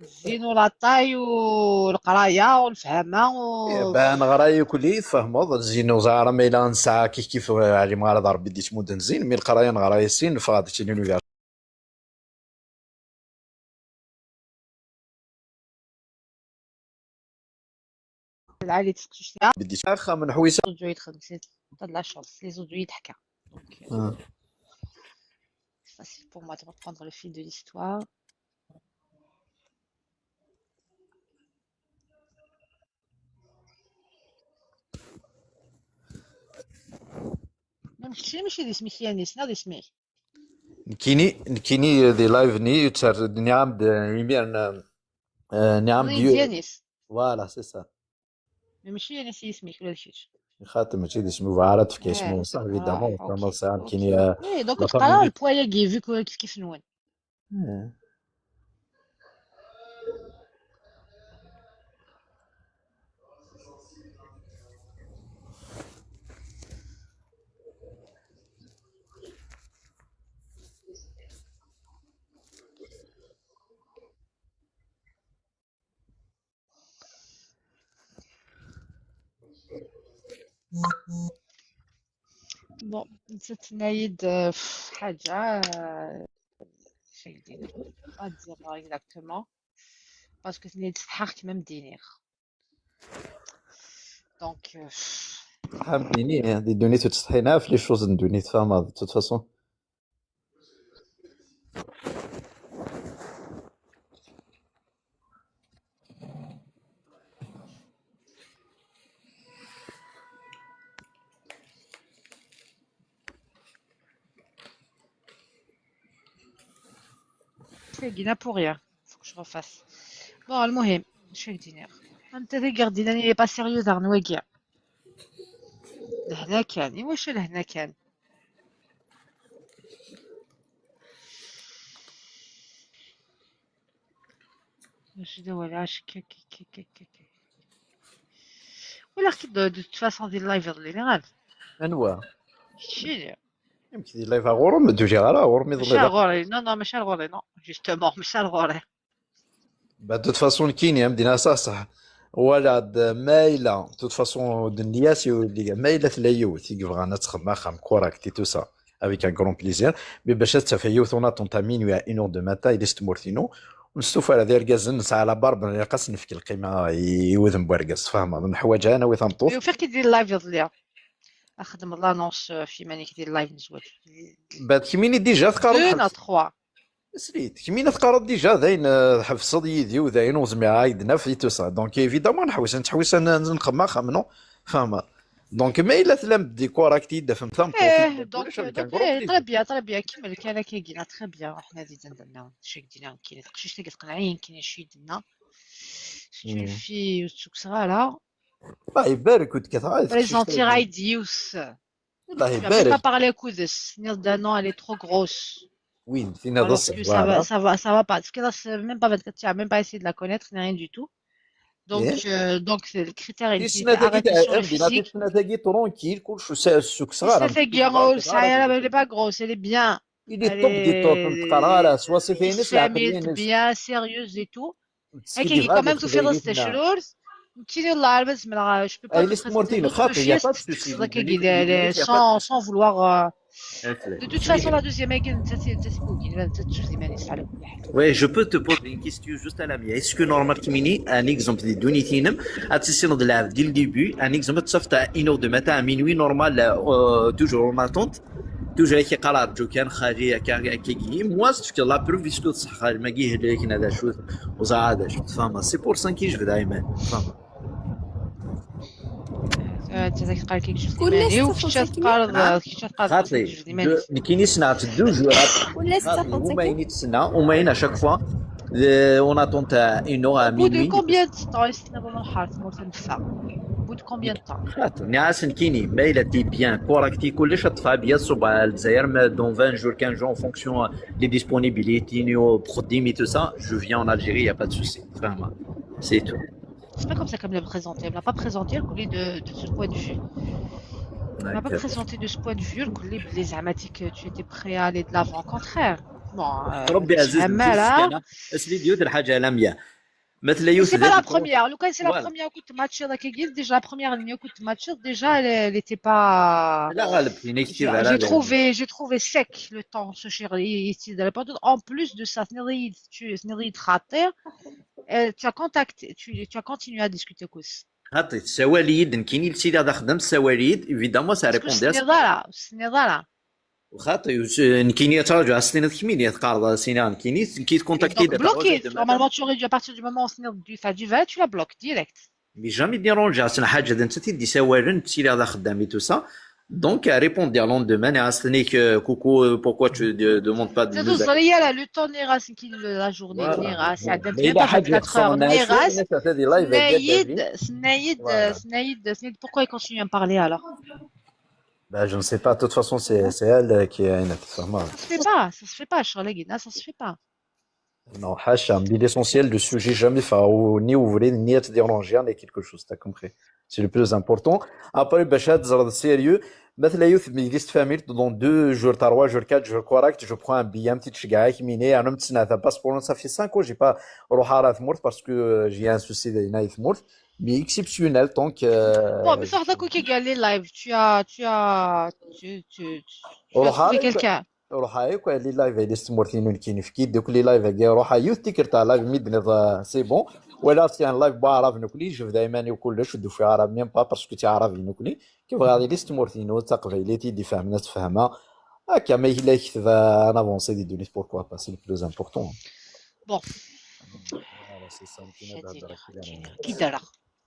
Zzin u laṭay u leqraya u lefhama u... Eh ben, neɣra yakk-, tfehmeḍ, zzin u ẓara ma yella nesɛa kif kif, eh, ɛlimeɣ ara d Rebbi d-yettmudden zzin, mi leqraya neɣra-yas sin, neffeɣ-d d tin université. Lɛali teqcict-a. Beddi axxam n ḥwisa. Zuǧ yid xemsin. T'as de la chance. Les autres, ils t'ont... Ah. C'est facile pour moi de reprendre le fil de l'histoire. Ma kečči mačči d isem-ik Yanis, neɣ d isem-ik? Nekkini, nekkini di live-nni, yetter-, nniɣ-am-d, eh, imiren, eh, nniɣ-am-d... Yanis. Voilà, c'est ça. Mais mačči Yanis i yisem-ik, ula d kečč. Xaṭi, mačči d isem, ur bɣiɣ ara ad tefk isem-nwen, ça, évidemment, ah, ok, tama tesɛa nekkini, eh, eh, donc la famille. Teqra le poids-agi, vu que kif kif-nwen. Eh. Bon, nettat tenna-yi-d, euh, ḥaǧa, euh, acu ay d-iniɣ? Ad d-ẓreɣ exactement. Parce que tenna-yi-d setḥaɣ-kem a m-d-iniɣ. Donc, euh, Ḥa m-d-ini, di ddunit ur ttsetḥin ara ɣef les choses n ddunit, tfehmeḍ, de toute façon. Tagi, là pour rien. Faut que je refasse. Bon, المهم, acu ay d-iniɣ? Anta tagi i ɣ-d-yennan il est pas sérieux daɣen wagi? Lehna kan, i wacu lehna kan? Mačči d awal, acu k-, k-, k-, k-, k-, k-. Walaɣ-k-id de, de toute façon di live iḍelli, neɣ ala? Anwa? Keččini. Amek di live ar ɣur-m? Ur d-uliɣ ara ar ɣur-m iḍelli. Mačči ar ɣur-i, non, non, mačči ar ɣur-i, non. Justement, mačči ar ɣur-i. Bah, de toute façon, nekkini, am d-nniɣ ṣaḥṣaḥ. Wala d ma yella, de toute façon, d nniya-s, ma yella tella yiwet i yebɣan ad texdem axxam correct et tout ça, avec un grand plaisir. Mais bac ad taf yiwet, on attend à minuit, à une heure de matin, il est s tmurt-inu. Ur nestufa ara d irgazen, nesɛa la barbe, ilaq ad s-nefk lqima i, i wudem n wergaz, tfehmeḍ, neḥwaǧ ad nawi tameṭṭut. Ufiɣ-k-id di live iḍelli. Axdem l'annonce, euh, f yiman-ik di live n zzwaǧ. Bah, d kemmini déjà teqqareḍ. Deux neɣ trois. Srid, kemmini teqqareḍ déjà, dayen, euh, tḥebseḍ yid-i, u dayen ur zmireɣ ad k-d-naf et tout ça. Donc, évidemment, neḥwes, nettḥewwis ad n-, nxemmem axxam, non? Fehmeḍ. Donc, ma yella tlam-d des corrects i d-tafem tameṭṭut, eh, donc, ulac, euh, avec un grand plaisir. Très bien, très bien, kemmel kan akkagi, très bien, aḥna di d-nna, cek dina, nekkini, taqcict-agi teqneɛ-iyi, nekkini, cek dina. C'est une fille ur ttukkseɣ ara. Allah ibarek, ur d-kkateɣ ara teqcict-agi. Présentiɣ-ay-d yiwet. Allah ibarek. Tu as même pas parlé akked-s. Tenniḍ-d, ah non, elle est trop grosse. Oui, tenniḍ-as, alors que ça va, voilà, ça va, ça va pas. Tefkiḍ-as même pas vingt-quatre tirs, même pas essayer de la connaître, ni rien du tout. Donc, eh, euh, donc, c'est le critère, il était arrêté sur le physique. Tis snat-agi, tis snat-agi, tranquille, kullec ur s-, ur ssukkseɣ ara. Tis snat-agi, oh, ça, elle est pas grosse, elle est bien. Il est top des top, ur teqqar ara s wasif-ines, leɛqel-ines. Bien sérieuse et tout. Akken quand même tufiḍ-as tacrurt. Nekkini, والله ما زمرغ, je peux pas te présenter une autre chose, sans, sans vouloir, euh, de toute façon, la deuxième agi, nettat, nettat tfuk, nettat tjbed iman-is, ala kulli ḥal. Oui, je peux te poser une question juste à la mienne. Est-ce que normal kemmini, un exemple di ddunit-inem, ad tissineḍ lɛebd dès le début, un exemple, ad tafeḍ à une heure du matin, à minuit, normal, euh, toujours en attente, toujours ak-iqqar rǧu kan, xali, akka, akkagi. Moi, ad tefkeḍ la preuve, est-ce que ṣṣeḥ, xali, magi ihella-yak neɣ d acu, ur ẓriɣ d acu, tfehmeḍ. C'est pour ça i k-ijbed Ayman, tfehmeḍ. Ah, nettat ad k-tqal kik jbed iman-iw, kečč ad teqqareḍ, ah, kexxaṭi, kečč ad teqqareḍ kik jbed iman-is. Nekkini ssneɣ-tt deux jours. Kul ass d taxaṭ-agi. Umayen i tt-ssneɣ, umayen à chaque fois, euh, on attend à une heure, à minuit. Au bout de combien de temps i s-tenniḍ ad nruḥ ɣer tmurt ad neffeɣ? Au bout de combien de temps? Xaṭi, nniɣ-as nekkini, ma yella t'es bien, correct i kullec, ad teffeɣ bya ṣṣuba ar Lezzayer, ma dans vingt jours, quinze jours, en fonction, euh, des disponibilités, ni au programme et tout ça, je viens en Algérie, y a pas de souci, vraiment. C'est tout. C'est pas comme ça qu'elle me l'a présenté. Elle me l'a pas présenté, elle, de, de ce point de vue. Elle m'a pas présenté de ce point de vue, que les, les Amatiques, tu étais prêt à aller de l'avant. Au contraire. Bon, euh, ربي عزيز، زعما لا. Asli d yiwet lḥaǧa, Lamia. Mais c'est pas la première. Lucas, c'est la première que tu matches avec Aguil. Déjà, la première ligne que tu matches, déjà, elle, elle était pas. J'ai trouvé, j'ai trouvé sec le temps, ce chéri. En plus de ça, tu, tu as contacté, tu, tu as continué à discuter. Xaṭi, tessawal-iyi-d nekkini, ttiliɣ d axeddam, tessawal-iyi-d, évidemment, ça répondait. Ur s-tenniḍ ara, ur s-tenniḍ ara. Xaṭi, nekkini ad traǧuɣ, ad s-tiniḍ kemmini, ad teqqareḍ, ad s-iniɣ nekkini, qui te contacte. Donc, bloqué. Normalement, tu aurais dû, à partir du moment où tu as du, enfin, tu la bloques direct. Mais jamais dérangeɣ-as lḥaǧa, d nettat i d-isawalen, ttiliɣ d axeddam et tout ça. Donc, elle répond le lendemain, elle dit, coucou, euh, pourquoi tu ne demandes pas de nouvelles. Teẓẓel yal le temps, nniɣ-as nekkini, la journée, nniɣ-as, ɛeddan vingt-quatre heures, nniɣ-as, tenna-yi-d, tenna-yi-d, tenna-yi-d, pourquoi il continue à me parler alors? Ben, je ne sais pas, de toute façon, c'est, c'est elle, euh, qui a une... Ça se fait pas, ça se fait pas, ccɣel-agi, ça se fait pas. Non, ḥaca, mais l'essentiel du sujet, jamais faire, ou ni ouvrir, ni être dérangé, ni quelque chose, t'as compris. C'est le plus important. Après, bac ad teẓreḍ sérieux, ma tella yiwet n tmedyezt, famille, dans deux jours, trois jours, quatre jours, correct, je prends un billet, un petit tchegga, mini, un homme de Sénat, un passeport, ça fait cinq ans, j'ai pas ruḥeɣ ara tmurt parce que, euh, j'ai un souci de tmurt, mais exceptionnel, donc, euh, bon, mais ça, t'as quoi qui gagne les lives, tu as, tu as, tu, tu, tu as trouvé quelqu'un. Ruḥeɣ akk les live-agi s tmurt-inu nekkini, fki-d akk les live-agi, ruḥeɣ yiwet tikkelt ɣer live mi d-tenniḍ, euh, c'est bon. Walaɣ si un live n waɛrab nekkni, jebdeɣ iman-iw kullec, ur d-ufiɣ ara même pas parce que d tiɛrabin nekkni. Ki bɣiɣ ad iliɣ s tmurt-inu, d taqbaylit i d-ifehmen, ad t-fehmeɣ. Akka ma yella yekteb, euh, ad navancer di ddunit, pourquoi pas, c'est le plus important. Bon. Voilà, c'est ça, nekkini ad hedreɣ. Ad k-id-rreɣ.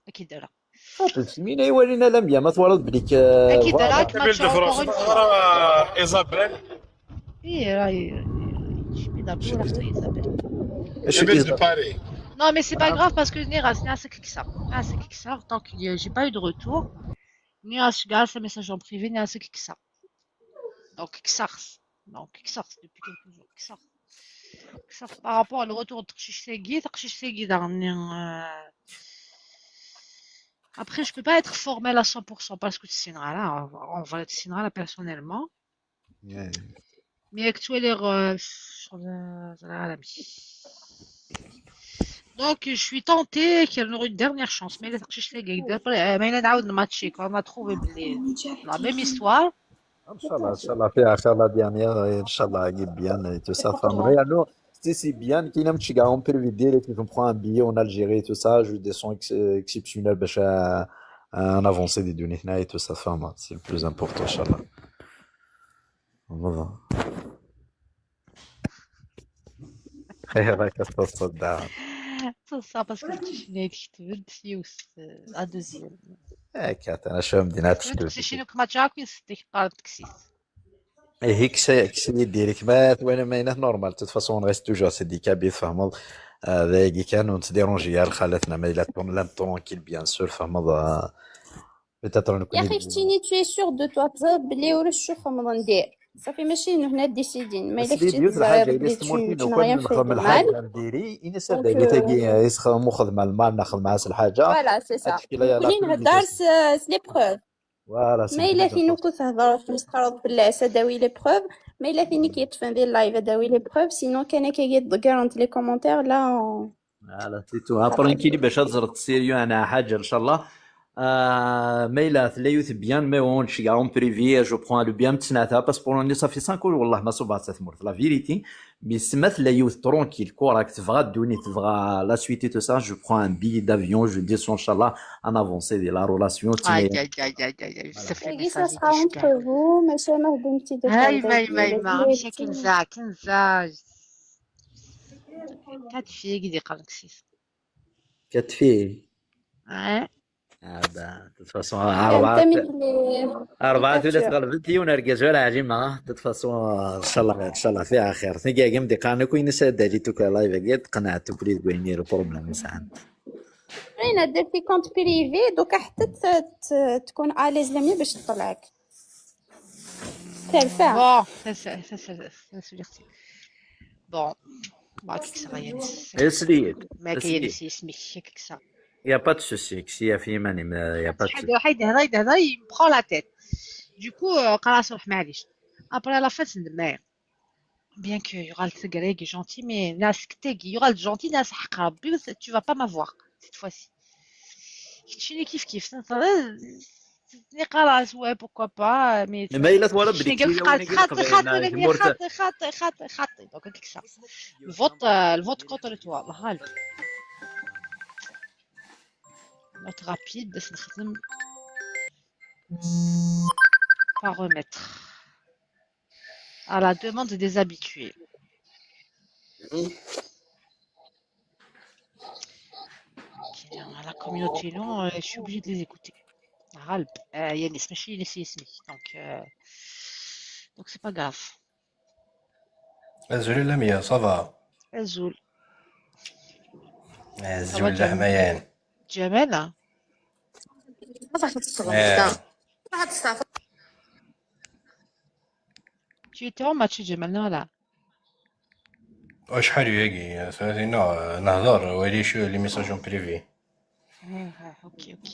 Ad k-id-rreɣ. Xaṭi, s min ay walin a Lamia, ma twalaḍ belli k-, euh, voilà. Isabelle. Ih, rah, je suis d'accord avec toi, Isabelle. Non, mais c'est pas grave parce que nniɣ-as, nniɣ-as ad k-kkseɣ. Nniɣ-as ad k-kkseɣ, tant que j'ai pas eu de retour. Nniɣ-as, je garde ce message en privé, nniɣ-as ad k-kkseɣ. Donc, kkseɣ-t. Donc, kkseɣ-t depuis quelques jours. Kkseɣ-t. Kkseɣ-t par rapport à le retour n teqcict-agi, teqcict-agi daɣen, euh, après, je peux pas être formelle à cent pour cent parce que ur tt-ssineɣ ara, en vrai, ur tt-ssineɣ ara personnellement. Mais actuellement, euh, je suis dans la... Donc, je suis tentée qu'elle aurait une dernière chance. Mais elle est, je sais, après, euh, mais elle a un match, quoi. On a trouvé la même histoire. Inchallah, inchallah, fiha khair, la dernière, inchallah, elle est bien et tout ça. Enfin, mais alors, c'est, c'est bien qu'il aime Chiga, on peut lui dire qu'il prend un billet en Algérie et tout ça, je descends ex-, exceptionnel, bac à, à avancer di ddunit-nneɣ et tout ça, enfin, c'est le plus important, inchallah. Voilà. Ayɣer akka tettaḍsaḍ daɣen? Ttaḍsaɣ parce que teqcict-nni ay d-tekteb-d yiwet, euh, la deuxième. Akka, tana cwam din ad tekteb. Teqcicin akk match akk yis-, qqarent kkes-it. Ihi kkes-, kkes-iyi direct, ma twalam ayen normal, de toute façon, on reste toujours, c'est des Kabyles, tfehmeḍ, euh, d ayagi kan, ur nettdiranji ara lxalat-nneɣ, ma yella llan tranquille, bien sûr, tfehmeḍ, euh, peut-être nekkni. Yaxi, keččini, tu es sûr de toi, teẓriḍ belli ulac ccix ḥemmḍen dir. Safi, mačči d nutni ad décidin. Ma yella kečči teẓriḍ belli tu, tu n'as rien fait de mal. Donc, euh, voilà, c'est ça. Nekkni nhedder s, s les preuves. Voilà, c'est ça. Ma yella tin ukud thedreḍ, tmesxareḍ fell-as, ad d-tawi les preuves. Ma yella tin i k-yeṭṭfen di live, ad d-awi les preuves, sinon kan akka i d-ḍeggrent les commentaires, là, on- Voilà, c'est tout. Après, kili bac ad ẓret sérieux, ana ḥaǧa, inchallah. Euh, ma yella tella yiwet bien, mais on, je suis en privé, je prends le bien, ttnata, parce que pour ça fait cinq ans, wallah, ma subat sa tmurt, la vérité. Mais si ma tella yiwet tranquille, correct, tebɣa ddunit, tebɣa la suite et tout ça, je prends un billet d'avion, je descends, inchallah, on avance de la relation. Aïe, aïe, aïe, aïe, aïe, aïe. Ça fait Tagi, ça message sera entre vous, mais ça m'a donné un petit détail. Aïe, aïe, aïe, aïe, ماشي كنزة، كنزة. Quatre filles, qui décalent six. Quatre filles. Ouais. Ah ben, de toute façon, أنت أربعة من les- أربعة les ولا captures. تغلبت يونا رجزولا عجيمة. De toute façon, إن شاء الله، إن شاء الله فيها خير. ثقة قام دي قانو كوين سادة لي توكا لايف قد قنعت بليد ويني le problème ساعات. كاينة درتي compte privé، دوكا حتى ت- ت- تكون à l'aise لمي باش تطلعك. تعرفها. Bon, ça, ça, ça, ça, ça, ça, ça, ça. Bon, bah, كيك سا يانس. اسليت. ما كاين يانس اسمك كيك سا. Il n'y a pas de souci, كسي في ماني, il n'y a pas de شحال souci. واحد يهضر يهضر يهضر يبقى la tête. Du coup, euh, خلاص روح معليش. Après la fin c'est demain. Bien que يغال تقريق gentil, mais ناس كتاقي يغال gentil, ناس حق ربي, بس tu vas pas m'avoir cette fois-ci. كتشيني كيف كيف تنطلع. خلاص, ouais, pourquoi pas, mais Mais ما إلا تورا كتشيني بديك قال تيلا خاطي وين خاطي قلت خاطي لنا خاطي جمهور خاطي خاطي خاطي خاطي. Donc هكاك سا. Le vote, euh, le vote contre toi, الله غالب. Note rapide, باش نخدم. Paramètres. À la demande des habitués. Ok, la communauté, non, euh, je suis obligée de les écouter. غالب, euh, يانس, ماشي يانس اسمي. Donc, euh, donc c'est pas grave. Azul a Lamia, ça va? Azul. Azul leḥmayan. Jamal, hein? Eh. Tu étais en match, Jamal, non, là? Acḥal yagi, tlata nehḍer, wali les messages en privé. Ah, ah, ok, ok.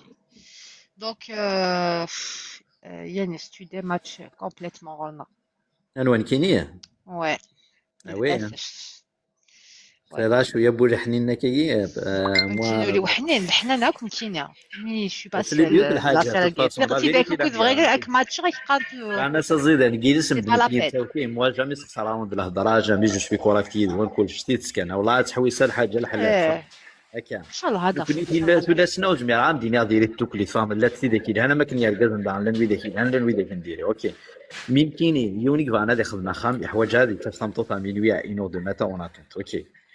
Donc, euh, pff, euh, Yanis, tu dématches complètement, Ronan. Anwa nekkini? Ouais. Ah oui, hein. للأسف. Tlata cwiya n uleḥnin akkagi, euh, moi, Nekkini ur d-iweḥnin, leḥnana akk nekkini. Mi je suis passée Asli d yiwet la lḥaǧa, série de toute façon, la Tidet vérité, akked la bɣiɣ vérité. Ak match ɣek qant. Ɛna s aẓidan, gilsem C'est pas la d-, peine. Moi, jamais s-xesreɣ-awen-d lehḍra, jamais je suis correct yid-wen, kullec s tidet kan. Awla ad tḥewwes ar lḥaǧa leḥlal. Eh. Akka. Inchallah, هذا Nekkni خير. tilla, tula ssna ur zmireɣ ad m-d-iniɣ diri-d tuklit, tfehmeḍ, llant tidak yelhan am akken yergazen daɣen llan widak yelhan, llan widak n diri. Ok. Mi nekkini, yiwen i yebɣan ad ixdem axxam, yeḥwaǧ ad yettaf tameṭṭut à minuit, à une heure du matin en attente. Ok.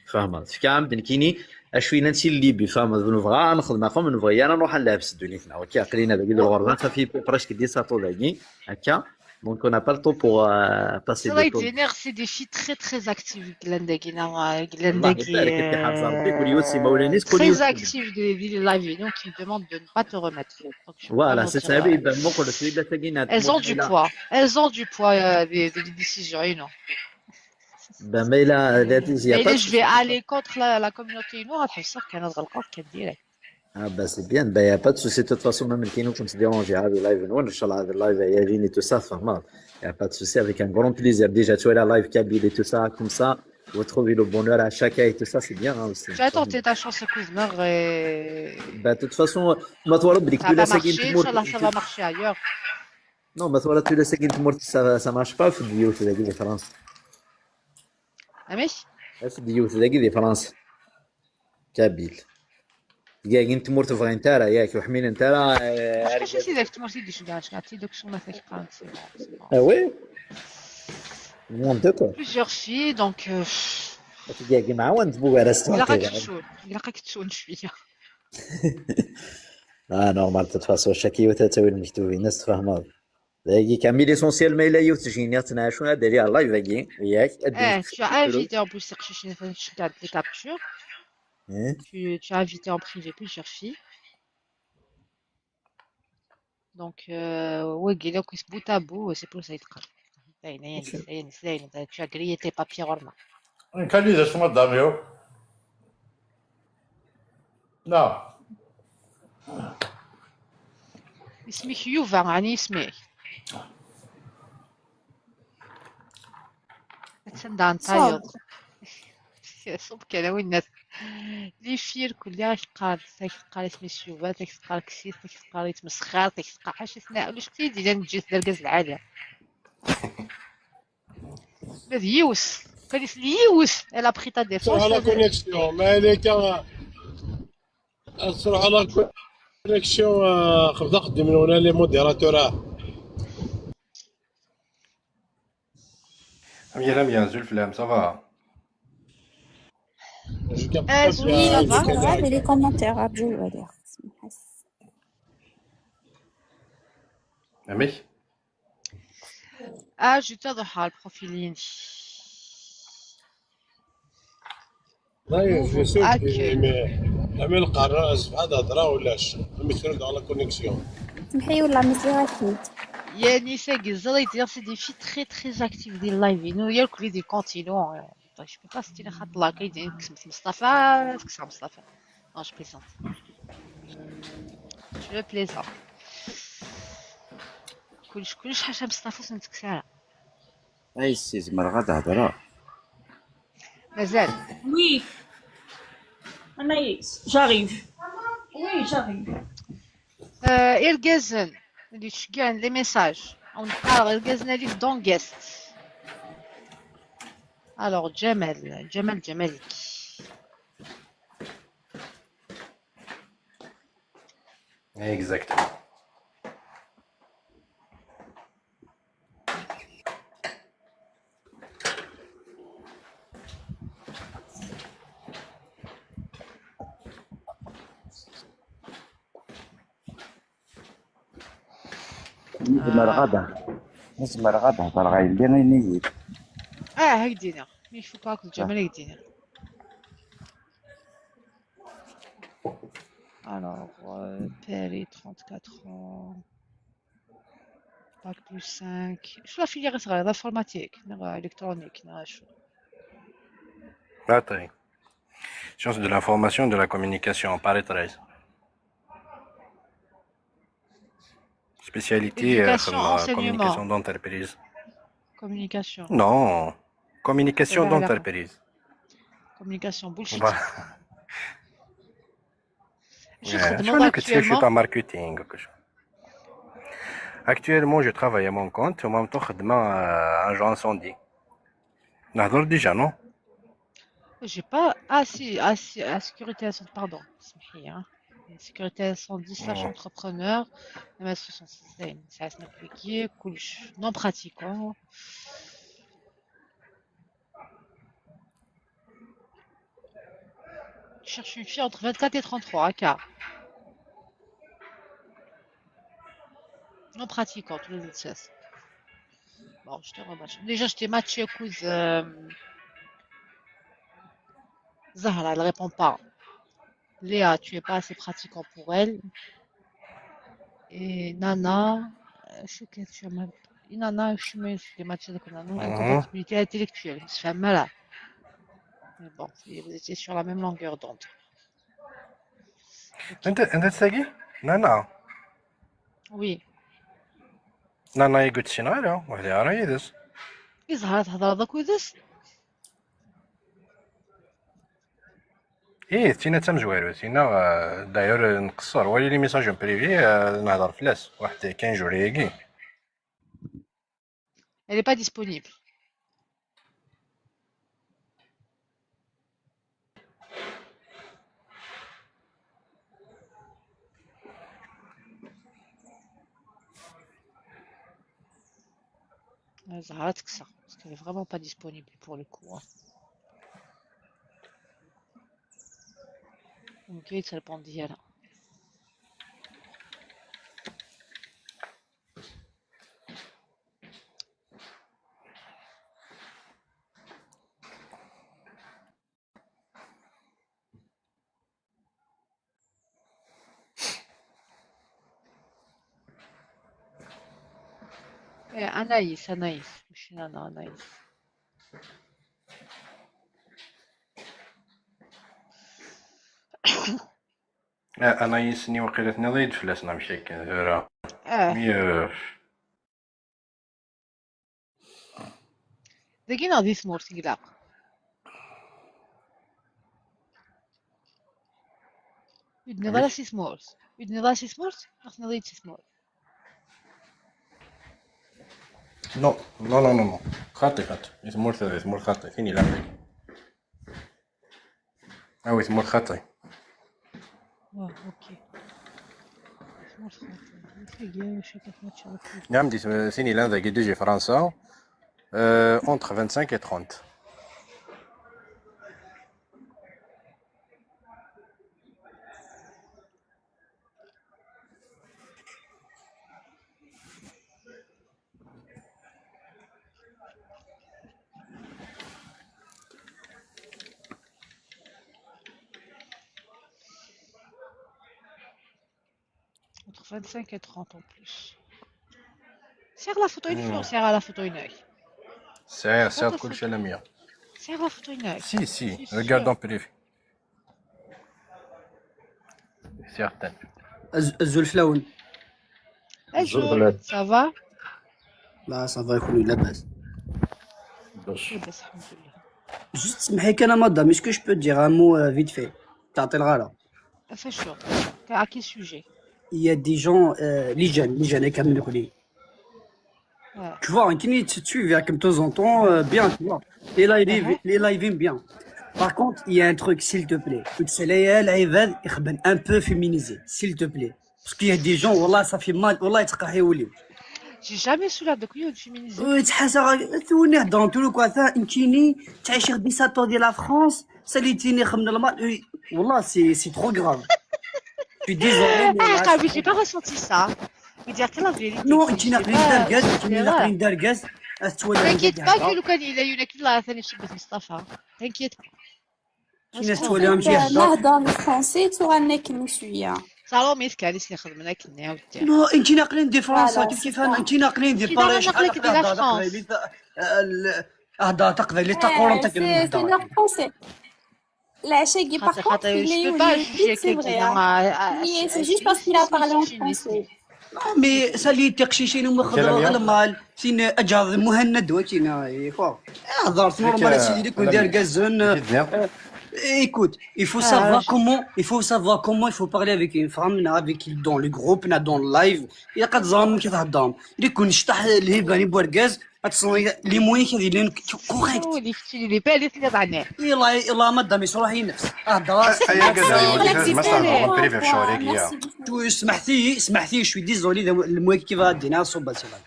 Tfehmeḍ. Tefka-am-d nekkini acu yellan si Libi, tfehmeḍ, nebɣa ad nexdem axxam, nebɣa ara nruḥ ad nlɛeb s ddunit-nneɣ. Ok, aql-in dagi di lɣerba, ça fait presque dix-sept ans dagi, akka. Donc, on n'a pas le temps pour, euh, passer Cela des est temps. Vénère, c'est des filles très très actives, Glenn Dagina, Glenn الله يبارك، أنت حافظ ربي، كل يوم سي مولانيس، كل يوم très actives de, de live, donc ils demandent de ne pas te remettre. Donc, je peux pas Voilà, mentir, c'est ça. euh, Oui, ben, moi, quand je suis là, c'est elles ont du poids, elles ont du poids, euh, des, des décisions, you know. Ben, mais là, là, il y a Mais pas de je vais souci. aller contre la, la communauté, you know, غتحبسها كان غلقوك direct. Ah, ben, c'est bien. Ben, il y a pas de souci. De toute façon, même كاين كنت déranger هذا اللايف نون، إن شاء الله هذا اللايف يجيني tout ça, فهمت. Il y a pas de souci, avec un grand plaisir. Déjà, tu vois la live kabyle et tout ça, comme ça, retrouver le bonheur à chacun et tout ça, c'est bien, hein, aussi. Tu as tenté ta chance, cousin, et Ben, de toute façon, ما تورا بلي ça va كل ساكن marcher, تمور. Inch'Allah, ça va marcher ailleurs. Non, ما تورا كل ساكن تمور، ça, ça marche pas في الديوت داكي دي فرنسا. عميش؟ في الديوت داكي دي فرنسا. Kabyle. كاين تمور تبغي انت راه ياك وحميل انت راه، آه، Parce que c'est des gens qui disent que c'est des gens qui sont assez craintifs, c'est bon. Ah oui. Mon Dieu, quoi. Plusieurs filles, donc, euh, كاين معاون تبوغ على إلا ستوكي. راك تسول، إلا راك تسول شوية. Ah, normal, de toute façon, chaque يوم تتاوي المكتوبين، الناس تفهمها. دايقي كامل l'essentiel ما إلا يوم تجيني تنعشو هذا اللي على اللايف هاكي، ياك؟ Eh, tu as invité en plus, c'est que je suis en train de regarder les captures. Hein? Tu, tu as invité en privé plusieurs filles. Donc, euh, ouais, donc, c'est bout à bout, c'est pour ça qu'il y a des, il y a des, il y a des, tu as grillé tes papiers, Ronan. Quelle idée, ce madame, yo? Non. اسمك يوفا، يعني اسمك. Sanda n tayeḍ. Ṣub kan a winnat. Lifir kulli ak-teqqar, tak teqqar isem-is Yuba, tak teqqar kkes-it, tak teqqar yettmesxir, tak teqqar ḥaca-t, ulac akk i d-yellan, ǧǧet d argaz lɛali. Ma d yiwet, kan isem yiwet, elle a pris ta défense. Sur la connexion, mais elle est quand Ad truḥ la connexion, ah, xebda axeddim-nwen, a les modérateurs, ah. Amek i llan, azul fell-am, ça va? Je capte pas bien. Azul, ça va? Ɣer les commentaires, rǧu ad iliɣ. Amek? Ah, je t'adore, le profil. Oui, je suis sûr que, mais, mais le carré, c'est pas d'adra ou la ch-, mais c'est dans la connexion. سمحي والله ما سمعتش. Yanis Aguizar, il dit c'est des filles très très actives des lives. Il nous y a que les continents. Je peux pas citer les khatla, il dit que c'est Mustafa, que c'est Mustafa. Non, je plaisante. Je plaisante. كلش كلش حاشا مصطفى سنتكسارة. Ay, si, zemreɣ ad hedreɣ? Mazal. Oui. Anaïs, j'arrive. Oui, j'arrive. Euh, irgazen اللي تشجعن les messages. On parle irgazen اللي في دون guest. Alors, Jamal, Jamal, Jamalik. Exactement. Zemreɣ ad, zemreɣ ad hedreɣ a yelli, ini-yi-d. Ah, ad k-d-iniɣ. Mi k-fukeɣ akked Ǧamal, ad k-d-iniɣ. Alors, euh, Paris, trente-quatre ans. Bac plus cinq. Acu la filière i teɣriḍ, l'informatique, neɣ électronique, neɣ acu? Attends. Sciences de l'information, de la communication, Paris treize. Spécialité, euh, communication, enseignement. Communication d'entreprise. Communication. Non. Communication d'entreprise. Communication, bullshit. Bah. Acu txeddmeḍ actuellement? Marketing. Actuellement, je travaille à mon compte, en même temps, خدمة, euh, agent incendie. نهضر déjà, non? J'ai pas, ah si, ah si, la sécurité incendie, pardon, سمحي, hein. Sécurité incendie, slash entrepreneur, M S soixante-six, c'est, c'est un appliqué, cool, non pratiquant. Je cherche une fille entre vingt-quatre et trente-trois, A K. Non pratiquante, le seize. Bon, je te rematch. Déjà, je t'ai matché, écoute, euh, Zahra, elle répond pas. Léa, tu es pas assez pratiquant pour elle. Et Nana, euh, je sais que tu as mal. Et Nana, je suis mal, je suis dématchée avec Nana. Elle peut être militaire intellectuelle. C'est pas mal. Mais bon, vous étiez sur la même longueur d'onde. انت انت تساقي؟ Nana. Oui. Nana يقول شي نهار وحدة راه يدس. يظهر هضر ذاك ويدس. ايه، تينا تمزوارو، تينا، آه، داير نقصر، ولي لي ميساج بريفي، آه، نهضر فلاس، واحد كاين جورياكي. Elle est pas disponible. Zahra تكسر, parce qu'elle est vraiment pas disponible pour le coup, hein. Ok, ça dépend d'elle. Eh, Anaïs, Anaïs, ماشي أنا، Anaïs. Eh, Anaïs-nni waqila tenniḍ-iyi-d fell-as, neɣ mačči akken tura. Eh. Mi, eh, Dagi neɣ di tmurt i ilaq? Ur d-nniḍ ara si tmurt. Ur d-nniḍ ara si tmurt, neɣ tenniḍ-iyi-d si tmurt? Non, non, non, non, non. Xaṭi, xaṭi. Di tmurt, di tmurt xaṭi. Tin yellan dagi. Awi tmurt xaṭi. Ah, ok. Tmurt xaṭi. Tagi, cwiṭ mačči d akud. Nniɣ-am-d, tin yellan dagi, diji Fransa, euh, entre vingt-cinq et trente. Entre vingt-cinq et trente en plus. Sɛiɣ la photo-inek neɣ ur sɛiɣ ara la photo-inek? Sɛiɣ, sɛiɣ kullec a Lamia. Sɛiɣ la photo-inek. Si, si, regarde en privé. Certaines. Az- Azul fell-awen. Azul, ça va? Là, ça va, يكون لاباس. لاباس الحمد لله. Juste, سمحي كان, madame, est-ce que je peux dire un mot, euh, vite fait? تعطي الغرض. فشو؟ À quel sujet? Il y a des gens, euh, les jeunes, les jeunes, كامل يقولي. آه. Tu vois, كاين يتسويفي راكم de temps en temps, euh, bien, tu vois. Les live, les live bien. Par contre, il y a un truc, s'il te plaît. كنت سلايا العباد يخبن un peu féminisé, s'il te plaît. Parce qu'il y a des gens, والله ça fait mal, والله يتقحي يوليو. J'ai jamais su la de كيو féminisé. ويتحاسى غا-، توني هضروا انتو لو كوا ثا انتيني تعيشي خدي ساتو ديال لا فرانس، ساليتيني خمن المال. والله c'est, c'est trop grave. Je suis désolé, mais Ah, là, قابل, j'ai pas ressenti ça. Il dit que la vérité. Non, انتينا قليل دار كاز، انتينا قليل دار كاز. اتولى T'inquiète pas que لو كان إلا يونا كلا ثاني شبه مصطفى. T'inquiète pas. كاين تولي ماشي لا هضره. هضر فرونسي تغنيك شويه. صالون ميسك على سني خدمنا كني عاودتي. Non, انتينا قليل دي فرنسا. Voilà, كيف c'est كيف ça. انتينا قليل دي انتينا باريس؟ نقلك دي لا فرنسا. هضره تقبايلي تا قورنتا C'est, c'est une heure française. العشاء كي خاطي par contre خاطي il je est peux pas au lit, juger c'est vrai, quelqu'un hein. à- à- Mais à- c'est juste parce qu'il a parlé en français. مي سالي تقشيشين وما خضروا كلام يا المال سين اجاض مهند وكينا يخو. هضرت نورمال سيدي لي كون داير كازون. جدنا. Écoute, il faut savoir comment, il faut savoir comment il faut parler avec une femme, avec dans le groupe, dans le live. Il y a quatre ans كتهضم. اللي كون شطح اللي باني بوركاز، اتصلي لي موين كذي لين كوريكت. اللي فتي لي بالي في الضعنه. يلا يلا مدام يصلح نفس. اه دراس. ايا كذا يولي ما استعمل بريفي في شعورك يا. تو سمحتي سمحتي شوي ديزولي المويك كيف غادينا صوبا سيغا.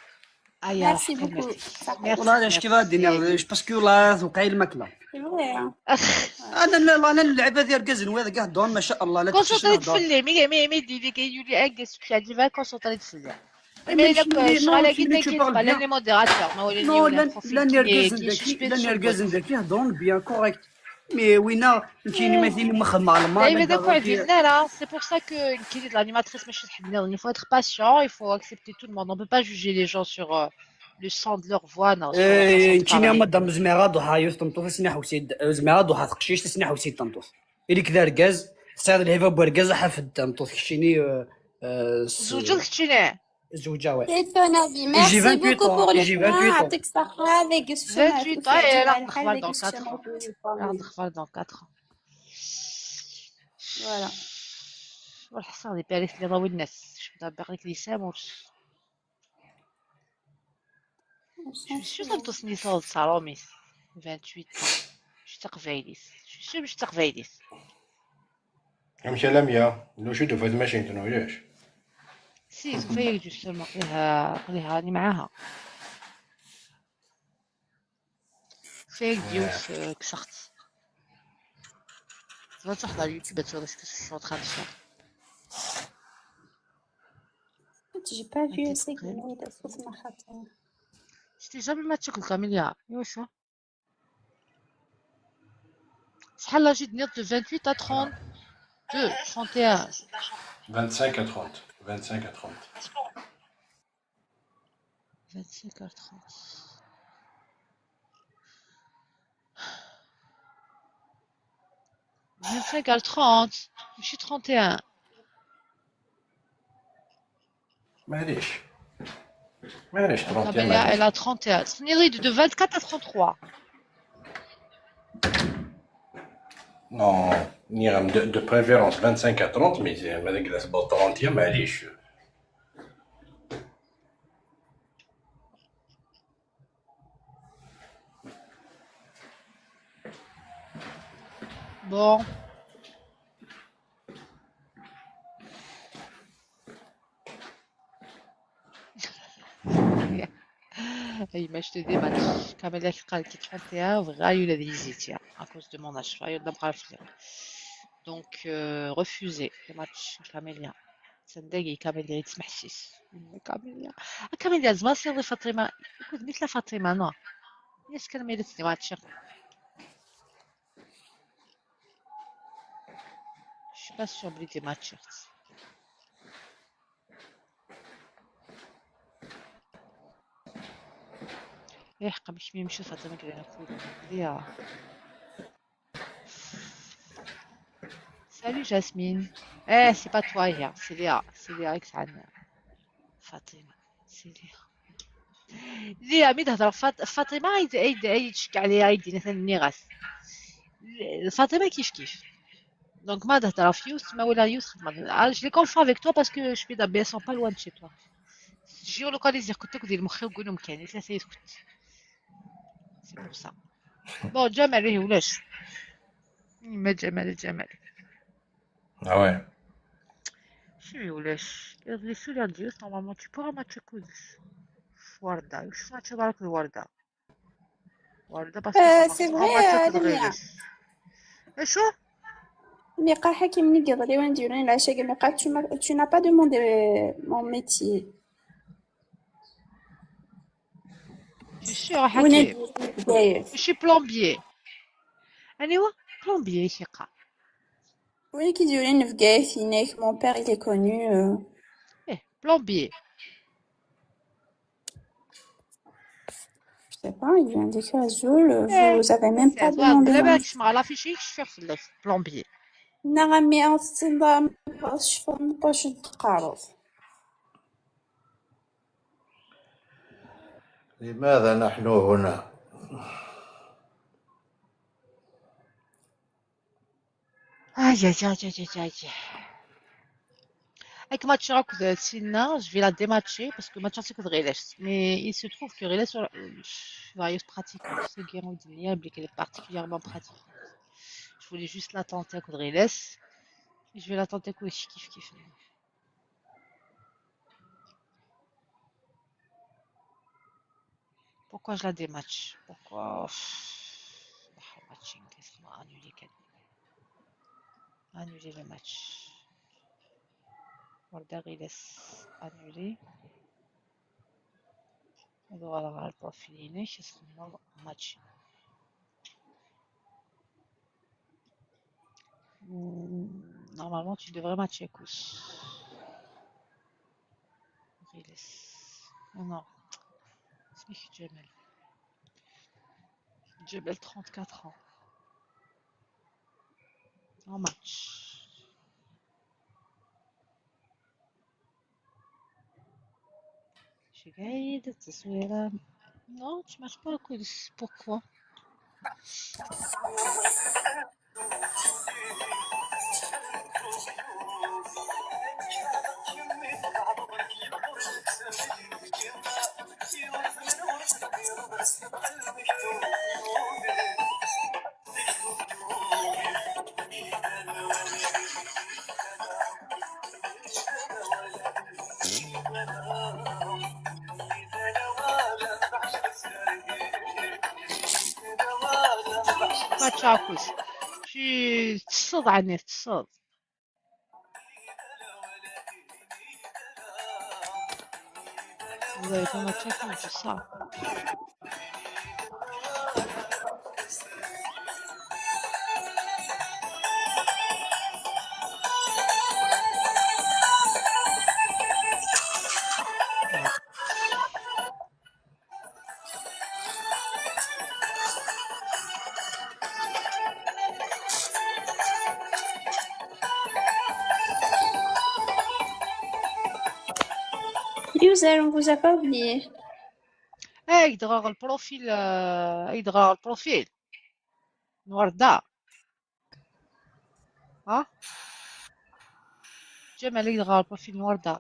ايا Merci beaucoup. والله علاش كيف غادينا؟ باسكو والله توقع الماكله. C'est vrai, hein. انا لا لا انا اللعبه ديال كازن وهذا كاع دون ما شاء الله لا كونسونطري تفلي مي مي مي دي لي كيولي اكس كي عجبها كونسونطري تفلي. مي لك شغاله كي تنكي تبقى لي موديراتور ما ولي نو لا لا نركز نداكي لا نركز نداكي هضرون بيان كوريكت. مي وينا كاين ما يدير مخمم على ما دايما داك واحد لا لا c'est pour ça que كاين لانيماتريس ماشي تحدنا il faut être patient il faut accepter tout le monde on peut pas juger les gens sur euh, le son de leur voix non كاين يا مدام زميره ضحى يوسف تمطوف سنا حوسيد زميره ضحى تقشيش سنا حوسيد تمطوف. إلي كذا ركاز، سعيد الهيفا بوركاز حفد تمطوط كشيني. زوجك كشيني. زوجة وي. تيتون افي. Merci beaucoup pour le point. يعطيك الصحة. Avec السماء. vingt-huit ans et elle a خبر dans quatre ans. Elle a خبر dans quatre ans. Voilà. والحصان يبارك لي ضوي الناس شو دابا غير لي ساموس. Je suis sûre أن تصني صوت صالوميس. vingt-huit ans. مش تقبايليس. Je suis sûre مش تقبايليس. امشي لميا لو شو دفعت ماشي انت نوياش. Si, زوفيا justement قليها قليها راني معاها. فيك ديوس كسخت. ما تروح على اليوتيوب تشوف كيفاش الشوط خمسة. J'ai pas vu, c'est que non, il a foutu ma خاطر. شتي جامي ما تشوف الكاميليا يوسا. شحال لاجي دنيا de vingt-huit à trente-deux, trente et un. Vingt-cinq à trente. Vingt-cinq à trente. Vingt-cinq à trente. Vingt-cinq à trente, ماشي trente et un. معليش. معليش، trente et un. Camélia, elle a trente et un. Tenniḍ-iyi-d de vingt-quatre à trente-trois. Non, nniɣ-am de, de préférence vingt-cinq à trente, mais c'est, ma deg la sbot trente et un, معليش. Bon. Ay, ma je te dis, match. Camélia qui trente et un, vrai, il a hésité, hein, à cause de mon âge. Donc, euh, refusé le match, Camélia. Sendegi, Camélia, it's Mahsis. Camélia. Ah, Camélia, زعما c'est Fatima. Écoute, مثل Fatima, non. Est-ce que le mérite de match? Je suis pas sûre, بلي des matchs. ايه، حقا مش ميمشي فاطمة كده نقول. ليا. Salut Jasmine. Eh, c'est pas toi, hier. C'est Léa. C'est Léa, avec sa Fatima. C'est Léa. Léa, mais d'hadra Fat-, Fatima, il, il, il, il, il, il, il, Fatima كيف كيف. Donc, ما تهضر في يوس، ما ولا يوس خدمة. Ah, je les confonds avec toi parce que je suis d'Abia, ils sont pas loin de chez toi. Géolocalisé, كنت تاكل ديال مخي وقول لهم كاين ثلاثة يسكت. C'est pour ça. Bon, Jamal, ايه ولاش؟ ما جمال، جمال. Ah ouais. شنو ولاش؟ Les sous les dieux, normalement, tu pourras matcher كلش. وردة، شوف match برك الوردة. وردة parce que آه، c'est vrai، آه، لميا. شو؟ مي قا حكيم نقدر لي وين ديرين العشاء، مي قا tu m'as-، tu n'as pas demandé mon métier. Je suis حكيم. Je suis plombier. أنا هو plombier ثقة. وين كيديرين في بقاية هناك؟ Mon père, il est connu. إيه، plombier. Je sais pas, il vient de faire Zoul, vous avez même pas demandé. لا بالك شمع لا في شي شفير في الليف plombier. نعم، mais أنت تنظر شفون قوش الدقارض. لماذا نحن هنا؟ Aïe, aïe, aïe, aïe, aïe, aïe. Avec match راك سينا, je vais la dématcher parce que match c'est que Riles. Mais il se trouve que Riles, euh, va être pratique. C'est bien, on dit, il y a un qu'elle est particulièrement pratique. Je voulais juste la tenter avec Riles. Je vais la tenter avec Kif Kif. Pourquoi je la dématch? Pourquoi? Pff, matching, qu'est-ce qu'on va annuler, quel-, annuler le match. Voilà, il laisse annuler. Et voilà, on va le profiler, c'est ce qu'on va matcher. Hmm, normalement, tu devrais matcher كوش. Riles. Oh non. C'est qui Jamel? Jamel, trente-quatre ans. En match. شي قاعد التصويرة. Non, tu marches pas كلش. Pourquoi? ما تشاكوش. شي تصد عني، تصد. والله إذا ما تشاكوش، صح. User, on vous a pas oublié. Ay, dɣa ɣer profil, euh, ay, dɣa ɣer profil. Noir da. Ha? Ǧamal, ay, dɣa ɣer profil Noir da.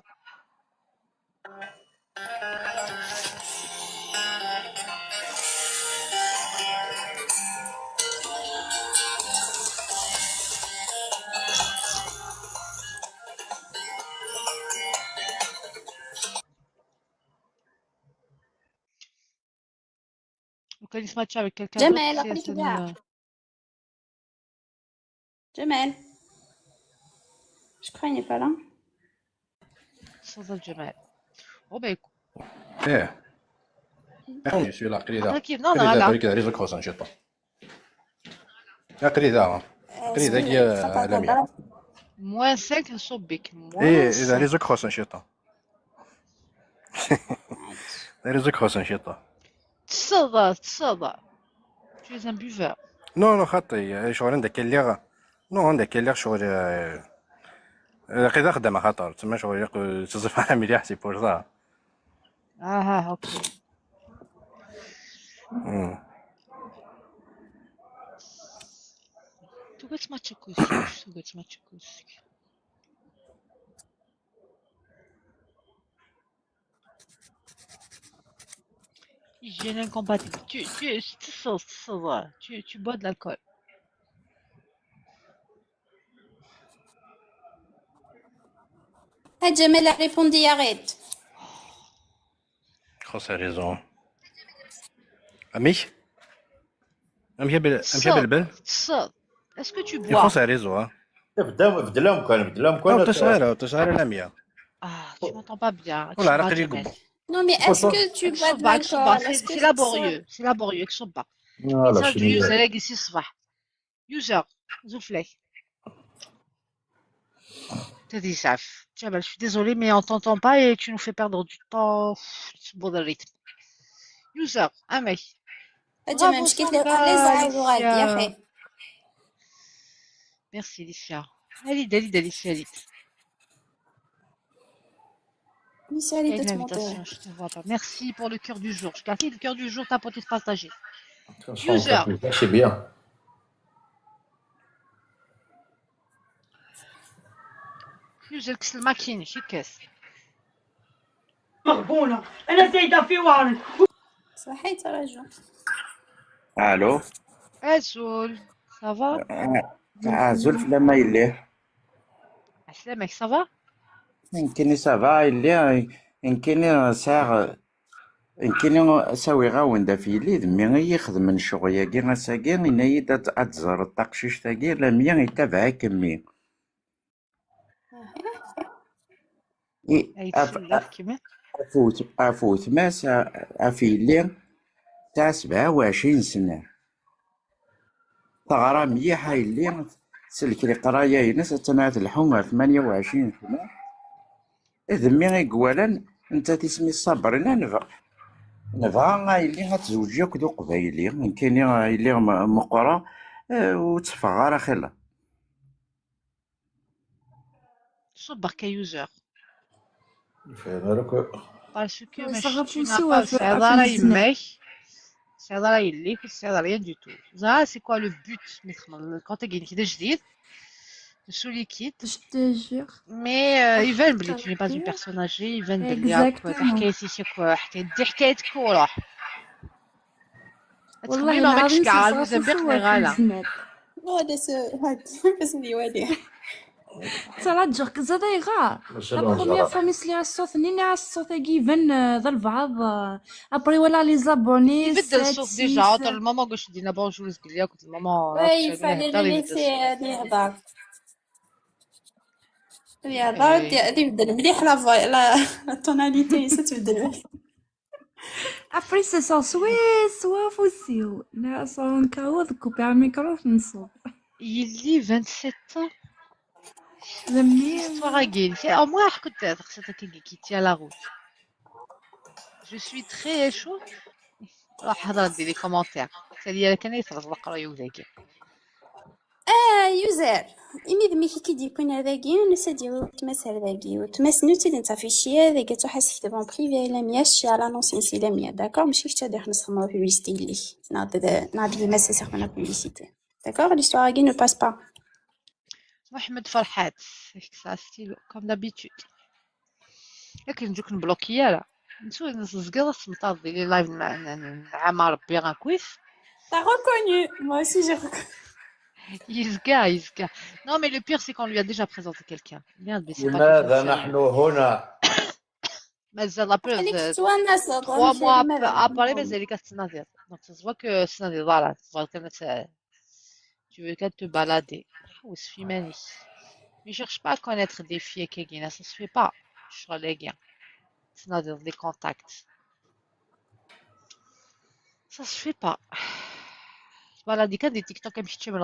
وكان يسمع تشابي كان كان جمال، عقلك كاع. جمال. Je crois il n'est pas là. صدر جمال. وبيكو. ايه. ايه، سي لا قريده. عقلك كيف؟ نو، نو، قريده، لا. قريده، ريزو كروس انشطه. يا قريده. قريده كي لميا. موان سانك نصوب بك. ايه، اذا ريزو كروس انشطه. ريزو كروس انشطه. تصدى، تصدى. Tu es un buveur. نو، نو، خطي. شغل عندك اللي غا. نو، عندك اللي شغل، آه، لقيت خدمة خاطر تما شغل يق-، تصرف على مليح، c'est pour ça. اها، اوكي. مم. تقعد ما تشكوش، تقعد ما تشكوش. Hygiène incompatible. Tu, tu, tu, tu, tu bois de l'alcool. ها جمال ريبوندي يا غيت. خاص ريزون. اميك؟ اميك بال-، اميك بالبل؟ تصل. Est-ce que tu bois? يخص ريزو، ها؟ بدل، بدل امكان، بدل امكان. او تصغير، او تصغير لامية. Ah, tu m'entends pas bien. ولا على قليل قبو. Non, mais est-ce que tu bois de l'alcool? C'est laborieux, c'est laborieux, كصبة. لا، لا، شنو هي؟ User, زوفلي. تدي زعف. جبل، je suis désolée, mais on t'entend pas et tu nous fais perdre du temps. Pff, تبوظ الريتم. User, امي. اجي ما مشكيت لي، قال لي زعف وغادي يا خي. Merci, Licia. Allez, allez, allez, allez. Merci pour le cœur du jour. Je garde le cœur du jour, t'as pas partagé. User. C'est bien. User, كس الماكينة، شي كاس. مغبونة. أنا زايدة في وارد. صحيت رجل. الو. ازول، ça va؟ آه، ازول في لما يليه. عسلامك، ça va؟ يمكن ça va يليه، يمكن ساغ، يمكن ساوي غاون دا في يلي ذمي يخدم من شغل ياقي غاساقي، ينايد أد-، أتزر التقشيش تاقي لميا يتابع كمي. إي، أي أف-، تسلك كمان. أفوت، أفوت ماس، أ-، أفيلي تاع سبعة وعشرين سنة. تغرى مليح يلي تسلك القراية ينس، تنعت الحومة ثمانية وعشرين سنة. إذ مي يقولن أنت تسمي الصابرين، نبغى، نبغى يلي غتزوج ياك دو قبايلي، يمكن يلي م-، مقرة، آه، وتفغر خلا. صبر كيوزر. Parce que ما شفتي ناقص سعيد راه يماك، سعيد راه يليك، سعيد rien du tout. زعما c'est quoi le but؟ مي تخمم كونت كاين كذا جديد. سوليكيت. Je te jure. Mais euh, يبان بلي tu n'es pas une personne âgée، يبان بلي راك حكايتي شي كو-، حكاية دي حكايتك وروح. والله العظيم كاع سي صافي سوا في الزناد. هذا س-، هاد بس اللي والي. ترى جوك زاد يغار. لا بروميير فوا ميسلي على الصوت، نيني على الصوت يبان، آه، ذا البعض، آه، ابري ولا لي زابوني يبدل الصوت ديجا. عطر الماما قاش دينا بونجور، قال لي كنت الماما وي فالي لي سي هذه هضر. يا ضرب يا اللي يبدل مليح لا فاي لا التوناليتي ستبدل. ابري سي سون سوي سوا فوسيو لا سون كاود كوبي على الميكرو في النص. يلي vingt-sept ans. زميل. سوا غاكين سي او موان كنت خصك كي كيتي على غوت. Je suis très chaud. راح هضر دير لي كومونتير. سالي كان يترزق رايو ذاكي. اه يوزر. imi d mik i k-id-yewwin ar dagi, nessa d-yawi weltma-s ar dagi. Weltma-s nutni d tafichier, dagi ad truḥ ad s-tekteb en privé i Lamia, cci ala annonce-ines i Lamia, d'accord? Mačči kečč ad iruḥ nesxedmeḍ publicité yelli-k. Neɣ d, neɣ d yemma-s ad s-ixdem la publicité. D'accord? L'histoire-agi ne passe pas. Mohamed Farhat, avec sa stylo, comme d'habitude. Akken njuk nbloki ara. Nsu nezgel asemṭaḍ di les lives n, n, n, n Ɛama Rebbi akkit. T'as reconnu? Moi aussi, j'ai reconnu. Yezga, yezga. Non, mais le pire, c'est qu'on lui a déjà présenté quelqu'un. Merde, mais c'est pas لماذا quelqu'un, c'est نحن هنا؟ Mazal la preuve, خليك euh, تتونس، trois mois ap-, après, mazal-ik ad tettnadiḍ. Donc, ça se voit que tettnadiḍ, voilà. Ça se voit que c'est, tu veux qu'à te balader. Ou se filmer. Ne cherche pas à connaître des filles, Kegina, ça se fait pas. Je suis les gars. C'est dans les contacts. Ça se fait pas. Voilà, des cas des TikTok, un petit peu,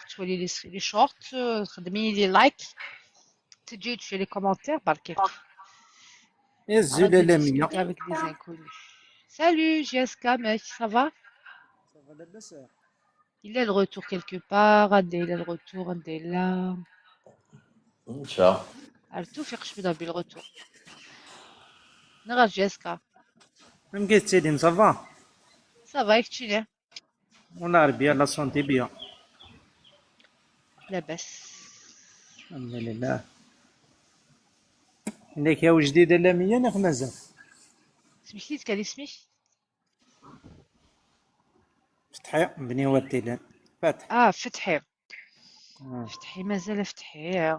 tu vois les, les shorts, euh, les likes. Tu fais les commentaires, par exemple. Azul a Lamia. Avec des inconnus. Salut, J S K, mec, ça va? Ça va, la belle sœur. Il est le retour quelque part, il est le retour, il est là. Inch'Allah. Artu fi qecbida bi le retour. Neɣ ar J S K. Amek i tettilim, ça va? Ça va, i keččini? Wala Rebbi, la santé bien. Labas. Alhamdulillah. Inna-k a ujdid a Lamia neɣ mazal? Smekti-d kan isem-ik? Fetḥi, Bni Watilan. Fetḥ. Ah, Fetḥi. Ah. Fetḥi, mazal Fetḥi.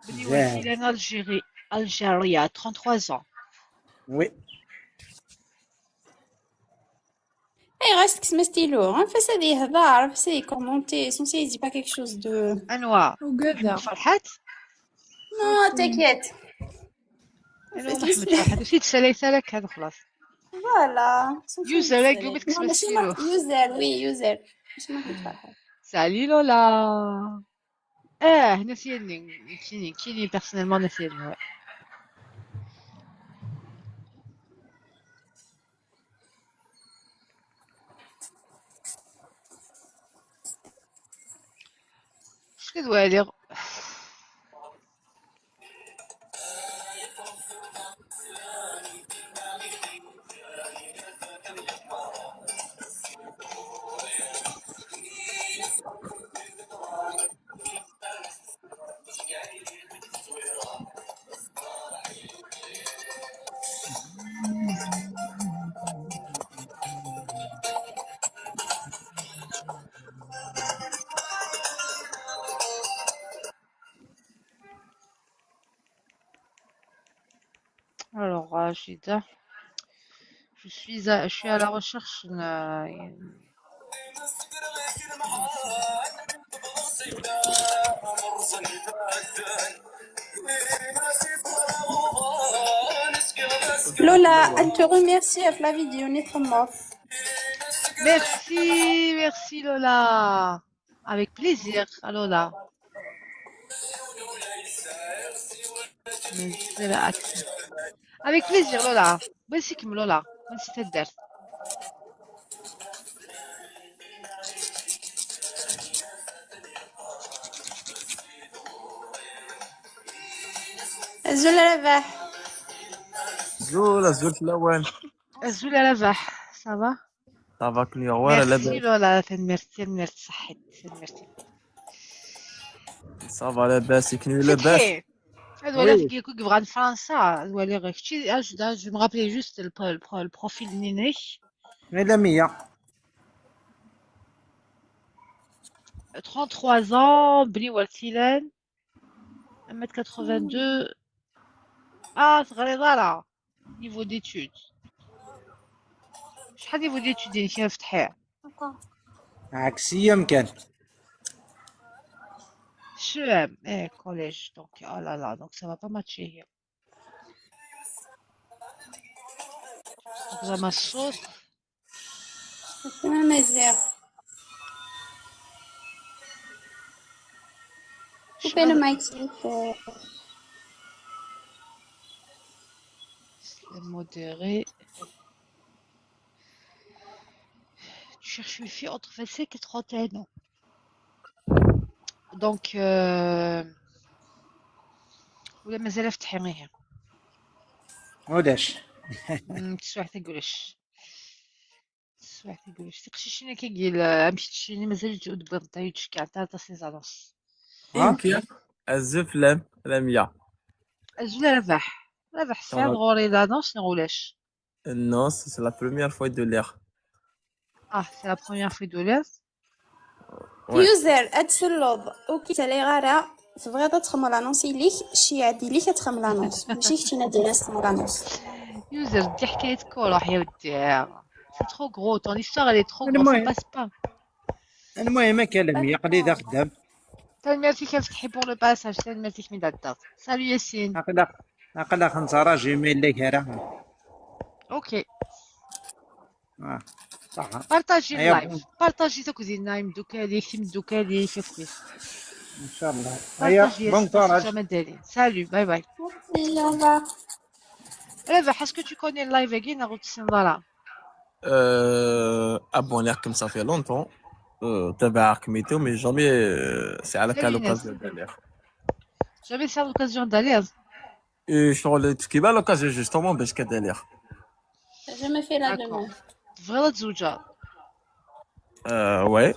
Bni Watilan, Algérie. Algérie, trente-trois ans. Oui. Ayɣer i s-tekksem astilu? Anef-as ad yehder, anef-as ad yekkumunti, sinon ça dit pas quelque chose de... Anwa? Ugadeɣ. Ferḥat? Non, t'inquiète. Anwa Muḥemmed Ferḥat? Ur t-id-ssalayet ara akka, xlaṣ. Voilà. User-agi umi tekksem astilu. User, oui, user. Mačči Muḥemmed Ferḥat. Salut Lola. Ah, Nasiya, kini, kini personnellement Nasiya, ouais. Acu d waliɣ? Alors, euh, je suis, je suis à, je suis à la recherche d'une, Lola, elle te remercie avec la vidéo, Nithamov. Merci, merci Lola. Avec plaisir, Lola. Avec plaisir, Lola. Merci, Kim, Lola. Merci, Tedder. Azul a Rabaḥ. Azul, azul fell-awen. Azul a Rabaḥ, ça va? Ça va, ken yuɣ wara labas. Merci Lola, tanemmirt, tanemmirt, ṣaḥit, tanemmirt. Ça va, labas, i ken yuɣ labas? Ad waliɣ deg yakk i yebɣan Fransa, ad waliɣ kečči, ah, je, ah, je me rappelais juste le, le, le profil-nni-inek. Mais Lamia. Trente-trois ans, Bni Wertilan. Un mètre quatre-vingt-deux. Ah, teɣriḍ ara. Niveau d'études. شحال niveau d'études-inek a Fetḥi? عكسية مكان. C E M, eh, collège, donc, oh là là, donc ça va pas matcher here. Vraiment الصوت. Vraiment مزيان. Coupez le mic, s'il vous plaît. Modéré. Tu cherches une fille entre vingt-cinq et trente et un ans. Donc, euh, ولا مازال فتحي؟ ايه. ulac. مم، تسوح تقولش. تسوح تقولش. تقشيشين كي قيل، امشي تشيني مازال جود بنطا يتشكى تاع تاع سي زانوس. Inki. Azul fell-am, Lamia. Azul a Rabaḥ. Rabaḥ, tesɛiḍ ɣur-i l'annonce neɣ ulac? Non, c'est la première fois de l'ère. Ah, c'est la première fois de l'ère. Ouais. User, ad tselleḍ. Ur k-ttalayeɣ ara. Tebɣiḍ ad txedmeḍ l'annonce, ili-k, cci-ad ili-k ad txedmeḍ l'annonce. Mačči kečč ad d-tiniḍ ad txedmeḍ l'annonce. User, ddiḥ kan tkuruḥ ya ودي. C'est trop gros, ton histoire elle est trop grosse, ça passe pas. المهم، اكلم يقلي ذا خدام. Tanemmirt-ik a Fetḥi pour le passage, tanemmirt-ik mi d-teddiḍ. Salut Yassine. aql-aɣ aql-aɣ nettṛaju ma yella kra. Ok. Ah, صح. Partager Aya live. Partager-t akked-inna imeddukal-ik, timeddukal-ik, akked. ان شاء الله. هيا، Partager-t, bon courage. Salut, bye bye. Rabaḥ, est-ce que tu connais le live-agi neɣ ur tessineḍ ara? Euh, abonné-kem, ça fait longtemps. Euh, تابعكم et tout, mais jamais, euh, c'est à la Salut, l'occasion Inès. D'aller. Jamais c'est l'occasion d'aller. Et شغل كيما l'occasion justement باش كدالير. Jamais fait la demande. Tebɣiḍ ad tzewǧeḍ? Euh, ouais.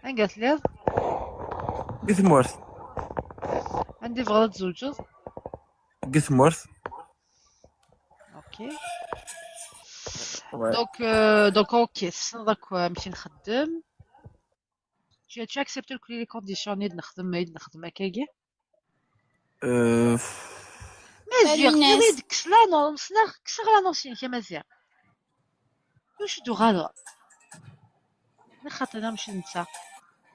Anga telliḍ? Deg tmurt. Anda tebɣiḍ ad tzewǧeḍ? Deg tmurt. Ok. Ouais. Donc, euh, donc, ok, tessneḍ akk amek i nxeddem. Tu, tu acceptes les conditions i d-nexdem, i d-nexdem akkagi? Euh, Maziɣ, Salut, Inès. tenniḍ-iyi-d kkes l'annonce, neɣ kkseɣ l'annonce-inek a Maziɣ? Ur d-tuɣaleḍ. Xaṭi, mačči d netta.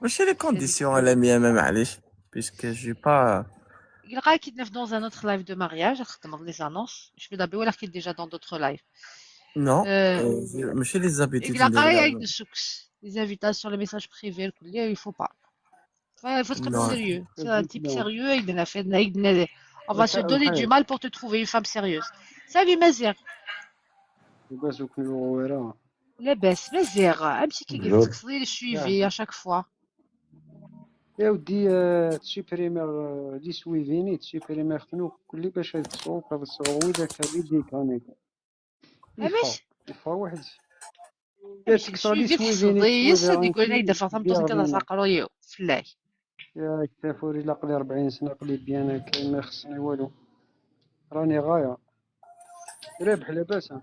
ماشي les conditions على مية ما معليش. Puisque j'ai pas. Ilaq ad k-id-naf dans un autre live de mariage, ad txedmeḍ les annonces. Je vais d'abord, walaɣ-k-id déjà dans d'autres lives. Non, Euh, euh, ماشي les habitudes Ilaq ندير ad لها. Yessukkes les invitations, les messages privés, الكل, il faut pas. Ouais, il faut être Non. Sérieux. C'est un type sérieux, il a fait, il a, on va se donner du mal pour te trouver une femme sérieuse. Salut, Maziɣ. لاباس وكل غويرة. لاباس مزيغ، امشي كي قلت لك صدي لي suivi à chaque fois. يا ودي، آه، تسوبريمير، آه، لي سويفيني، تسوبريمير خنو كلي باش هاد الصوت، هاد الصوت وي داك هادي ديك هانيك. علاش؟ يفا واحد. امشي suivi في الصديس، يقول لي دفع ثمطوط كذا زعقرويو فلاي. يا كتافوري، لا قلي أربعين سنة قلي بيان هكا ما خصني والو. راني غاية. رابح لاباس.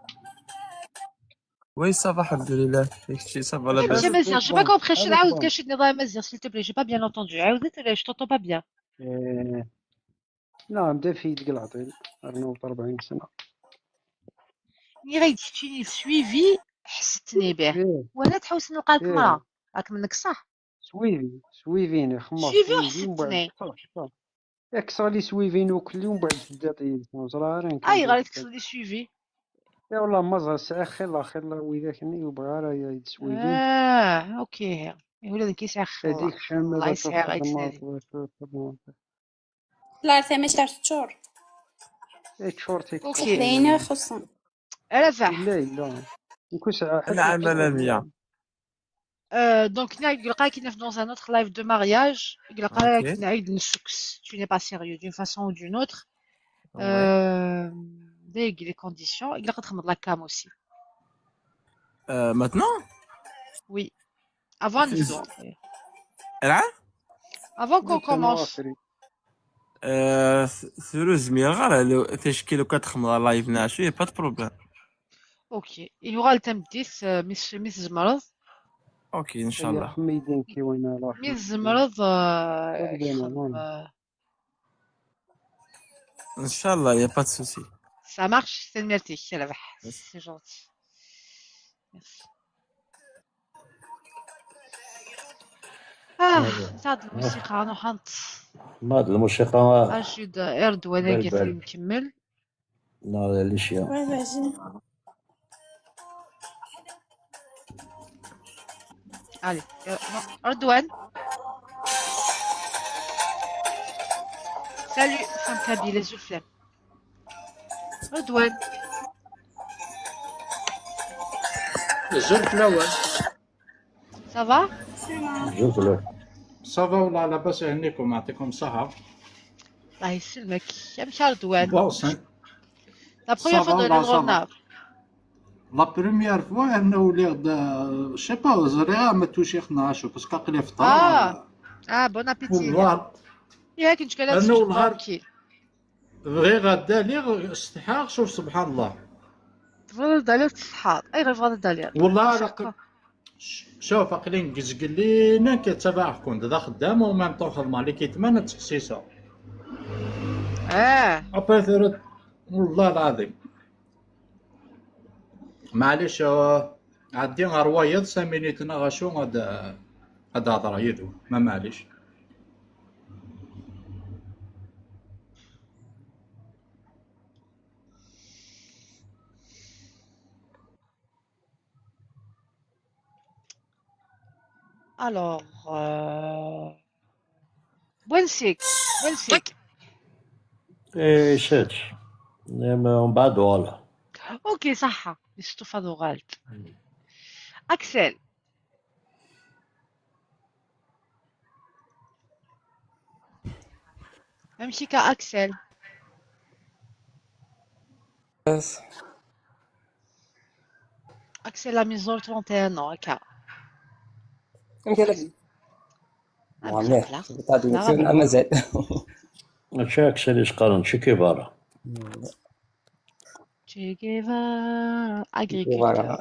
Oui, ça va, الحمد لله. داكشي ça va لاباس. ماشي مزيان، je pas compris، شنو عاود كاش نظام مزيان s'il te plaît, j'ai pas bien entendu. عاودت ولا je t'entends pas bien. إيه. نعم، دا في ديك العطيل. أرناوط أربعين سنة. ملي غيدير suivi حستني به. وانا تحوس نلقاك مرة. راك منك صح؟ سويفي، سويفيني، خمار suivi وحستني. صح، صح. ياك صالي سويفين وكل يوم بعد تبدا طيب، راه راه اي غادي تكسر لي suivi. يا والله ما زال ساعة خير، لا خير، لا ويدا كني وبغا راه يا سويفين. اه، اوكي. يقول هذا كيسع خير. هذيك شامة. الله يسعدك. لا، ثما شهر تشور. اي تشورتي. اوكي. لينا خصنا. رفح. لا، لا. نكون ساعة حتى العمل مية. Euh, donc, نعيد، يلقاك كنا في dans un autre live de mariage، يلقاك نعيد نسكس، tu n'es pas sérieux d'une façon ou d'une autre. Euh, دايق les conditions، يلقى تخمض la cam aussi. Euh, maintenant? Oui. Avant نبدو. العام؟ Avant qu'on commence. Euh, ثروز ميغار، لو تشكيلو كتخمض لايف ناشو، y a pas de problème. اوكي، يوغال تمديت، آه، ميس، ميس زمرض. اوكي، ان شاء الله. حميدين كي وين الله. ميس زمرض، آه، يخدم، آه. ان شاء الله، y a pas de souci. Ça marche، c'est merci، يا ربح. C'est gentil. Merci. اه، هاد الموسيقى نحط. ما هاد الموسيقى. اجد ارد وانا قلت لي نكمل. لا، لا، ليش يا. Allez, euh, non, Ardouane. Salut, femme kabyle, les flemme. Ardouane. Azul fell-awen. Ça va? Azul fell-awen. Ça va, والله لاباس، يهنيكم، يعطيكم الصحة. الله يسلمك. Amek ara d-wan? Bon, c'est- La première ça fois va, de والله ça va. Ronab. La première fois, أنا وليغ د-، je sais pas, زريعة ما توشيخ نعشو، parce que قلي فطار. Ah. Ah, bon appétit. والله. ياك انت كلا أنا تشوف والله tranquille. بغيغ الداليغ استحاغ، شوف سبحان الله. تفضل داليغ تستحاض. اي غير تفضل داليغ. والله راه ق-، ش-، شوف، أقلي نقزقلينا كتبع كنت ذا خدام وما مطوخ المالي كيتمنى تخصيصه. اه. أبا ثرت، والله العظيم. معليش، آه، عدي غير وايض سامينيتنا غاشو غاد، غاد هضر يدو، ما معليش. Alors, euh... Bwensik, Bwensik. ايه شات. من بعد ولا. اوكي، صحة. يستوفى دوغالت. اكسل. امشي كا اكسل. بس. اكسل لا ميزور trente et un ans هكا. امشي لك. آه، والله بلا. بتاع دي لا، مكسير غير مازال. هادشي اكسل يسقرن شي كيبارا. Che Guevara, Voilà. Agriculteur.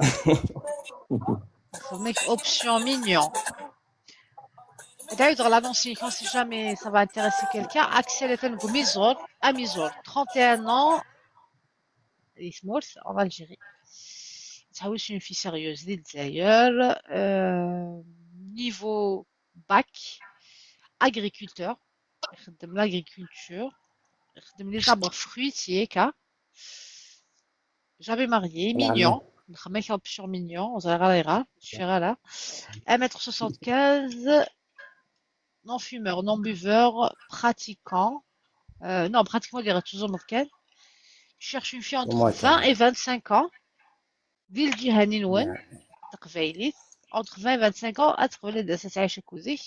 Option mignon. D'ailleurs, dans l'annonce, on sait jamais ça va intéresser quelqu'un. Axel est un misor, à misor, trente et un ans. Il est mort en Algérie. C'est une fille sérieuse, d'ailleurs. Euh, niveau bac, agriculteur. يخدم l'agriculture. يخدم les arbres fruitiers, كا. Jamais marié, mignon. نخدم option mignon, on dirait là, je suis là. Un mètre soixante-quinze, non fumeur, non buveur, pratiquant. Euh, non, pratiquement, il dirait toujours مكان. Je cherche une fille entre وما vingt كان. et vingt-cinq ans. دي الجهة نين وين. نعم. تقبايليت. Entre vingt et vingt-cinq ans, اتقبل الناس تعيش كوزيك.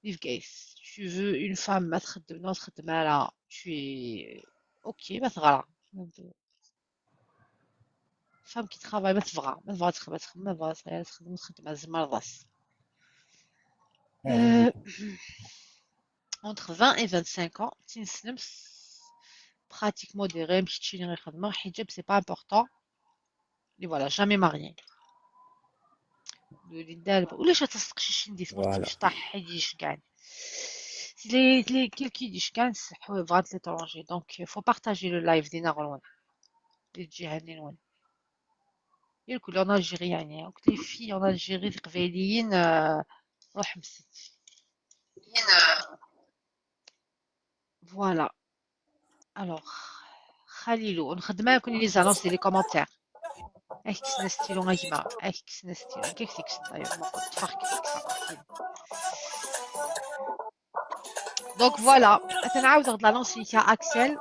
Yves Gates. Tu veux une femme ما تخدم، ما تخدم على، tu es ok، ما تغرى. Femme qui travaille، ما تبغى، ما تبغى تخدم، ما تخدم، ما تبغى تخدم، تخدم على الزمر راس. Euh, entre vingt et vingt-cinq ans, تنسلم pratique modérée، ماشي تشيني غير خدمة، حجاب c'est pas important. Et voilà, jamais marié. الوليدات ولا شات تقشيشين دي Voilà. مش طاح حيديش كاع. لي لي كيل كيديش كاع نسحو بغات l'étranger. Donc faut partager le live دينا غلون. دي تجي هاني نون. ياكل en Algérie يعني. Donc les filles en Algérie القبايليين، آه، روح مسيتي. Voilà. Alors خليلو نخدم لكم les annonces ديال les commentaires. اكس نستيلو غيما، اكس نستيلو كيف تكس داير ما كنت فرق. Donc voilà, تنعاود هاد l'annonce يا اكسل.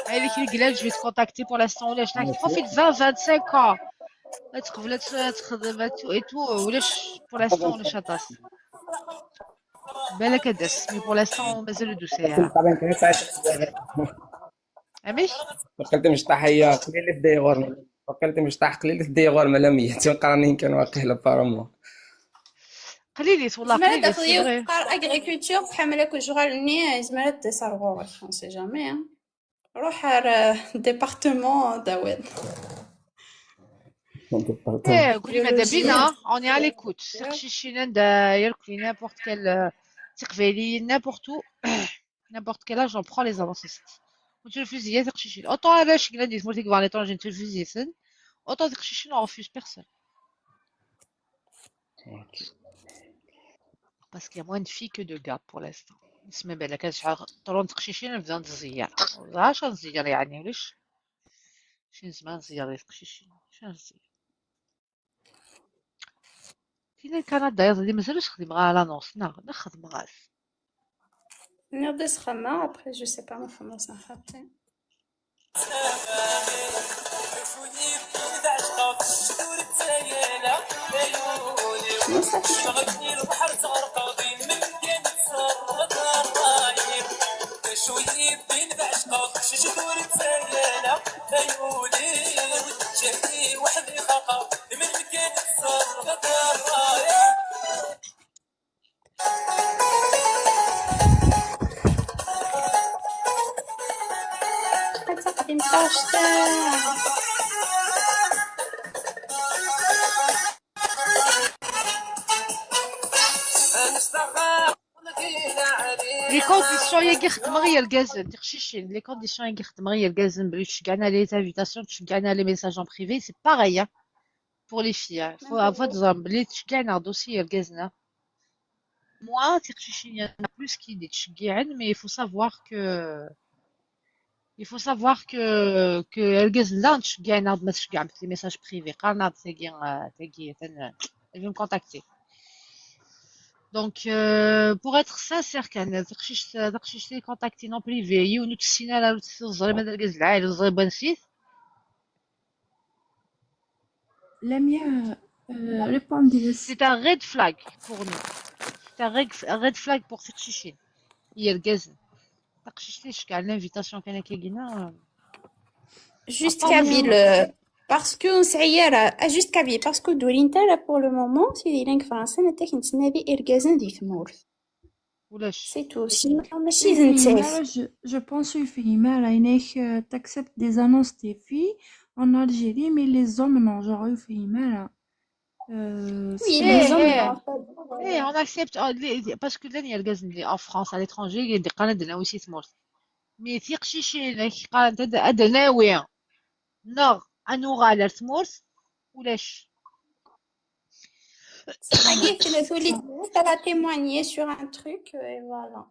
هاي اللي كي قلت je vais te contacter pour l'instant ولا شنو profite vingt vingt-cinq ans. تقبل تخدم et tout ولاش pour l'instant ولاش هاد. بالك داس mais pour l'instant مازال دوسي. عميش؟ وقلت مش طاح هي قليل في ديغور. وقلت مش طاح قليل في ديغور مالا مية تنقرانين كان واقيلا بارامون. قليليت والله زعما قليليت داخل c'est vrai. يقرا agriculture بحال ملاك وجوغ على النية زعما تسرغو on sait jamais. روح على département داوين. ايه قولي ماذا بينا on est à l'écoute. سقشيشينا نداير كلي n'importe quel تقبايلي n'importe où. N'importe quel âge on prend les avances. وتلفزيات تقشيشين autant علاش كنا ندير مورتي كبار l'étranger تلفزيات autant تقشيشين on refuse personne. Parce qu'il y a moins de filles que de gars pour l'instant. نسمع بالك كاين شحال طرون تقشيشين نبدا نزير. علاش نزير يعني ولاش؟ شي زمان نزير لي تقشيشين. شنو نزير؟ كاينه كندا يا زلمه مازالوش خديم غا l'annonce. نا نخدم غاز. نغدي سخمة après je sais pas ما فما صحتي. شنو صافي؟ شوية بين بعشقة، شجر ورد سيالة، عيوني، جهدي وحدي خاقة، من مكان تصرف الراية. تقدم طاش تاع. Les conditions-agi xeddmeɣ i yergazen, tiqcicin, les conditions-agi xeddmeɣ i yergazen, belli ttceggɛen les invitations, ttceggɛen les messages en privé, c'est pareil, hein, pour les filles, hein. Faut avoir des hommes, belli ttceggɛen-aɣ-d aussi yergazen, hein. Moi, tiqcicin, il y en a plus qui d-ttceggiɛen, mais il faut savoir que, il faut savoir que, que yergazen daɣen ttceggɛen-aɣ-d ma tceggɛemt les messages privés. Qqaren-aɣ-d tagi, euh, tagi, atan, euh, elle veut me contacter. Donc, euh, pour être sincère, kan, taqcict, taqcict-nni contacté en privé, yiwen ur tt-tessin ara, ur tt-teẓri ma d argaz lɛali, ur teẓri n wansi-t. Lamia, euh, répondez. C'est un red flag pour nous. C'est un red, un red flag pour tiqcicin. Yergazen. Taqcict-nni tceggɛen l'invitation kan akka gina. Juste kabyle, euh, parce que ur nesɛi ara, ah, juste kabyle, parce que ur d-ulint ara pour le moment, si di langue française, nettat nettenna di irgazen di tmurt. Ulac. C'est tout. Sinon, mačči d nettat. Je, je pense ur yefhim ara, yenna-ak, euh, t'acceptes des annonces des filles en Algérie, mais les hommes, non, genre, ur yefhim ara. Euh, oui, les hommes, en fait. Eh, on accepte, euh, les, les, parce que llan yergazen en France, à l'étranger, i d-iqqaren ad d-nawi si tmurt. Mais tiqcicin, i ak-qqaren ad, ad d-nawi, neɣ ad nuɣal ar tmurt, ulac. Tagi tella tuli, elle a témoigné sur un truc, euh, et voilà.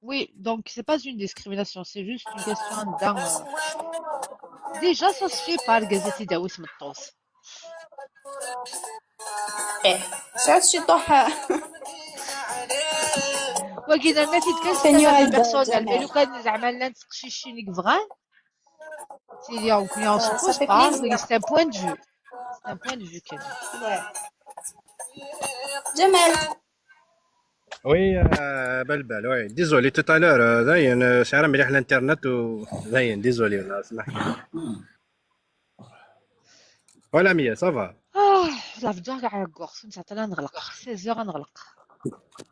Oui, donc c'est pas une discrimination, c'est juste une question d'un, euh, déjà, ça se fait pas, argaz ad t-id-yawi tmeṭṭut. Eh, ça, c'est pas. Wagi, nerna-t-id kan, c'est un avis personnel, mais lukan zeɛma llant teqcicin i yebɣan, tili, on, on s'oppose pas, c'est un point de vue. C'est un point de vue kan. Ouais. Jamal. Oui, euh, Balbal, oui. Désolé, tout à l'heure, euh, dayen, euh, sɛiɣ mliḥ l'internet u dayen, désolé, والله, سمح لي. Voilà, Mia, ça va. Ah, la vidéo كاع عياغ، كنت عطينا نغلق. Seize heures نغلق.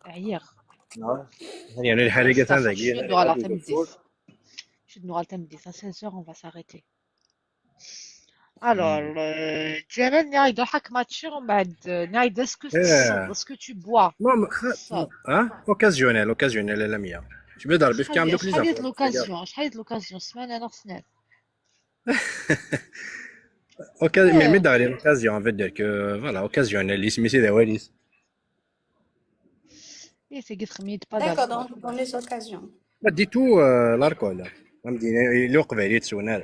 عييغ. Dayen, lḥal-agi atan dagi. شد نغال تمديت. شد نغال تمديت. À seize heures, on va s'arrêter. Alors, euh, Jamal, نعيد حك ماتشي ومن بعد، euh, نعيد، est-ce que, est-ce que tu bois? Non, mais, hein? Occasionnel, occasionnel, la Mia. Je me darbe, شحال ديال l'occasion، شحال ديال l'occasion؟ سمانة ناغ سنان. Occa-, mais, mais dans l'occasion, on veut dire que, voilà, occasionnel, isem-is d awal-is. Eh, c'est que خميت pas. D'accord, donc dans les occasions. Pas du tout, euh, l'alcool. Amdin, il est qbayli, tsunar.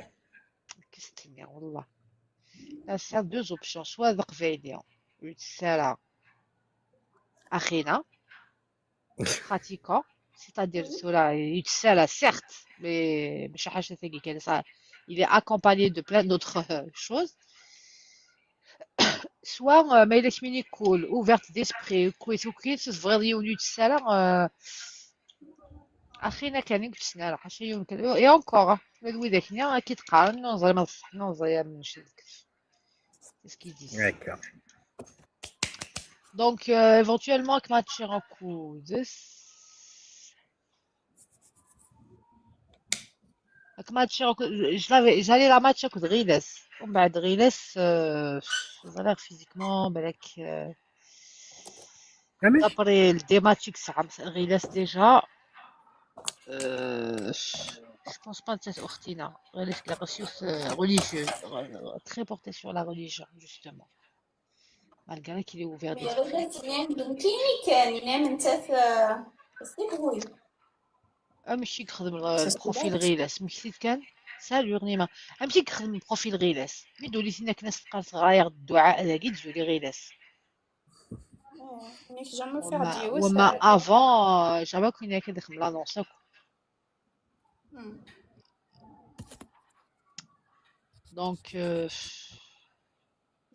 Qu'est-ce que c'est, والله. Là, c'est deux options. Soit d aqbayli, ur yettas ara axina, pratiquant, c'est-à-dire, ur yettas ara, certes, mais ماشي حاجة tagi kan, ça, il est accompagné de plein d'autres, euh, choses. Soit, euh, ma yella kemmini cool, ouverte d'esprit, كويس وكيس، تبغيض yiwen ur yettas ara, euh, axina kan ur yettas ara, ḥaca yiwen kan. Et encore, hein, ma d widak-nni, ad k-id-qqaren, ur neẓri ma d ṣṣeḥ, ur neẓri ma mačči d lketf. C'est ce qu'ils disent. D'accord. Donc, euh, éventuellement, ad k-matchiɣ akked, ad k-matchiɣ akked, je l'avais, j'allais la match akked Ɣilas. ومن بعد Ɣilas, euh, ẓriɣ physiquement, balak, euh, d'après le dématch i yesɛa Ɣilas déjà, euh, je pense pas nettat uxtina. Ɣilas ilaq-as yiwet, euh, religieuse, euh, très portée sur la religion, justement. Malgré qu'il est ouvert d'esprit. Ɣilas, yenna-am d nekkini kan, yenna-am nettat, euh, c'est vrai. Amek i yexdem le profil Ɣilas? Mmekti-d kan? Salut, Ɣnima. Amek i yexdem profil Ɣilas? Mi d-uli tin akken as-teqqar teɣra-yaɣ-d dduɛa dagi, d-yuli Ɣilas. Wama avant, euh, jamais كنا كي دخلنا l'annonce. Donc, euh,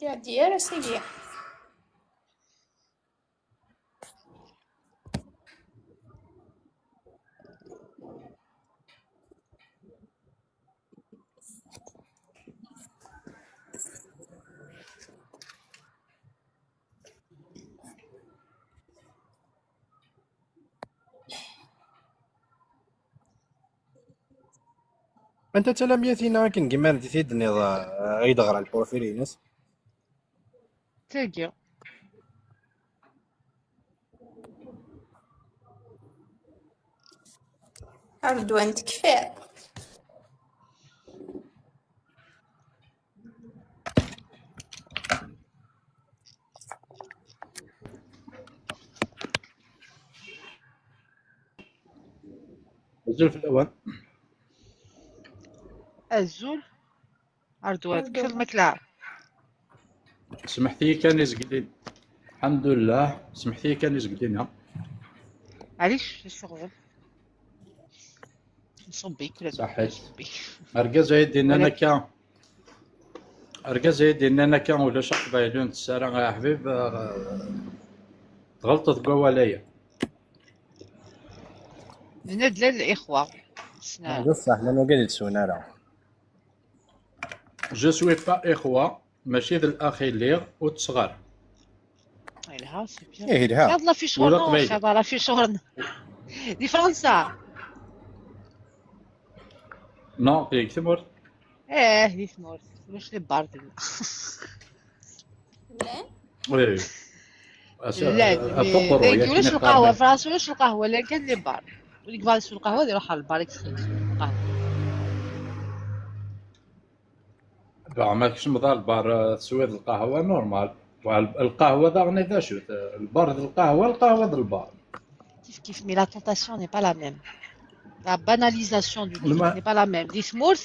يا ديال سيدي. Anta d talamyat-ina akken gimar d-t-id-tenniḍ, eh, ay d-ɣra lprofil-ines? Tagi. Ar ddwa n tekfir. Azul fell-awen. Azul. Ar ddwa, ar ddwa. Kfeḍ makla. Smeḥt-iyi kan izgellin. Lḥemdullah, smeḥt-iyi kan izgellin-a. Ɛlic, isuɣben. Nṣubb-ik, la. Saḥit. Nṣubb-ik. Argaz ay d-innan akka, argaz ay d-innan akka ulac aqbayli ur nettess ara, a ḥbib, eh, tɣelṭeḍ deg wawal-aya. Nella d lixwa. Sna. D ṣṣeḥ, llan wagad ur ttessun ara. Je suis pas ixwa, mačči d l'ax i lliɣ, ur ttesseɣ ara. Yelha, c'est bien. Ih, yelha. Xaḍ la fiche ur d aqbayli. Xaḍ la fiche ur. Di Fransa. Non, deg tmurt. Eh, di tmurt. Ulac les bars dinna. Llan? Oui. Llan, mais dagi ulac lqahwa, Fransa ulac lqahwa, llan kan les bars. Win yebɣa ad yeswa lqahwa, ad iruḥ ɣer lbar, ad yeswa lqahwa. Bah, ma tkecmeḍ ɣer lbar, eh, teswiḍ lqahwa, normal. Wa, l-, lqahwa daɣen d acu-t? Lbar d lqahwa, lqahwa d lbar. Kif kif, mais la tentation n'est pas la même. La banalisation du kif kif n'est pas la même. Di tmurt,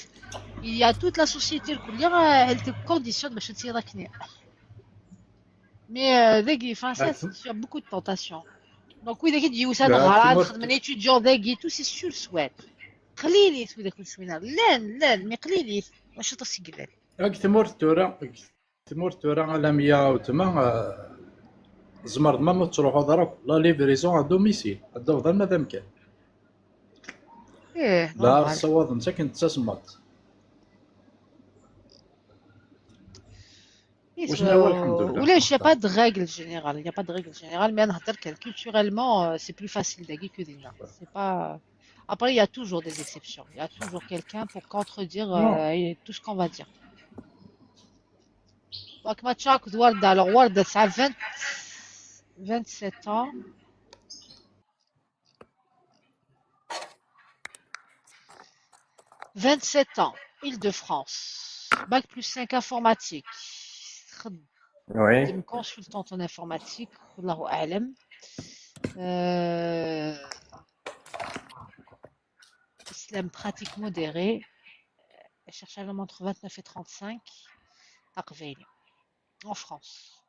il y a toute la société, lkulli, euh, elle te conditionne باش تسير هكني. Mais, euh, dagi, Fransa, il y a beaucoup de tentations. Donc, oui, dagi, d yiwet ad ɣran, xedmen étudiant dagi, tout, c'est sûr, swat. Qlilit widak ur swinar. Llan, llan, mais qlilit. Mačči aṭas i yellan. Deg tmurt tura, deg tmurt tura, a Lamia weltma, eh, tzemreḍ ma, ma tettruḥuḍ ara akk, la livraison à domicile, ad d-taweḍ arma d amkan. Ih, la normal. Ssawaḍen-tt akken d tasemmaḍt. Ulac, il n'y a pas de règle générale, il n'y a pas de règle générale, mais culturellement, euh, c'est plus facile dagi que dinna. C'est pas. Après, il y a toujours des exceptions. Il y a toujours quelqu'un pour contredire, euh, tout ce qu'on va dire. Donc, match avec Warda. Alors, Warda, ça a vingt, vingt-sept ans. Vingt-sept ans, Île-de-France. Bac plus cinq informatique. Oui. Consultante en informatique. Allahu a'lam. Euh, Islam pratique modérée. Elle cherche à la montre vingt-neuf et trente-cinq. Aqbayli. En France.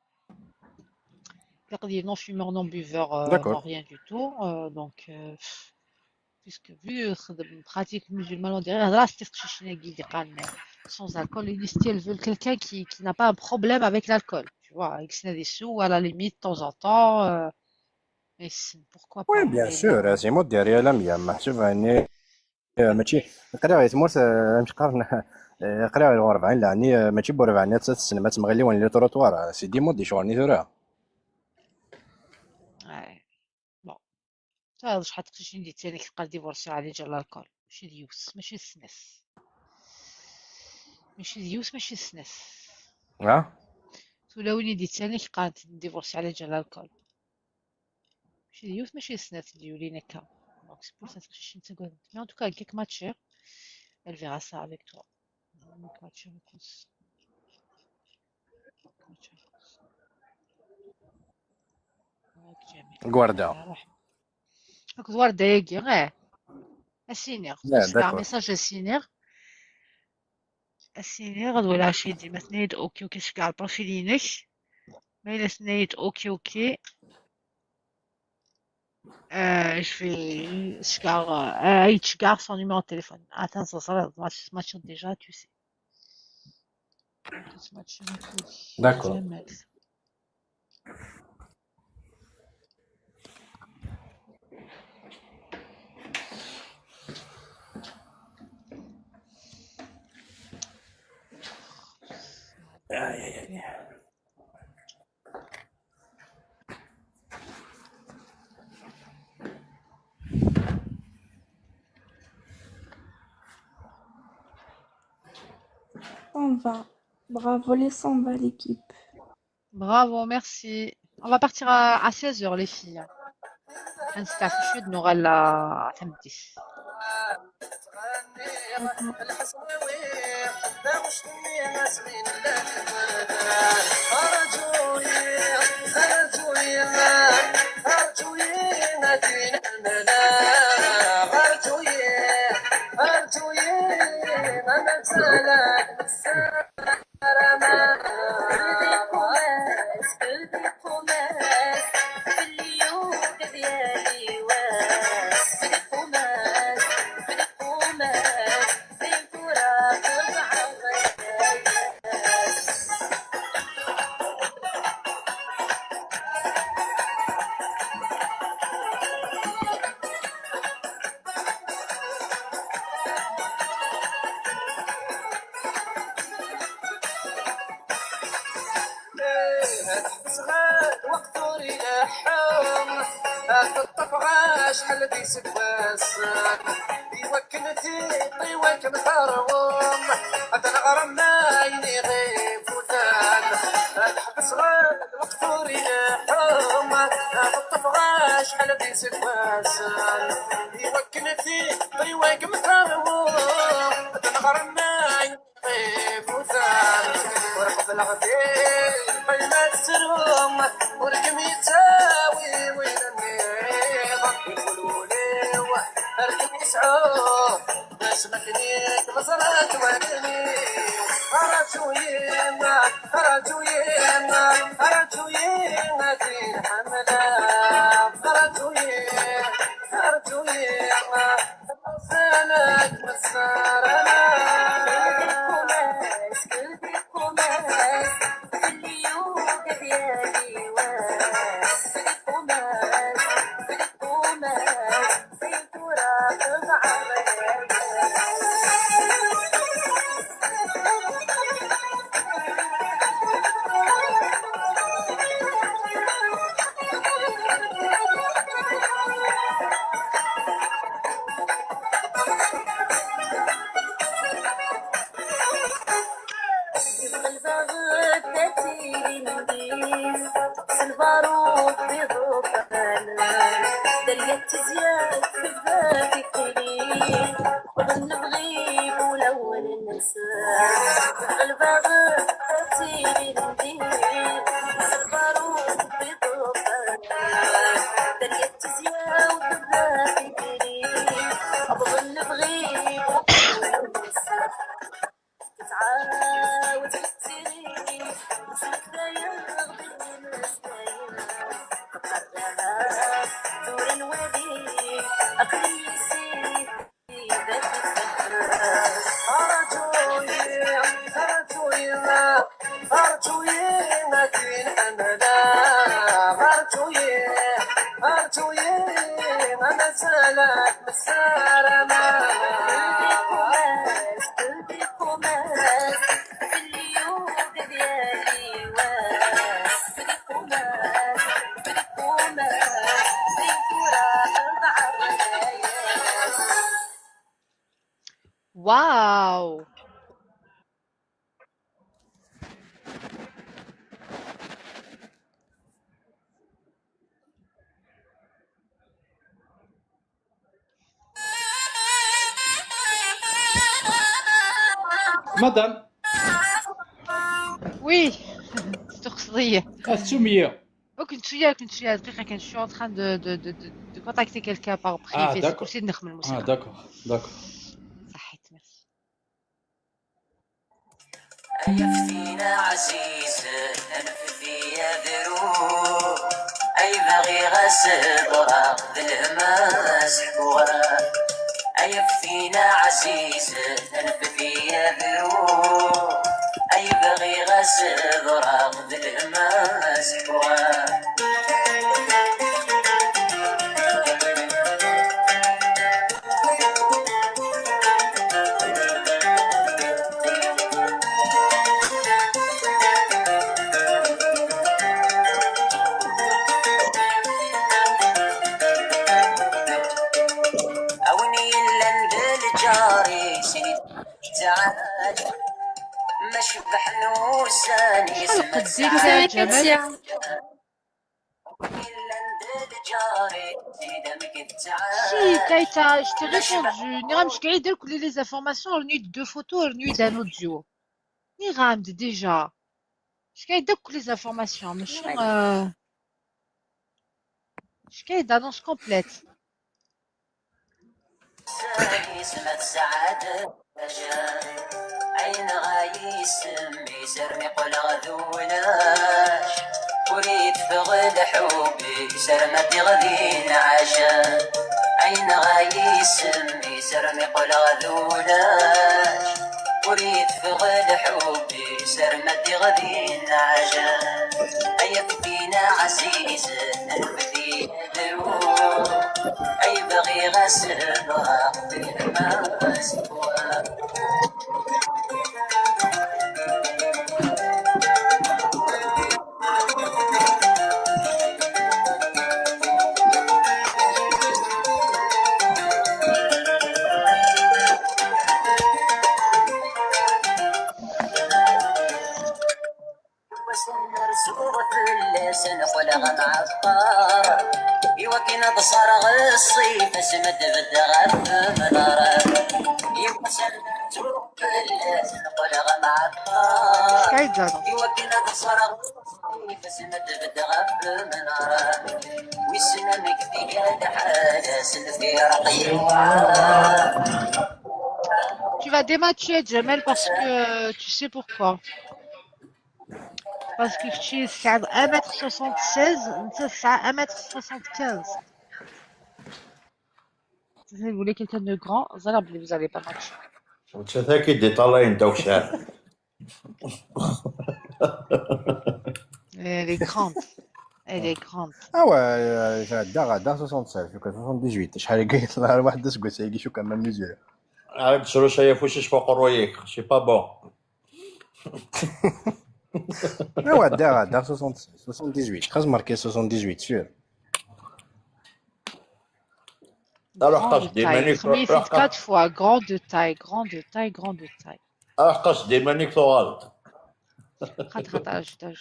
Il y a des non-fumeurs, non-buveurs, euh, non rien du tout. Euh, donc, euh, puisque vu, euh, pratique musulmane, on dirait, là, c'est ce que je suis sans alcool, ils veulent quelqu'un qui, qui n'a pas un problème avec l'alcool. Tu vois, avec ses sous, à la limite, de temps en temps, euh, mais c'est, pourquoi pas. Oui, bien sûr, c'est modéré, la mienne, mačči, eh, mačči, qliɣ di tmurt, eh, amek qqaren, eh, qliɣ di rebɛin leɛni, eh, mačči bu rebɛin ad tessnem ad temɣiliwen les trottoirs, eh, c'est des modes icɣel-nni tura. Ouais. Bon. Teɛreḍ acḥal teqcicin di tsanek teqqar divorce ɛli ǧer l'alcool. Mačči d yiwet, mačči d snat. Mačči d yiwet, mačči d snat. Ah? Tulawin i d-yettanen qqarent divorce ɛli ǧer l'alcool. Mačči d yiwet, mačči d snat d-yulin akka. Donc, c'est pour ça teqcicin ttaggadent. Mais en tout cas, nekk ad k-matchiɣ. Elle verra ça avec toi. Ad k-matchiɣ akked-s. Ad k-matchiɣ akked-s. Guarda. Akked Warda-agi, eh. Ad s-iniɣ. Message ad s-iniɣ. Ad s-iniɣ, ad walaɣ acu i d-yenna. Ma tenna-yi-d ok, ok, ceggeɛ le profil-inek. Ma yella tenna-yi-d ok, ok. Euh, je vais, je garde, euh, je garde son numéro de téléphone. Attends, ça, ça, moi, je suis déjà, tu sais. D'accord. Aïe, aïe, aïe. Samba. Bravo les Samba, l'équipe. Bravo, merci. On va partir à, à seize heures, les filles. Ad nesteɛfu cwiṭ, ad nuɣal tameddit. Teḥbes ɣer lweqt ur ileḥḥu, ad teṭṭef ɣer acḥal d iseggasen, iwakken tiṭ iwakken terwum, ad neɣrem ayen iɣifutan. Ad teḥbes ɣer lweqt ur ileḥḥu, ad teṭṭef ɣer acḥal d iseggasen, iwakken tiṭ iwakken terwum, ad neɣrem ayen Ibutan, ur qebleɣ din, ma tettru, ur kem-yettawi win nniḍen. Ikul wul-iw, ar kem-yesɛu, d asmakken-ik meẓrant wallen-iw. Rǧu-yi, rǧu-yi, rǧu-yi, ad tin-ḥemmleɣ. Rǧu-yi, rǧu-yi. Lbaruḍ d iḍubbalen, dderya d tizya tebda tikli, wwḍen lebɣi ulawen-nsen. Lbaruḍ d tilindi, lbaruḍ d iḍubbalen, dderya d tizya tebda tikli, wwḍen lebɣi ulawen-nsen. Tettɛawed tettili, nesmektayeɣ-d immeslayen. Qqar-aɣ tura nwali, aql-iyi si tidak itteffer. Rǧu-yi, rǧu-yi, rǧu-yi, ad tin-ḥemmleɣ. Rǧu-yi, rǧu-yi, ma mazal-ak messarama. Wow! Madame. Oui. Testuqseḍ-iyi. Ad tettum-iyi. Ok, كنت شوية، كنت شوية دقيقة، كان je suis en train de, de, de, de, de contacter quelqu'un par privé. Ah, d'accord. C'est pour ça نخمم الموسيقى. Ah, d'accord, d'accord. صحيت، merci. Ay aftin ɛzizen, anfet-iyi ad ruɣ. Ay bɣiɣ ad ṣebreɣ, d lhem ad ḥkuɣ. Ay aftin ɛzizen, anfet-iyi ad ruɣ. Ay bɣiɣ ad ṣebreɣ, d lhem ad ḥkuɣ. A win yellan d lǧar-is, i d-ttɛaǧ. Qeddil Saɛid Ǧamal. Si, Kaita, je t'ai répondu. Nniɣ-am-d akk les informations, rnu-yi-d deux photos, rnu-yi-d un audio. Nniɣ-am-d déjà. Cfiɣ-ak-d akk les informations, mačči, euh, cfiɣ-ak-d annonce complète. Ayen ɣa yisem-is armi qqleɣ d ulac, ur yeteffeɣ lḥub-is arma ddiɣ di nneɛca. Ayen ɣa yisem-is armi qqleɣ d ulac, ur yeteffeɣ lḥub-is arma ddiɣ di nneɛca. Ay afeddin ɛzizen, afeddin drus, ay bɣiɣ ad selbeɣ di lmaṣwa. Wassen rzuɣ fell-asen qqleɣ mɛeṭṭar, iwakken ad ṣareɣ ṣṣif asmi d-beddeɣ ɣef umnar. Iwassen rzuɣ fell-asen qqleɣ mɛeṭṭar, iwakken ad ṣareɣ ṣṣif asmi d-beddeɣ ɣef umnar. Wissen amek tga lḥala s lfiraq yewɛer. Tu vas dématcher, Jamel, parce que tu sais pourquoi. Parce que tu es un mètre soixante-seize, ça, c'est un mètre soixante-quinze. Si vous voulez quelqu'un de grand, vous allez, vous allez pas matcher. Nettat-agi d-iṭalayen ddaw ccɛer. Elle est grande. Elle est grande. Ah ouais, euh, tɛedda ɣer da soixante-seize, cukkeɣ soixante-dix-huit. Acḥal i yella waḥed aseggas-agi, cukkeɣ ma mesurer. Ɛad tesrucay afus-is f uqerruy-ik, c'est pas bon. Ah ouais, da, da soixante-seize, soixante-dix-huit. Xas marqué soixante-dix-huit, sûr. Alors, grande taille. Quatre fois, grande taille, grande taille, grande taille. Alors, qas d iman-ik tuɣaleḍ. Xaṭ, xaṭ, ajdaj.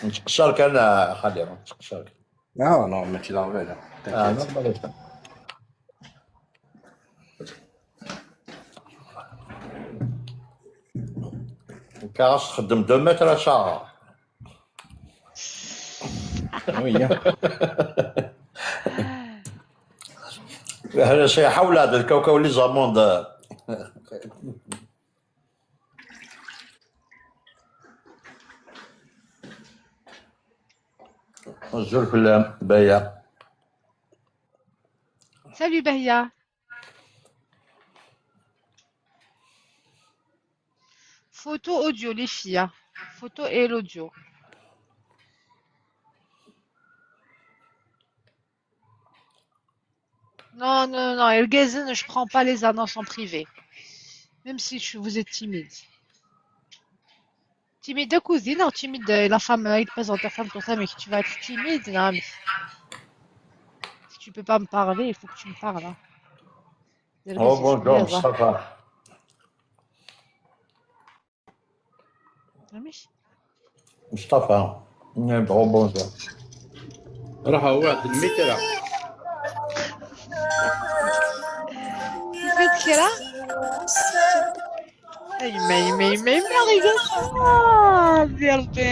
Nettqeṣṣer kan, a xali, nettqeṣṣer kan. Non, non, mačči d aɣbel. Ah, non, pas grave. Nekk ɣas txeddem deux mètres, ad tt-aɣeɣ. Oui, ya. Hada شيء حول هذا الكوكب les amandes. Azul fell-am, Baya. Salut, Baya. Photo, audio, les filles, hein. Photo et l'audio. Non, non, non, irgazen, je prends pas les annonces en privé. Même si je- vous êtes timide. Timide à cousine, non, timide, euh, la femme, euh, il présente la femme comme ça, mais tu vas être timide, non, mais si tu peux pas me parler, il faut que tu me parles, hein. Oh, bonjour, Mustafa. Mustafa. Bon, bonjour. راح واحد الميترا. Tufid kra? A yemma, yemma, yemma, yemma, iga ṣṣeḥ, di Rebbi.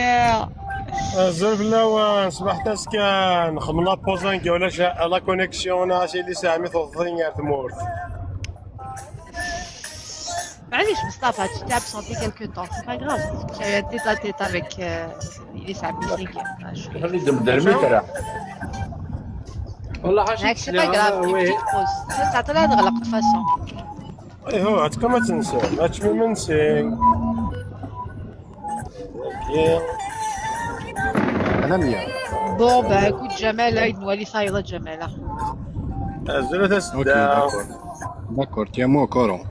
Azul fell-awen, ṣbeḥ taskan, xemla pozingi, ulac la connexion, a si li sɛami tuḍḍin ɣer tmurt. معليش مصطفى, tu t'es absenté quelque temps, c'est pas grave. Tu as eu un tête-à-tête avec, euh, Ilyas Abdesig. خلي دم درميت راه. والله عاشت. C'est pas grave, une petite pause. تعطينا نغلق de toute façon. ايه، هو عاد كما تنسى. هاتش من منسي. Bon, bah, écoute, Jamel, là, il nous a laissé, là, Jamel, là. Azul a tasedda. Ok, d'accord. D'accord, tiens-moi au courant.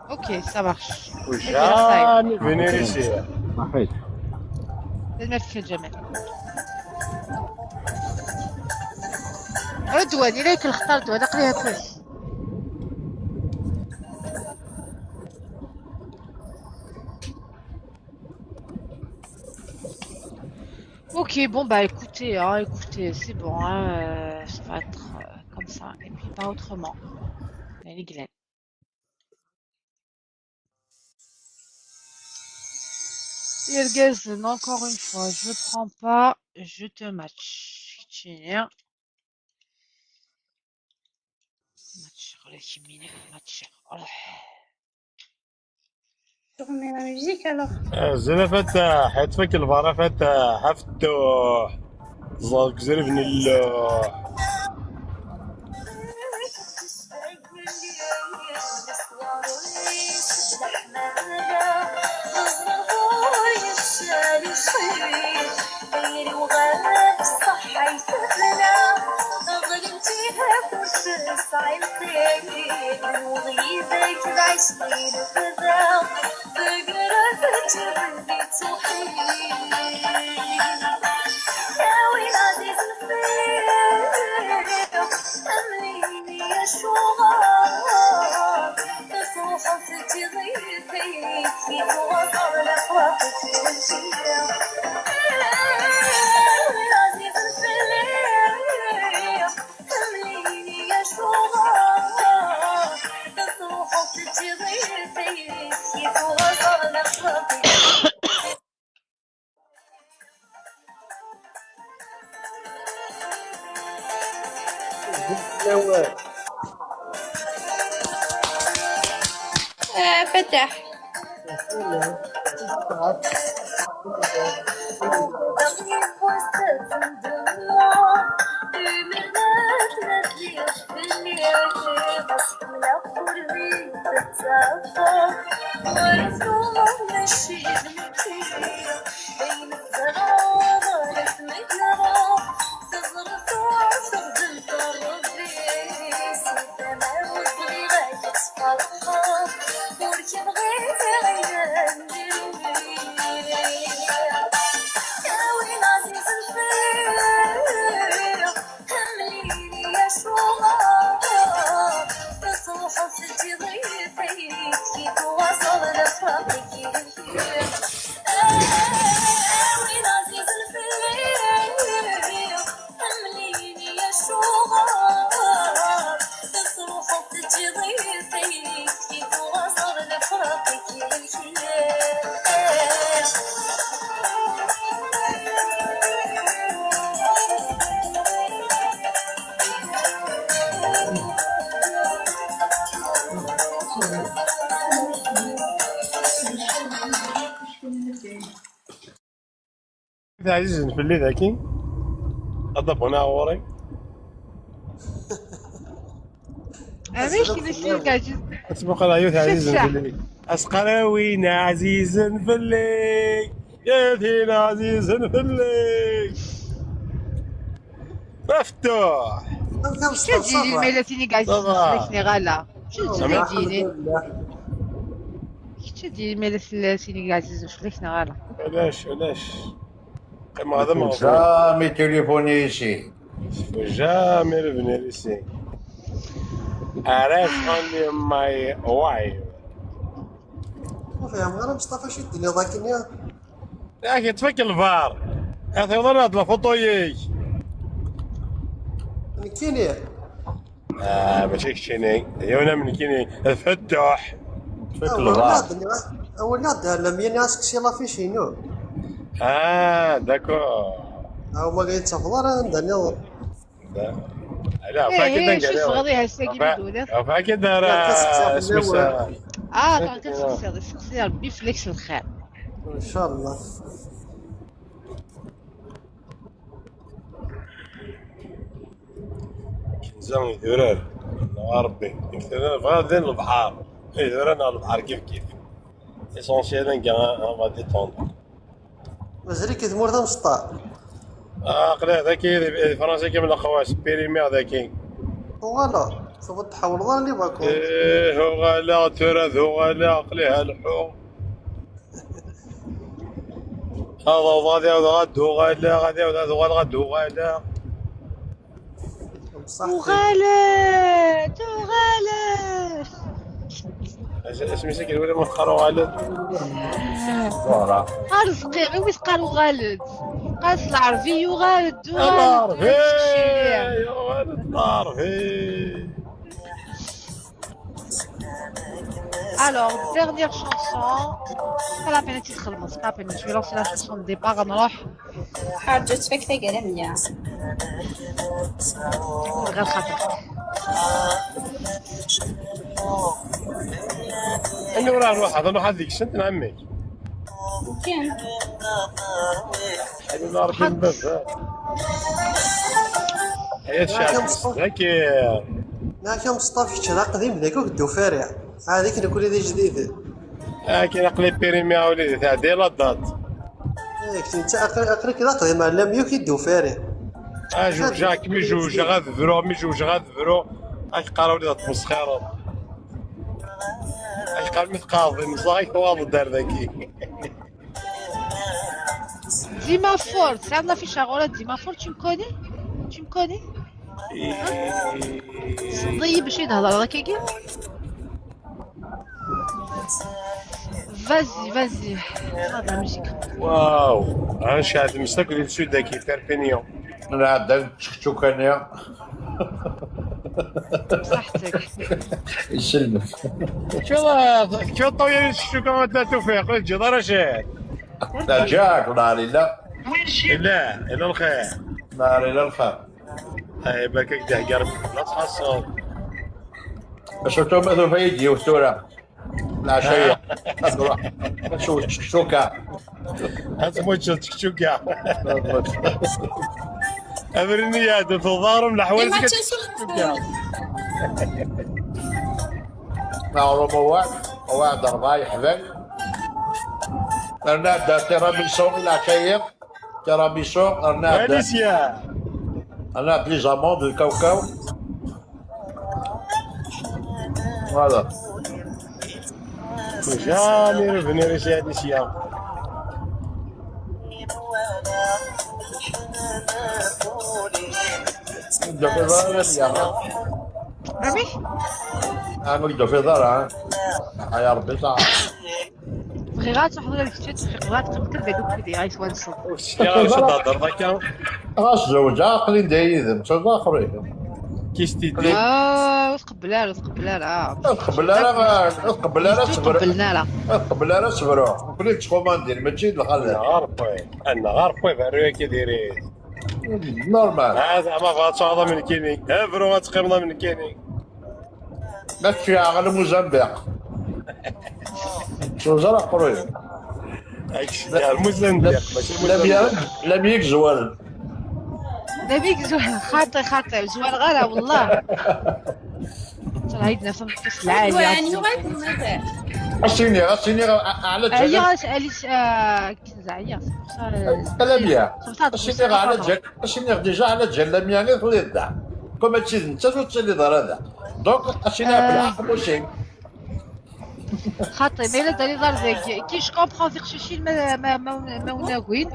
Ok, ça marche. Jamais venir ici. صحيت. Merci, Jamel. رضوان، إلا ياك الخطر دوان، أقليها كويس. Ok, bon, bah écoutez, hein, écoutez, c'est bon, hein, euh, ça va être euh, comme ça, et puis pas autrement. Allez, Glenn. Irgazen, encore une fois, je prends pas, je te match. Keččini. Match, ɣer kemmini, match. Oh. Tourner la musique alors. Azul a Fataḥ, ad tfak lbar a Fataḥ, a Ftuḥ. Ẓer deg uzrib n lluḥ. آه، فتح. Ɛzizen fell-i dagi. Ad abuna ɣur-i. Amek i d-asen-iɛǧiz? Ad tmuqel yiwet ɛzizen fell-i. Asqarawin ɛzizen fell-i. Yatin ɛzizen fell-i. Meftuḥ. Kečč ad d-yini ma yella tin i ɛzizen fell-ak neɣ ala. Kečč ad d-yini. Kečč ad d-yini ma yella tella tin i ɛzizen fell-ak neɣ ala. Ulac, ulac. Qqimeɣ d ameɣbun. Jamais téléphoner ici. Jamais revenir ici. Arrête only my wife. Ur fhimeɣ ara, Mustafa, acu i d-tenniḍ akken ya? Yak, yeṭṭef-ik lbar. Ad tewḍeḍ ad la foto-yik. Nekkini? Ah, mačči keččini. Yiwen am nekkini. Fettuḥ. Yeṭṭef-ik lbar. Awal-nneɣ d-, awal-nneɣ d-, la mienne, aseqsi lafiche-inu. Ah, d'accord. Ah, ma yettafeḍ ara anda nniḍen. Ala, ih, ih, acu tebɣiḍ ihi ass-agi mi d-uriɣ? Ɣef akken ara isem-is. Ah, bɣiɣ ad testeqsiḍ, isteqsi Rebbi fell-ak s lxir. Ncallah. Kenza idurar, neɣ a Rebbi. Bɣiɣ ad din lebḥer. Idurar neɣ lebḥer kif kif. L'essentiel, anga, on va détendre. Mazal-ik di tmurt a Mesṭar? Ah, aql-i daki di, di Fransa, kemmleɣ xawas, périmé daki. Uɣaleɣ, tuɣ ur tḥawleḍ ara les vacances. Ih, uɣaleɣ, tura d uɣaleɣ, aql-i helḥuɣ. Ad awḍeɣ, ad awḍeɣ, ad uɣaleɣ, ad awḍeɣ, ad uɣaleɣ, ad uɣaleɣ. Bṣaḥ. Uɣalet, uɣalet. Asmi-s akken wala ma teqqar uɣaled. Voilà. Arezqi, i wi teqqar uɣaled? Qas lɛerbi yuɣal-d, Lɛerbi yuɣal-d, lɛerbi. Alors, dernière chanson. Pas la peine de titre, c'est pas la peine. Je vais lancer la chanson de départ. نروح. حاجة تفك تقرا مية. غير خاطر. Anwa rah ruḥeḍ? Ruḥ ad deg-sent n ɛemmi. كان Anwa rah ruḥeḍ? Ay at cɛab. Zaki. Naka Meṣṭaf, kečč d aqdim dagi ur k-d-ufariɛ. Ɛad akken nekkni d ijdiden. Akken aqli périmé a wlidi, tɛeddi la date. Yak, netta aql- aql-ik d aqdim ar lammi ur k-id-ufariɛ. Ah, jewjeɣ-kem i jewjeɣ ad bruɣ, mi jewjeɣ ad bruɣ. Ad k-qqareɣ wlidi ad tmesxireḍ. Ad k-qqar mi tqaɛdeḍ imẓaɣ-ik tuɣaleḍ-d ar dagi. Dima fort, c'est un affiche à roulette, Dima fort, tu me connais? Tu me connais? Ẓḍi-yi bac i d-hedreɣ akkagi. Vas-y, vas-y. Ah, la musique. Waw. Ɛan cɛad mstak di sud-agi, Perpignan. Nɛedda tčekčuka-nni. Bṣaḥtek. Iselmet. Keččuḍ, keččuḍ ṭawya di tčekčuka, ma tella tufiq, ur teǧǧiḍ ara cɛad. Ǧǧiɣ, nahar illa. Illa, illa lxir. Nahar illa lxir. Ay, barka-k, d-heggar, la txaṣṣeḍ. Surtout ma tufa-yi-d yiwet tura. Leɛca-ya. Ad nruḥ. Ad nsew tčekčuka. Ad tmuččeḍ tčekčuka. Abrid-nni yeɛdel, tuḍarem leḥwayeǧ. Aɣrum uwaɛ, uwaɛ d rebɛa yeḥbal. Rna-d tiramisu i leɛca-yi. Tiramisu, rna-d. Alicia. Rna-d les amandes, lkawkaw. Voilà. Jamais revenir ici, Alicia. Ur d-tufiḍ ara Alicia. Amek? Ah, ur d-tufiḍ ara, ha? Ay Rebbi, saɛa. Bɣiɣ ad tṛuḥeḍ ula d kečč ad teffiqeḍ, ad teqqimeḍ kan deg ukli, ay twanseḍ. Ur tecliɣ ara acu d-thedreḍ akka. Ɣas zewǧeɣ, aql-in da yid-m, d axri. Qu'est-ce que tu dis? Ah, ur tqebbel ara, ur tqebbel ara. Ur tqebbel ara, ur tqebbel ara ad Ur tebru. qebblen ara. Ur tqebbel ara ad tebru. Nekkni d txumandin, mačči d lxalat. Annaɣ arqi, annaɣ arqi, berru akka diri. Normal. Ah, zeɛma bɣa ad tɛuḍ am nekkini. Abru ad teqqimeḍ am nekkini. Ma tecɛeɣ ɣer Mozambique. Tuẓar aqruy. Ak-, ar Mozambique, mačči ar Lamya, Mozambique. lamya i yezwaren. David, xaṭi, xaṭi, zwareɣ ara, wallah. Tura, عيدنا في النص العالي. يعني وين كنا؟ Asini, asini, ɛla Ɛyiɣ, ǧal. as-, Alice, ah, كنت عيا, c'est pour ça, euh, Lamya. c'est pour ça, Asini, ɛla ǧal. Asini, déjà, ɛla ǧal, lamya i tliḍ da. Comme tu dis, tu sais, tu sais, da. Donc, asini, Ah. بالعقل aussi. خاطي، ما إلا دالي دار ذاك، كي je comprends في خشاشين ما، ما، ما، ما وناغوين.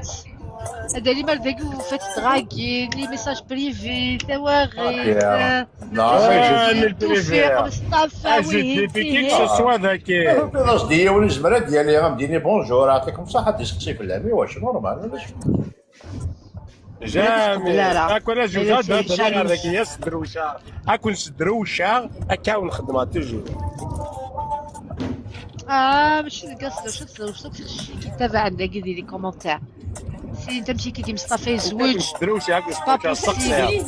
دالي مال ذاك وفات دراغي، les messages privés، ثواغيت، آه، آه، آه، توفيق، مصطفى، Ah, c'est وهيب، typique, وهيب. ce soir ذاك. Qas d yiwen izmer ad d-yali, am dini bonjour, يعطيكم الصحة, ad d-yesteqsi fell-am, iwacu normal, ulac. Jamais. لا، لا. Akk ara لا، zewǧeɣ, لا، d-hedreɣ jamais. Dagi, yas drewceɣ. Ad ken-sdrewceɣ, akka wen-xedmeɣ toujours. آه، ماشي القصد، شو تسوي؟ شو تسوي؟ شي كيتابع عندك، يدير les commentaires. سي انت مشي كي مصطفى يزوج. Sdrewceɣ, ad Pas ken-sdrewceɣ, possible.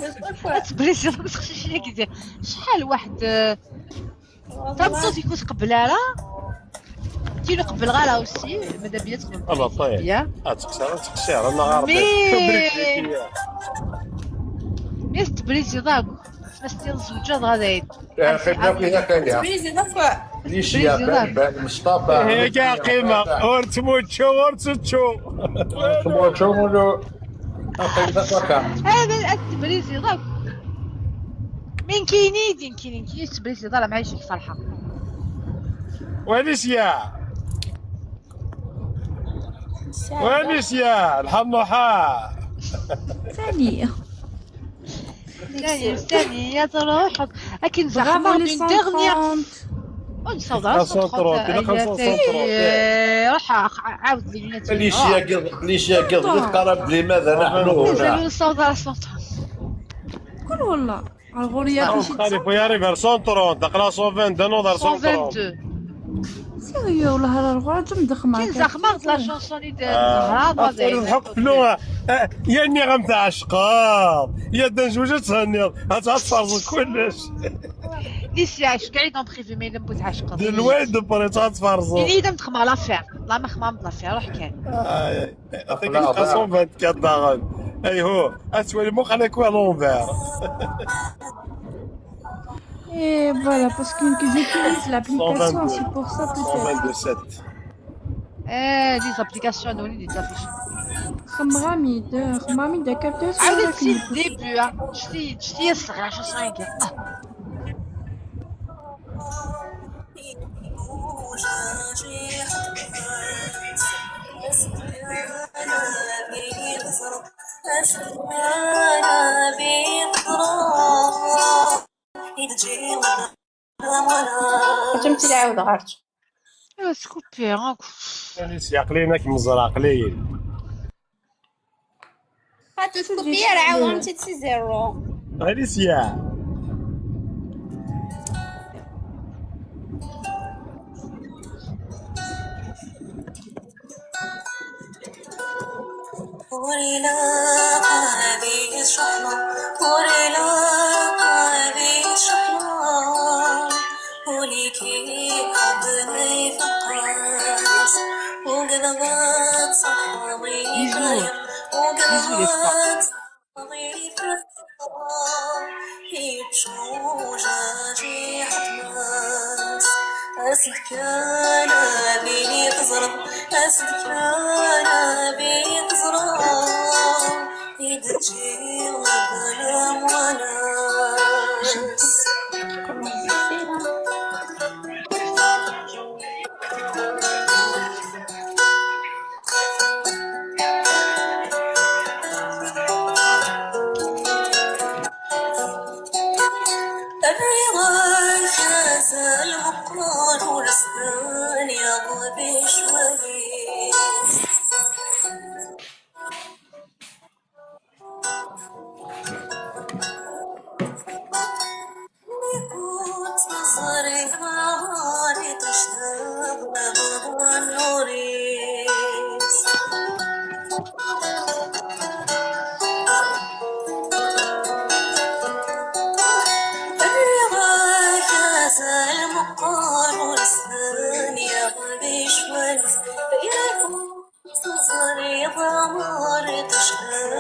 steqsiɣ. تبليسي، تسقسي شي كي دير. شحال واحد، آه، تنصوص يكون قبل راه. كي نقبل غير aussi، ماذا بيا تقبل. الله طيب. يا. آه، تقصير، تقصير، أنا غير Mais- خبرك فيك. Mais تبليسي ضاك. بس تيل زوجة غادي. يا أخي، بلا فيها كاينة. بريزي ضفا. ليش يا بريزي ضاك. بابا مصطفى؟ هي كاع قيمة. أور تموتشو، أور تموتشو. تموتشو ولو. أخي، ضفا. هذا الأكل تبليسي ضاك. من كيني دين كيني كيني تبليسي ضاك، معيش الفرحة. وين يا؟ وين يا؟ الحموحة. ثانية. ثانية، ثانية، يا تروح. أكن Bravo زعما les une dernière. cent trente. Ur nessaweḍ ara cent trente, ilaq ad nessaweḍ cent trente. Eh, ruḥ, ɛ-, ɛawed les lunettes. Cliché-agi, cliché-agi, d lkara bli ma d anaḥnu. Mazal ur nessaweḍ ara cent trente. Kul wallah. Ar ɣur-i aqcic. Xalif, oui, arrive vers cent trente, aql-aɣ cent vingt-deux, non, vers cent trente. Sérieux, والله راه الغرض مدخمة. كي زخمة la chanson اللي دار زهرة، أصلاً الحق في اللغة. آه، يا نغم تعشقاض، يا دنجوجة تهنيض، هتعرف تفرزق كلش. ليسيا، اش قاعد اون بريفي، مي لم بوت عشقاض. دلوقتي دبري تفرزق. إني دم تخمة لافير، لا ما خمام لافير، روح كان. آه، يعطيك الحق، صوفات كداغن. أيهو، أتولي مو خليك وين لونفير. Et voilà, parce que j'utilise l'application, c'est pour ça peut-être. cent vingt-deux sept. Eh, les applications, nous, les affiches. خمامي د-، خمامي د كابتن. عاودت سي الديبي، ها. شتي، شتي الصغير، شو صاير؟ آه. Atem tilawd ɣer-k. Iwa tkupi, akk. Anis yaqlin ak meẓra aqlin. Atu tkupi ara ɛawnemt-id si zéro. Anis ya. Ur ilaq ad iyi-tceḥḥneḍ, ur ilaq ad iyi-tceḥḥneḍ. Ul-ik iqebben ifeqqes, ugdeɣ ad tṣaḥḥeḍ i tayeḍ, ugdeɣ ad tṣaḥḥeḍ i tayeḍ. Yeččuǧaǧ iḥetmas, as-d kan ad iyi-teẓreḍ, as-d kan ad iyi-teẓreḍ, i d-ǧǧiɣ mebla wanas. Rriɣ-ak azal meqqer ur s-teniḍ di ccwal-is. Mi kent-teẓriḍ ɣer-i tecceḍ lebḍ n nnur-is. Rriɣ-ak azal meqqer ur s-teniḍ di ccwal-is. Teẓriḍ amer tecbeḍ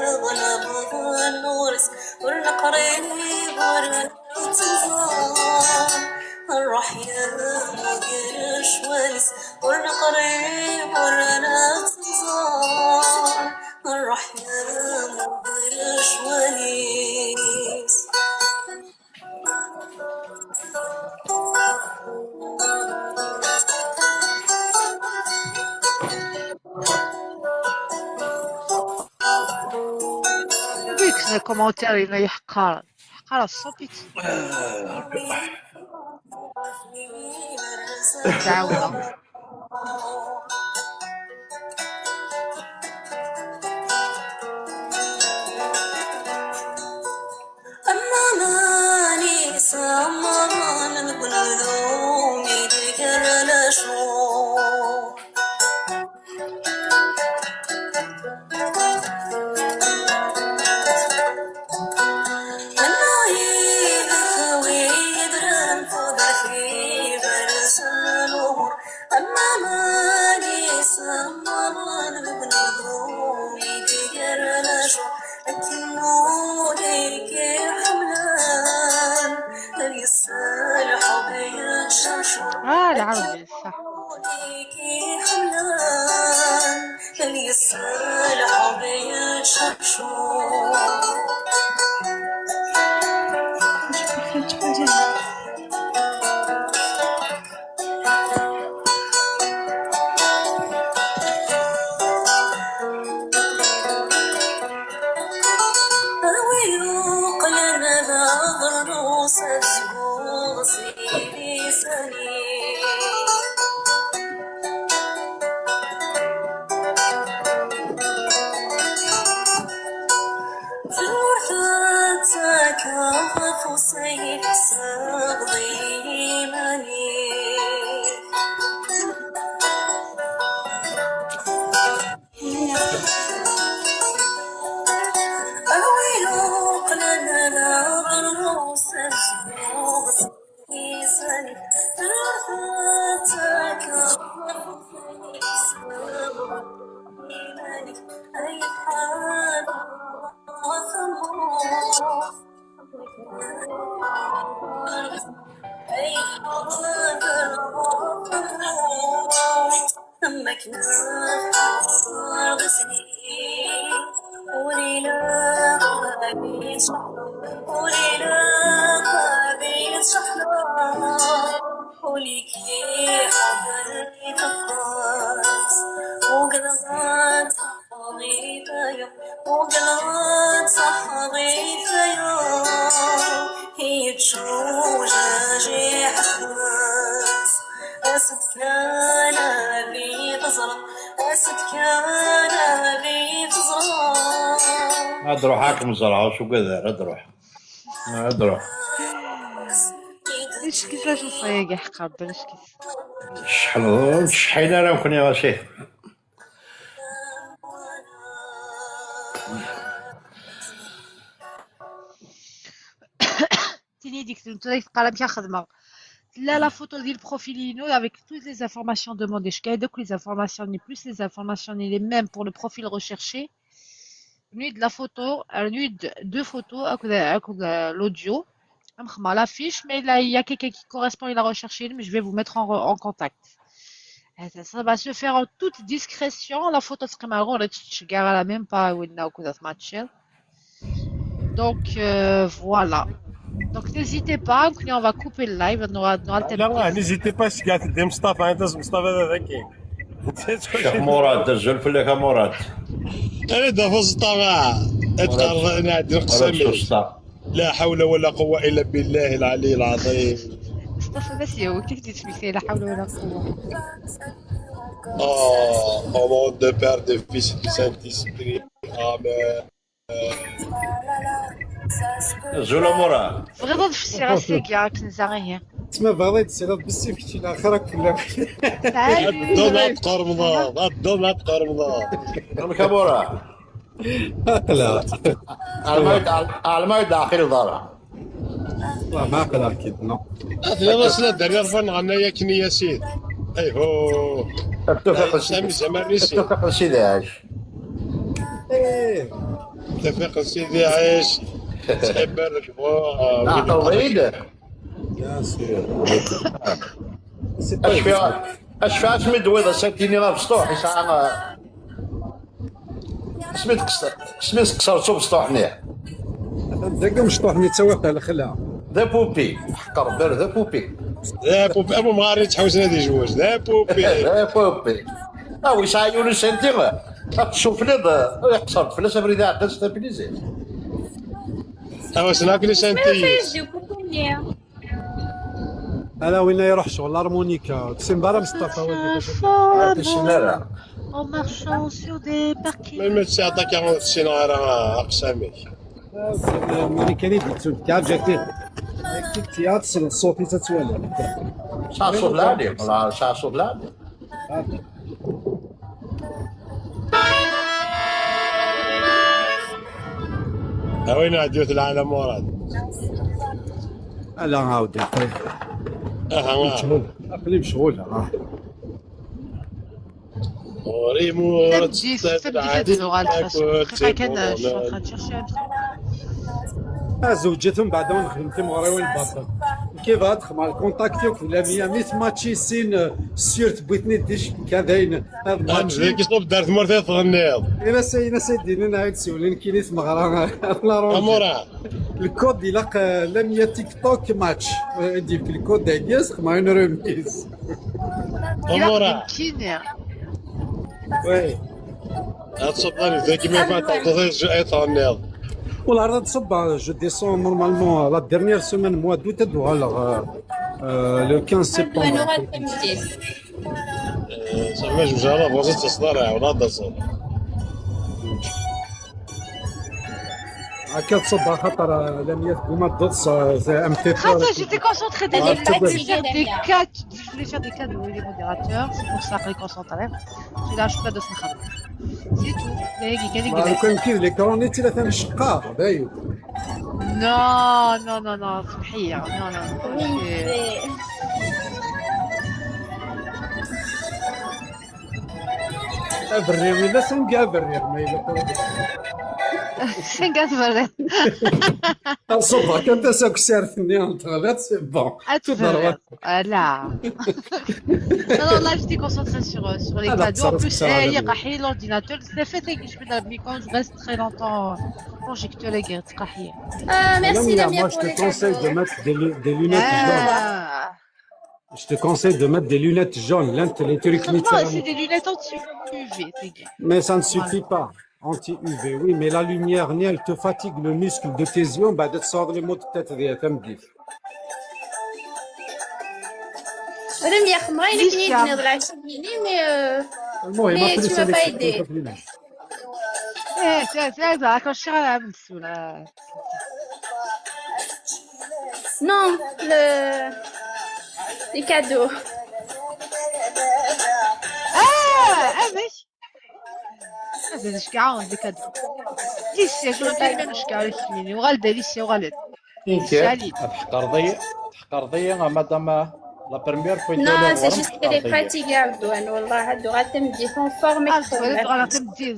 lebḍ n nnur-is, ur neqrib ur nettemẓar. Ṛṛuḥ yemmug lecwal-is, ur neqrib ur nettemẓar. Ṛṛuḥ yemmug lecwal-is. Wi kksen commentaire-inu yeḥqar, yeḥqar ṣṣut-is. Tɛawdeḍ. Ama mani semmḍen deg unedum i d-iger lacuq. Ama yid-k wi yedren tudert iberrsen n lumuṛ. Ama mani semmḍen deg unedum i d-iger lacuq. Akken ul-ik iḥemmlen, ad yesselḥu yeccucu. Ah, العربي صح. Akken ul-ik iḥemmlen, ad yesselḥu yeccucu. A wi yuqlen d aḍrus ad sbuɣ si lisan-is. Ad ruḥ ad kem-ẓreɣ, ur tugad ara, ad ruḥ. Ad ruḥ. Icki-s la chanson-agi, ḥeqqa Rebbi, icki-s. Tecḥel, ur tecḥil ara nekkni ɣas ih. Tini dik tura teqqar amek ad xedmeɣ. Tella la photo di le profil-inu avec toutes les informations demandées. Ckayd akk les informations-nni, plus les informations-nni, les mêmes pour le profil recherché. Rnu-yi-d la photo, rnu-yi-d deux photos akked, akked, euh, l'audio. Am xedmeɣ l'affiche, mais là, il y a quelqu'un qui correspond à la recherche, mais je vais vous mettre en, en contact. Ça va se faire en toute discrétion. La photo, c'est comme un rôle, tu gagnes même pas, ou une, ou que ça match. Donc, euh, voilà. Donc, n'hésitez pas, on va couper le live, on aura, on aura le temps. لا، n'hésitez pas, c'est gâté. Des Mustafa, hein, des Mustafa, d'accord. Cheikh Mourad, azul fell-ak a Mourad. انا دافع السطا. اتقرب انا عندي Mourad القسم. Sosta. لا حول ولا قوة إلا بالله العلي العظيم. Mustafa, merci, ok, tu te fais la hawla wa la quwwa. Oh, au nom de Père, de Fils et du Saint-Esprit. Amen. Azul a Mourad. Tebɣiḍ ad fsiɣ ass-agi akken zɛihi. تسمى بغيت تصير بالسيف كي الاخر راك كلها. الدوم عاد تقرمضة، الدوم عاد تقرمضة. Amek a Mourad? عقلها. Alma d ɛaqil ḍara. والله ما عقلها اكيد، نو. هذا وصل الدرير فن غنى يا كني يا سيد. ايهو. Tawfiq n سامي Sidi. زمان نسي. Tawfiq n Sidi Ɛic. ايه. توفيق سيدي عيش. تحب الركبة. Ɛqel ḍid. Bien sûr. Acfi, acfi asmi d-tewwiḍ ass-agi-nni abesṭuḥ, yesɛa, asmi d-teqs-, asmi d-teqser s ubesṭuḥ-nni. داك مشطوح نتسوق على خلا. D apupi, ḥeqq Rebbi, d apupi. ذا بوبي، أبو مغاري تحوس نادي جوج، ذا بوبي. D apupi. Ah, yesɛa yiwen usanti, ad tessufliḍ, yeqser-d fell-as abrid iɛeddan s tablizi. أو سناك لي سانتي. انا وين يروح شغل الارمونيكا تسمى برا مصطفى. Ur icin ara. En marchant sur des parkings. ما ما تسي عطاك يا سينا راه أقسامي. الارمونيكا اللي درتو كاع جاتي. كي تياتس الصوت تتوالى. Yesɛa ṣṣut lɛali, wala yesɛa ṣṣut lɛali. وين عاد يوث العالم مراد؟ لا عاود. اها. مشغول. عقلي مشغول، اه. وريمو تبدي تبدي تدوغ على الفرق. دقيقة كان شوف، غنشوف شوية. زوجتهم بعد ما نخدم تيمغريوين باطل. كيف هاد خمار كونتاكتي وكل مية ميت ماتشي سين، آه، سيرت بويتني ديش كذاين. هاد انت ماتشي. ذيك شطوب دارت مرتين تغنيض. إلا سي-، إلا سيدي، أنا عاود سولين كيني تمغرا. الله راه. امورا. الكود إلا ق-، لم يتيك توك ماتش. آه، ديك الكود داكيس، خمار روميز. امورا. كيني. وي. هاد السلطان ذاك ما ينفع تعطيه جو اي تغنيض. والله راه تصب، جو ديسون نورمالمون لا ديرنيير سومان موا دوت دوغالغ. آه، لو كانز سيبتمبر. زعما جوج على بوزيت تصدر ولا تصل. هكا تصب خاطر لم يثبت ما تضص ام تي خاطر j'étais concentrée déjà des cas, je voulais faire des cas de les modérateurs, c'est pour ça que je suis concentrée. C'est là, je suis pas dans ce. C'est tout. كان كاين ليكرون ثلاثه مشقه باين. Non, non, non, non, c'est pire. Non, non, non. Aberri, wina senga aberri, ma yella. Senga aberri. Aṣubbeɣ kan tasaksart-nni n teɣlaṭ, c'est bon. Ad tberriḍ. Voilà. Non, non, là, j'étais concentrée sur, euh, sur les cadeaux. En plus, eh, il y a l'ordinateur. C'est fait que je vais dans le micro, je reste très longtemps. Projecteur, les gars, c'est Ah, merci, la mienne. Moi, je te conseille de mettre des, des lunettes jaunes. Je te conseille de mettre des lunettes jaunes. Là, les trucs c'est des lunettes anti-U V, les gars. Mais ça ne suffit pas. Anti-U V, oui, mais la lumière, elle te fatigue le muscle de tes yeux, bah, de te sortir les maux de tête, des F M D. Lumière, moi, il est fini de la mais, euh, mais tu m'as pas aidé. Eh, c'est, c'est, c'est, quand je suis à la maison, là. Non, le... les cadeaux. Ah, ah, mais... هذا الشكاع عندك هذا. ليسيا، شنو دير من الشكاع اللي كاينين؟ وغالبا ليسيا وغالبا. تحقرضي، تحقرضي، مدام. La première fois. Non, c'est juste qu'elle est fatiguée, Ardouane. والله هادو غا تمدي en forme. غا تمدي.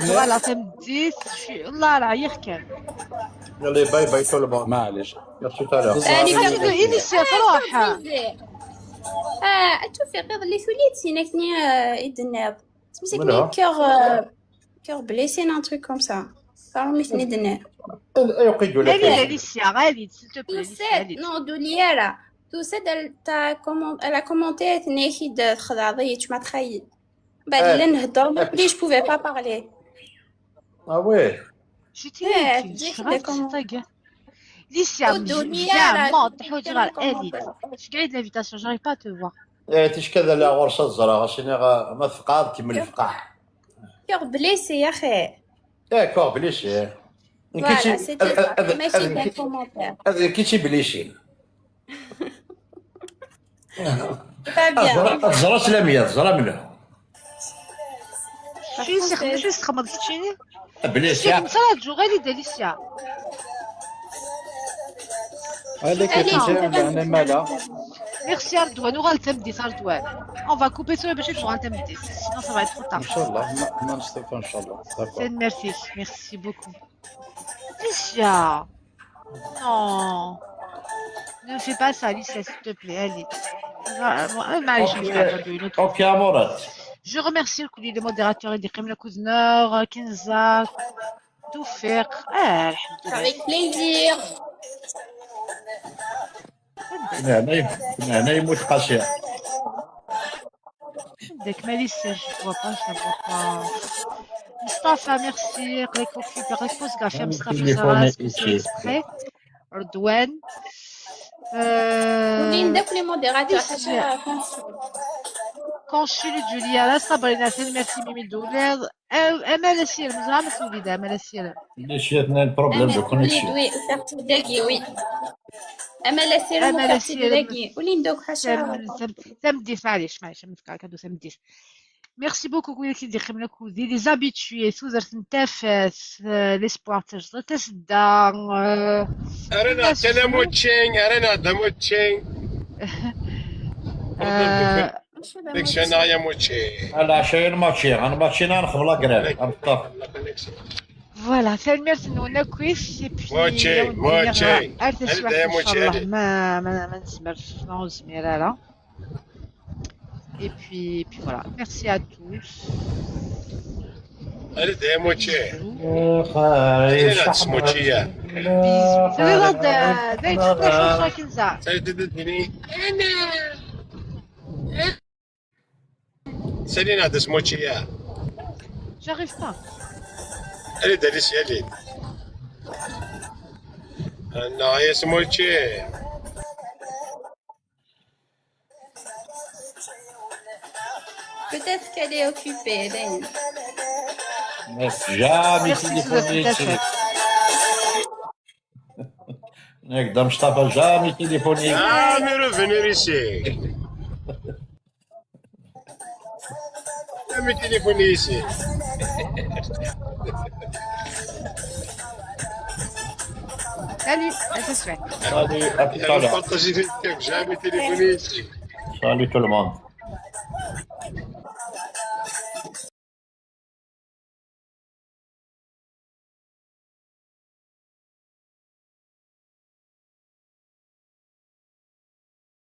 Voilà, تمديت. والله راه يخكر. يلا، باي باي tout le monde. معليش. Merci tout à l'heure. إنيسيا تروح. اه، توفيق، يض اللي ثوليت سيناكني يدناب. سميتك كور، كور بليسي، un truc comme ça. صاروا ميتني دناب. ايوا قيدوا لك. غالي، ليسيا، غالي، s'il te plaît. Non, دوليارا. Tout ça, elle a commenté, elle a commenté, تخضعضيت، ما تخيل. بعد اللي نهضر، ما بليش، je pouvais pas parler. Ah ouais. J'étais grave. ليسيا، زعما تحوج غير اليت. Je regarde l'invitation, j'arrive pas à te voir. ايه، تيش كذا لا غرصة الزرا، غاسينا ما تفقع كيما الفقاع. Cœur blessé يا خي. ايه، cœur blessé. Voilà, c'était ça. ماشي des commentaires. هذا كي تي بليشين. Très bien. الزرا سلامية، الزرا منها. شو يسخن، شو يسخن، ما تشيني؟ بليسيا. نصرا جو غالي داليسيا. هذاك الشيء معناه مالا. Merci Ardouane, وغال تمدي Ardouane. On va couper ça باش نروح عند تمدي. Sinon ça va être trop tard. ان شاء الله، ما نستطيع ان شاء الله. Merci, merci beaucoup. Alicia. Non. Ne fais pas ça, Alicia, s'il te plaît, allez. معليش. اوكي امورات. Je remercie les modérateurs اللي قيمنا كوزنور، كنزة، توفيق. اه، الحمد لله. Avec plaisir. هنا هنا يموت قاسية. عندك ماليسيا، je vois pas, je vois pas. مصطفى، merci. قلك اوكي، قلك بوز كاع فيها مصطفى، ça va, est-ce que c'est exprès؟ رضوان. منين داك les modérateurs؟ Consul, Julia, la Sabrina, c'est merci Mimi Doulez. امال اسير مزال ما تولد، امال اسير. ليش اثنين problème de connexion. Oui, oui. امال اسير، امال اسير داكي ولين دوك حاشا. تمديس، معليش معليش، ما فكرك هادو تمديس. Merci beaucoup كل كي دير خدمة كودي les habitués سوزر تنتفس. L'espoir تجزر تسدا. ارينا تلموتشين، ارينا دموتشين. ديك شنو يا موتشي؟ العشاء الماتشي، انا ماتشي انا نخبل لاكريف، انا الطف. Voilà, تنميرت نونا كويس. موتشي، موتشي. ارتسوح ان شاء الله. ما ما ما نسمعش، ما نسمع لا لا. Et puis, et puis voilà. Merci à tous. هذا يا موتشي. اخي، موتشي. Bisous. سالينا هذا سموتشي يا. J'arrive pas. Allez, allez, allez. انا يا سموتشي. Peut-être qu'elle est occupée, Hélène. Jamais téléphoné ici. Nag Dam Mustafa, jamais téléphoné. Jamais revenir ici. Jamais téléphoner ici. Salut, à ce soir. Salut, à tout à l'heure. Partager des thèmes, jamais téléphoner ici. Salut tout le monde.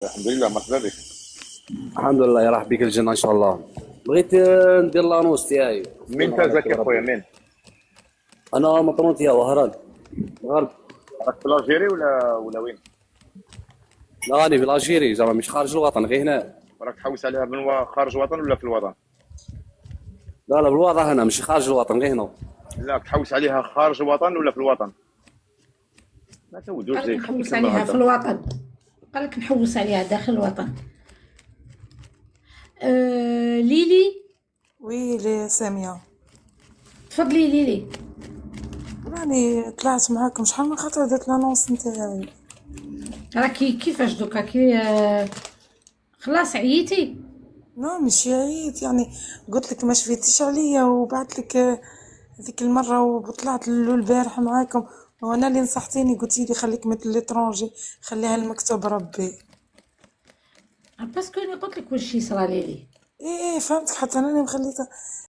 الحمد لله، مرحبا بك. الحمد لله، يرحب بك الجنة إن شاء الله. بغيت آه، ندير l'annonce تاعي. مين تازاك يا خويا، مين؟ أنا مطرونتي يا وهران. غرب. راك في l'Algérie ولا ولا وين؟ لا، راني في l'Algérie، زعما مش خارج الوطن، غير هنا. راك تحوس عليها من وا- خارج وطن ولا في الوطن؟ لا، لا، بالوطن هنا، مش خارج الوطن، غير هنا. لا، تحوس عليها خارج الوطن ولا في الوطن؟ ما تودوش قال لك زيك. نحوس عليها في الوطن. قال لك نحوس عليها داخل الوطن. آه، ليلي. وي لي سامية. تفضلي ليلي. راني طلعت معاكم شحال من خطرة، درت l'annonce نتاعي. راكي كيفاش دوكا كي آه، خلاص عييتي؟ لا، ماشي عييت، يعني قلت لك ما شفيتيش عليا، وبعثت لك آه، هذيك المرة وطلعت ل- البارح معاكم، وانا اللي نصحتيني، قلتي لي خليك من l'étranger، خليها المكتوب ربي. Parce que انا قلت لك واش يصرى ليلي. ايه، ايه، فهمتك، حتى انا اللي مخليتها.